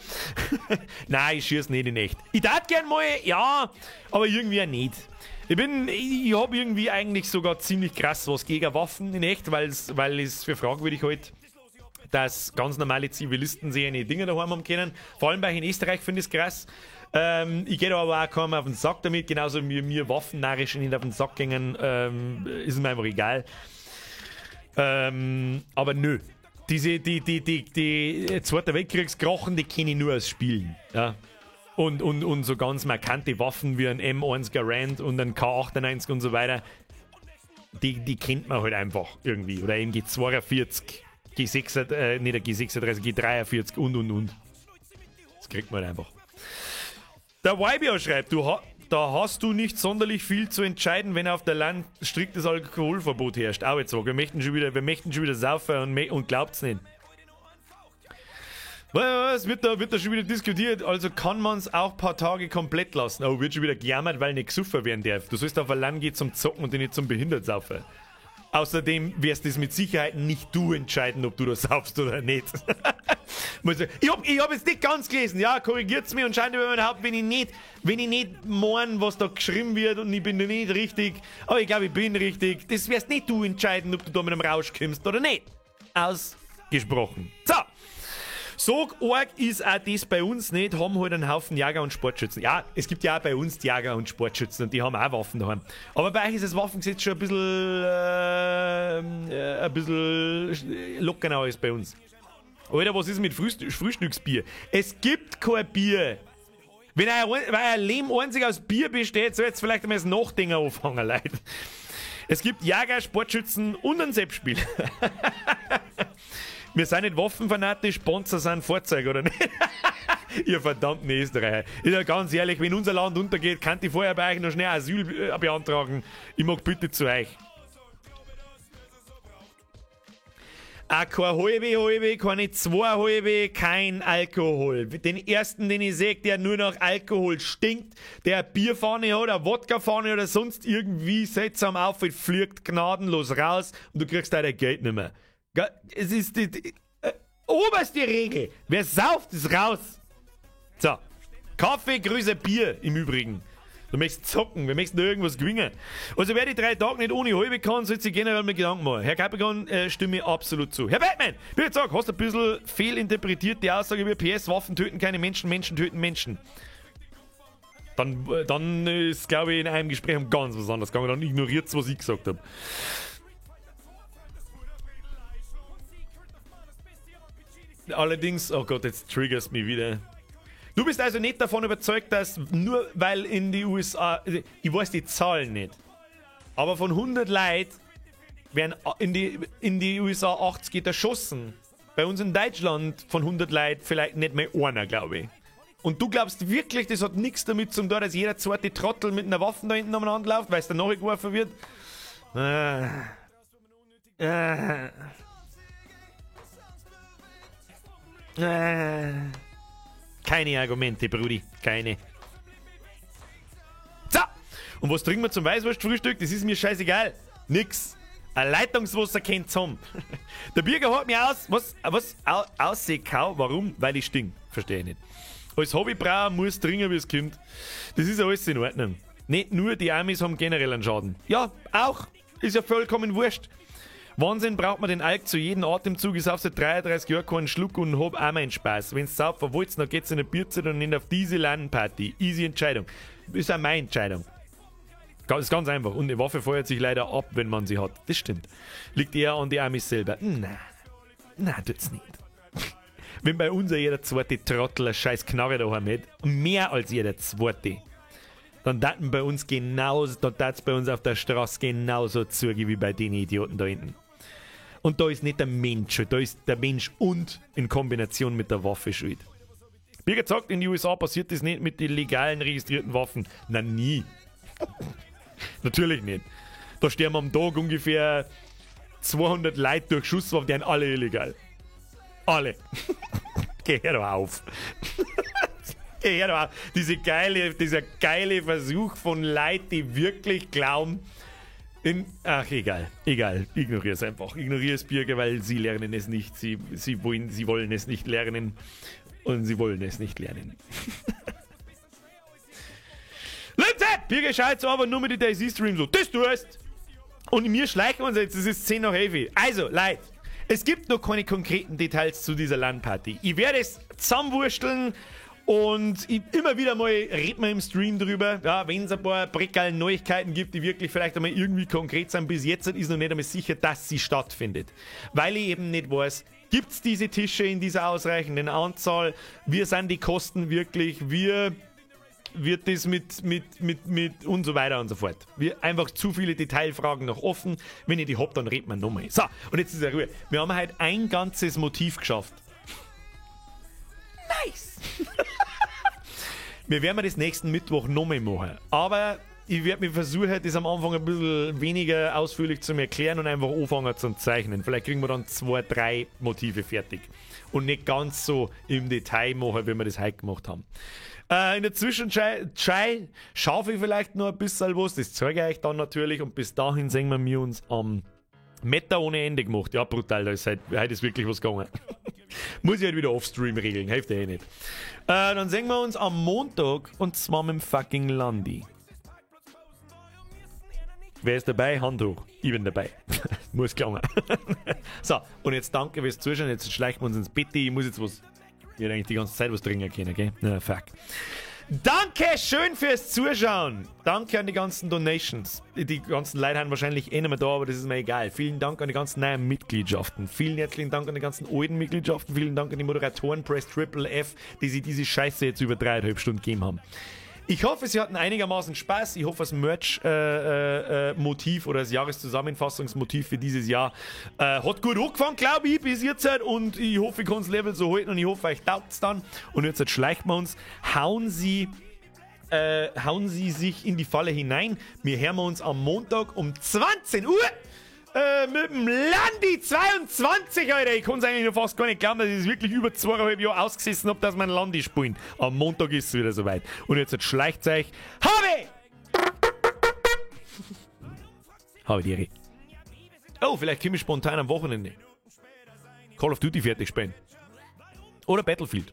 Nein, ich schieße nicht in echt. Ich tat gern mal, ja, aber irgendwie auch nicht. Ich hab irgendwie eigentlich sogar ziemlich krass was gegen Waffen in echt, weil es für fragwürdig halt, dass ganz normale Zivilisten sich eine Dinger daheim haben können. Vor allem bei in Österreich finde ich es krass. Ich gehe da aber auch kaum auf den Sack damit, genauso wie mir Waffen narrisch nicht auf den Sack gingen, ist mir einfach egal. Aber nö. Die Zweiter Weltkriegskrochen, die kenne ich nur aus Spielen. Ja. Und so ganz markante Waffen wie ein M1 Garand und ein K98 und so weiter, die kennt man halt einfach irgendwie. Oder MG42, G6, nicht der G36, G43 und. Das kriegt man halt einfach. Der YBO schreibt, da hast du nicht sonderlich viel zu entscheiden, wenn auf der Land striktes Alkoholverbot herrscht. Auch jetzt so, wir möchten schon wieder saufen und glaubt's nicht. Was wird da schon wieder diskutiert? Also kann man's auch ein paar Tage komplett lassen. Oh, wird schon wieder gejammert, weil nicht gesoffen werden darf. Du sollst auf ein Land gehen zum Zocken und nicht zum Behindertsaufen. Außerdem wirst das mit Sicherheit nicht du entscheiden, ob du das saufst oder nicht. Ich hab jetzt nicht ganz gelesen, ja, korrigiert's mir und scheint über mein Haupt, wenn ich nicht mein, was da geschrieben wird und ich bin da nicht richtig, aber ich glaube, ich bin richtig, das wirst nicht du entscheiden, ob du da mit einem Rausch kommst oder nicht. Ausgesprochen. So. So arg ist auch das bei uns nicht, haben halt einen Haufen Jäger und Sportschützen. Ja, es gibt ja auch bei uns die Jäger und Sportschützen und die haben auch Waffen daheim. Aber bei euch ist das Waffengesetz schon ein bisschen lockerer als bei uns. Alter, was ist mit Frühstücksbier? Es gibt kein Bier. Wenn euer Leben einzig aus Bier besteht, soll jetzt vielleicht einmal das Nachdenken anfangen, Leute. Es gibt Jäger, Sportschützen und ein Seppspiel. Wir sind nicht waffenfanatisch, Sponsor sind Fahrzeuge, oder nicht? Ihr verdammten Österreicher. Ich sag ganz ehrlich, wenn unser Land untergeht, kann ich vorher bei euch noch schnell Asyl beantragen. Ich mag bitte zu euch. Auch kein halbe, keine zwei halbe, kein Alkohol. Den ersten, den ich sehe, der nur nach Alkohol stinkt, der eine Bierfahne hat, eine Wodkafahne oder sonst irgendwie seltsam auffällt, fliegt gnadenlos raus und du kriegst dein Geld nicht mehr. Es ist die oberste Regel. Wer sauft, ist raus. So. Kaffee, Grüße, Bier im Übrigen. Du möchtest zocken, wir möchten irgendwas gewinnen. Also wer die 3 Tage nicht ohne halbe kann, sollte sich generell mal Gedanken machen. Herr Capricorn, stimme ich absolut zu. Herr Batman, bitte sag, hast du ein bisschen fehlinterpretiert die Aussage über PS, Waffen töten keine Menschen, Menschen töten Menschen. Dann ist, glaube ich, in einem Gespräch um ganz was anderes gegangen. Dann ignoriert's, was ich gesagt habe. Allerdings, oh Gott, jetzt triggerst mich wieder. Du bist also nicht davon überzeugt, dass nur weil in die USA, ich weiß die Zahlen nicht, aber von 100 Leuten werden in die USA 80 erschossen. Bei uns in Deutschland von 100 Leuten vielleicht nicht mehr einer, glaube ich. Und du glaubst wirklich, das hat nichts damit zu tun, dass jeder zweite Trottel mit einer Waffe da hinten umeinander läuft, weil es dann nachgeworfen wird? Keine Argumente, Brudi. Keine. So! Und was trinken wir zum Weißwurstfrühstück? Das ist mir scheißegal. Nix. Ein Leitungswasser kennt's haben. Der Birger hat mir aus... Was? Aussekau? Warum? Weil ich stink. Verstehe ich nicht. Als Hobbybrauer muss trinken, wie es kommt. Das ist alles in Ordnung. Nicht nur die Amis haben generell einen Schaden. Ja, auch. Ist ja vollkommen wurscht. Wahnsinn, braucht man den Alk zu jedem Atemzug. Ich sauf seit 33 Jahren keinen Schluck und hab auch meinen Spaß. Wenn's saufen wollt, dann geht's in eine Bierzeit und nicht auf diese LAN-Party. Easy Entscheidung. Ist auch meine Entscheidung. Ist ganz einfach. Und eine Waffe feuert sich leider ab, wenn man sie hat. Das stimmt. Liegt eher an die Amis selber. Nein. Nein, tut's nicht. Wenn bei uns jeder zweite Trottel eine scheiß Knarre daheim hat, mehr als jeder zweite, dann daten bei uns genauso, dann tat's bei uns auf der Straße genauso zuge wie bei den Idioten da hinten. Und da ist nicht der Mensch schuld, da ist der Mensch und in Kombination mit der Waffe schuld. Birgit sagt, in den USA passiert das nicht mit den legalen registrierten Waffen. Na nie. Natürlich nicht. Da sterben am Tag ungefähr 200 Leute durch Schusswaffen, die sind alle illegal. Alle. Geh hör doch auf. Geh hör doch auf. Dieser geile Versuch von Leuten, die wirklich glauben, Ach, egal, egal. Ignoriere es einfach. Ignoriere es, Birger, weil sie lernen es nicht. Sie wollen es nicht lernen. Und sie wollen es nicht lernen. Leute, Birger schaut so aber nur mit den DayZ-Stream so. Das du hast! Und mir schleichen uns jetzt, es ist 10 nach 11. Also, Leute, es gibt noch keine konkreten Details zu dieser LAN-Party. Ich werde es zusammenwursteln und ich, immer wieder mal reden wir im Stream drüber, ja, wenn es ein paar breckerl Neuigkeiten gibt, die wirklich vielleicht einmal irgendwie konkret sind. Bis jetzt ist noch nicht einmal sicher, dass sie stattfindet. Weil ich eben nicht weiß, gibt es diese Tische in dieser ausreichenden Anzahl? Wie sind die Kosten wirklich? Wie wird das mit und so weiter und so fort. Wir einfach zu viele Detailfragen noch offen. Wenn ich die hab, dann redet man nochmal. So, und jetzt ist ja Ruhe. Wir haben heute ein ganzes Motiv geschafft. Nice! Wir werden das nächsten Mittwoch nochmal machen. Aber ich werde mir versuchen, das am Anfang ein bisschen weniger ausführlich zu erklären und einfach anfangen zu zeichnen. Vielleicht kriegen wir dann 2, 3 Motive fertig. Und nicht ganz so im Detail machen, wie wir das heute gemacht haben. In der Zwischenzeit schaffe ich vielleicht noch ein bisschen was. Das zeige ich euch dann natürlich. Und bis dahin sehen wir uns am Meta ohne Ende gemacht. Ja, brutal. Da ist heute ist wirklich was gegangen. Muss ich halt wieder Offstream regeln. Hilft ja eh nicht. Dann sehen wir uns am Montag und zwar mit dem fucking Landi. Wer ist dabei? Hand hoch. Ich bin dabei. Muss gelangen. So, und jetzt danke fürs Zuschauen. Jetzt schleichen wir uns ins Bett. Ich muss jetzt was. Ich hätte eigentlich die ganze Zeit was trinken können, gell? Na, fuck. Danke schön fürs Zuschauen. Danke an die ganzen Donations. Die ganzen Leute haben wahrscheinlich eh nicht mehr da, aber das ist mir egal. Vielen Dank an die ganzen neuen Mitgliedschaften. Vielen herzlichen Dank an die ganzen alten Mitgliedschaften. Vielen Dank an die Moderatoren Press Triple F, die sich diese Scheiße jetzt über 3,5 Stunden gegeben haben. Ich hoffe, Sie hatten einigermaßen Spaß. Ich hoffe, das Merch-Motiv oder das Jahreszusammenfassungsmotiv für dieses Jahr hat gut angefangen, glaube ich, bis jetzt. Und ich hoffe, ich kann das Level so halten und ich hoffe, euch taugt es dann. Und jetzt schleichen wir uns. Hauen Sie sich in die Falle hinein. Wir hören uns am Montag um 20 Uhr. Mit dem Landi 22, Alter. Ich kann es eigentlich noch fast gar nicht glauben, dass ich es wirklich über 2,5 Jahre ausgesessen habe, dass wir einen Landi spielen. Am Montag ist es wieder soweit. Und jetzt schleicht's euch. Habe! Habe die Ehre. Oh, vielleicht komme ich spontan am Wochenende Call of Duty fertig spielen. Oder Battlefield.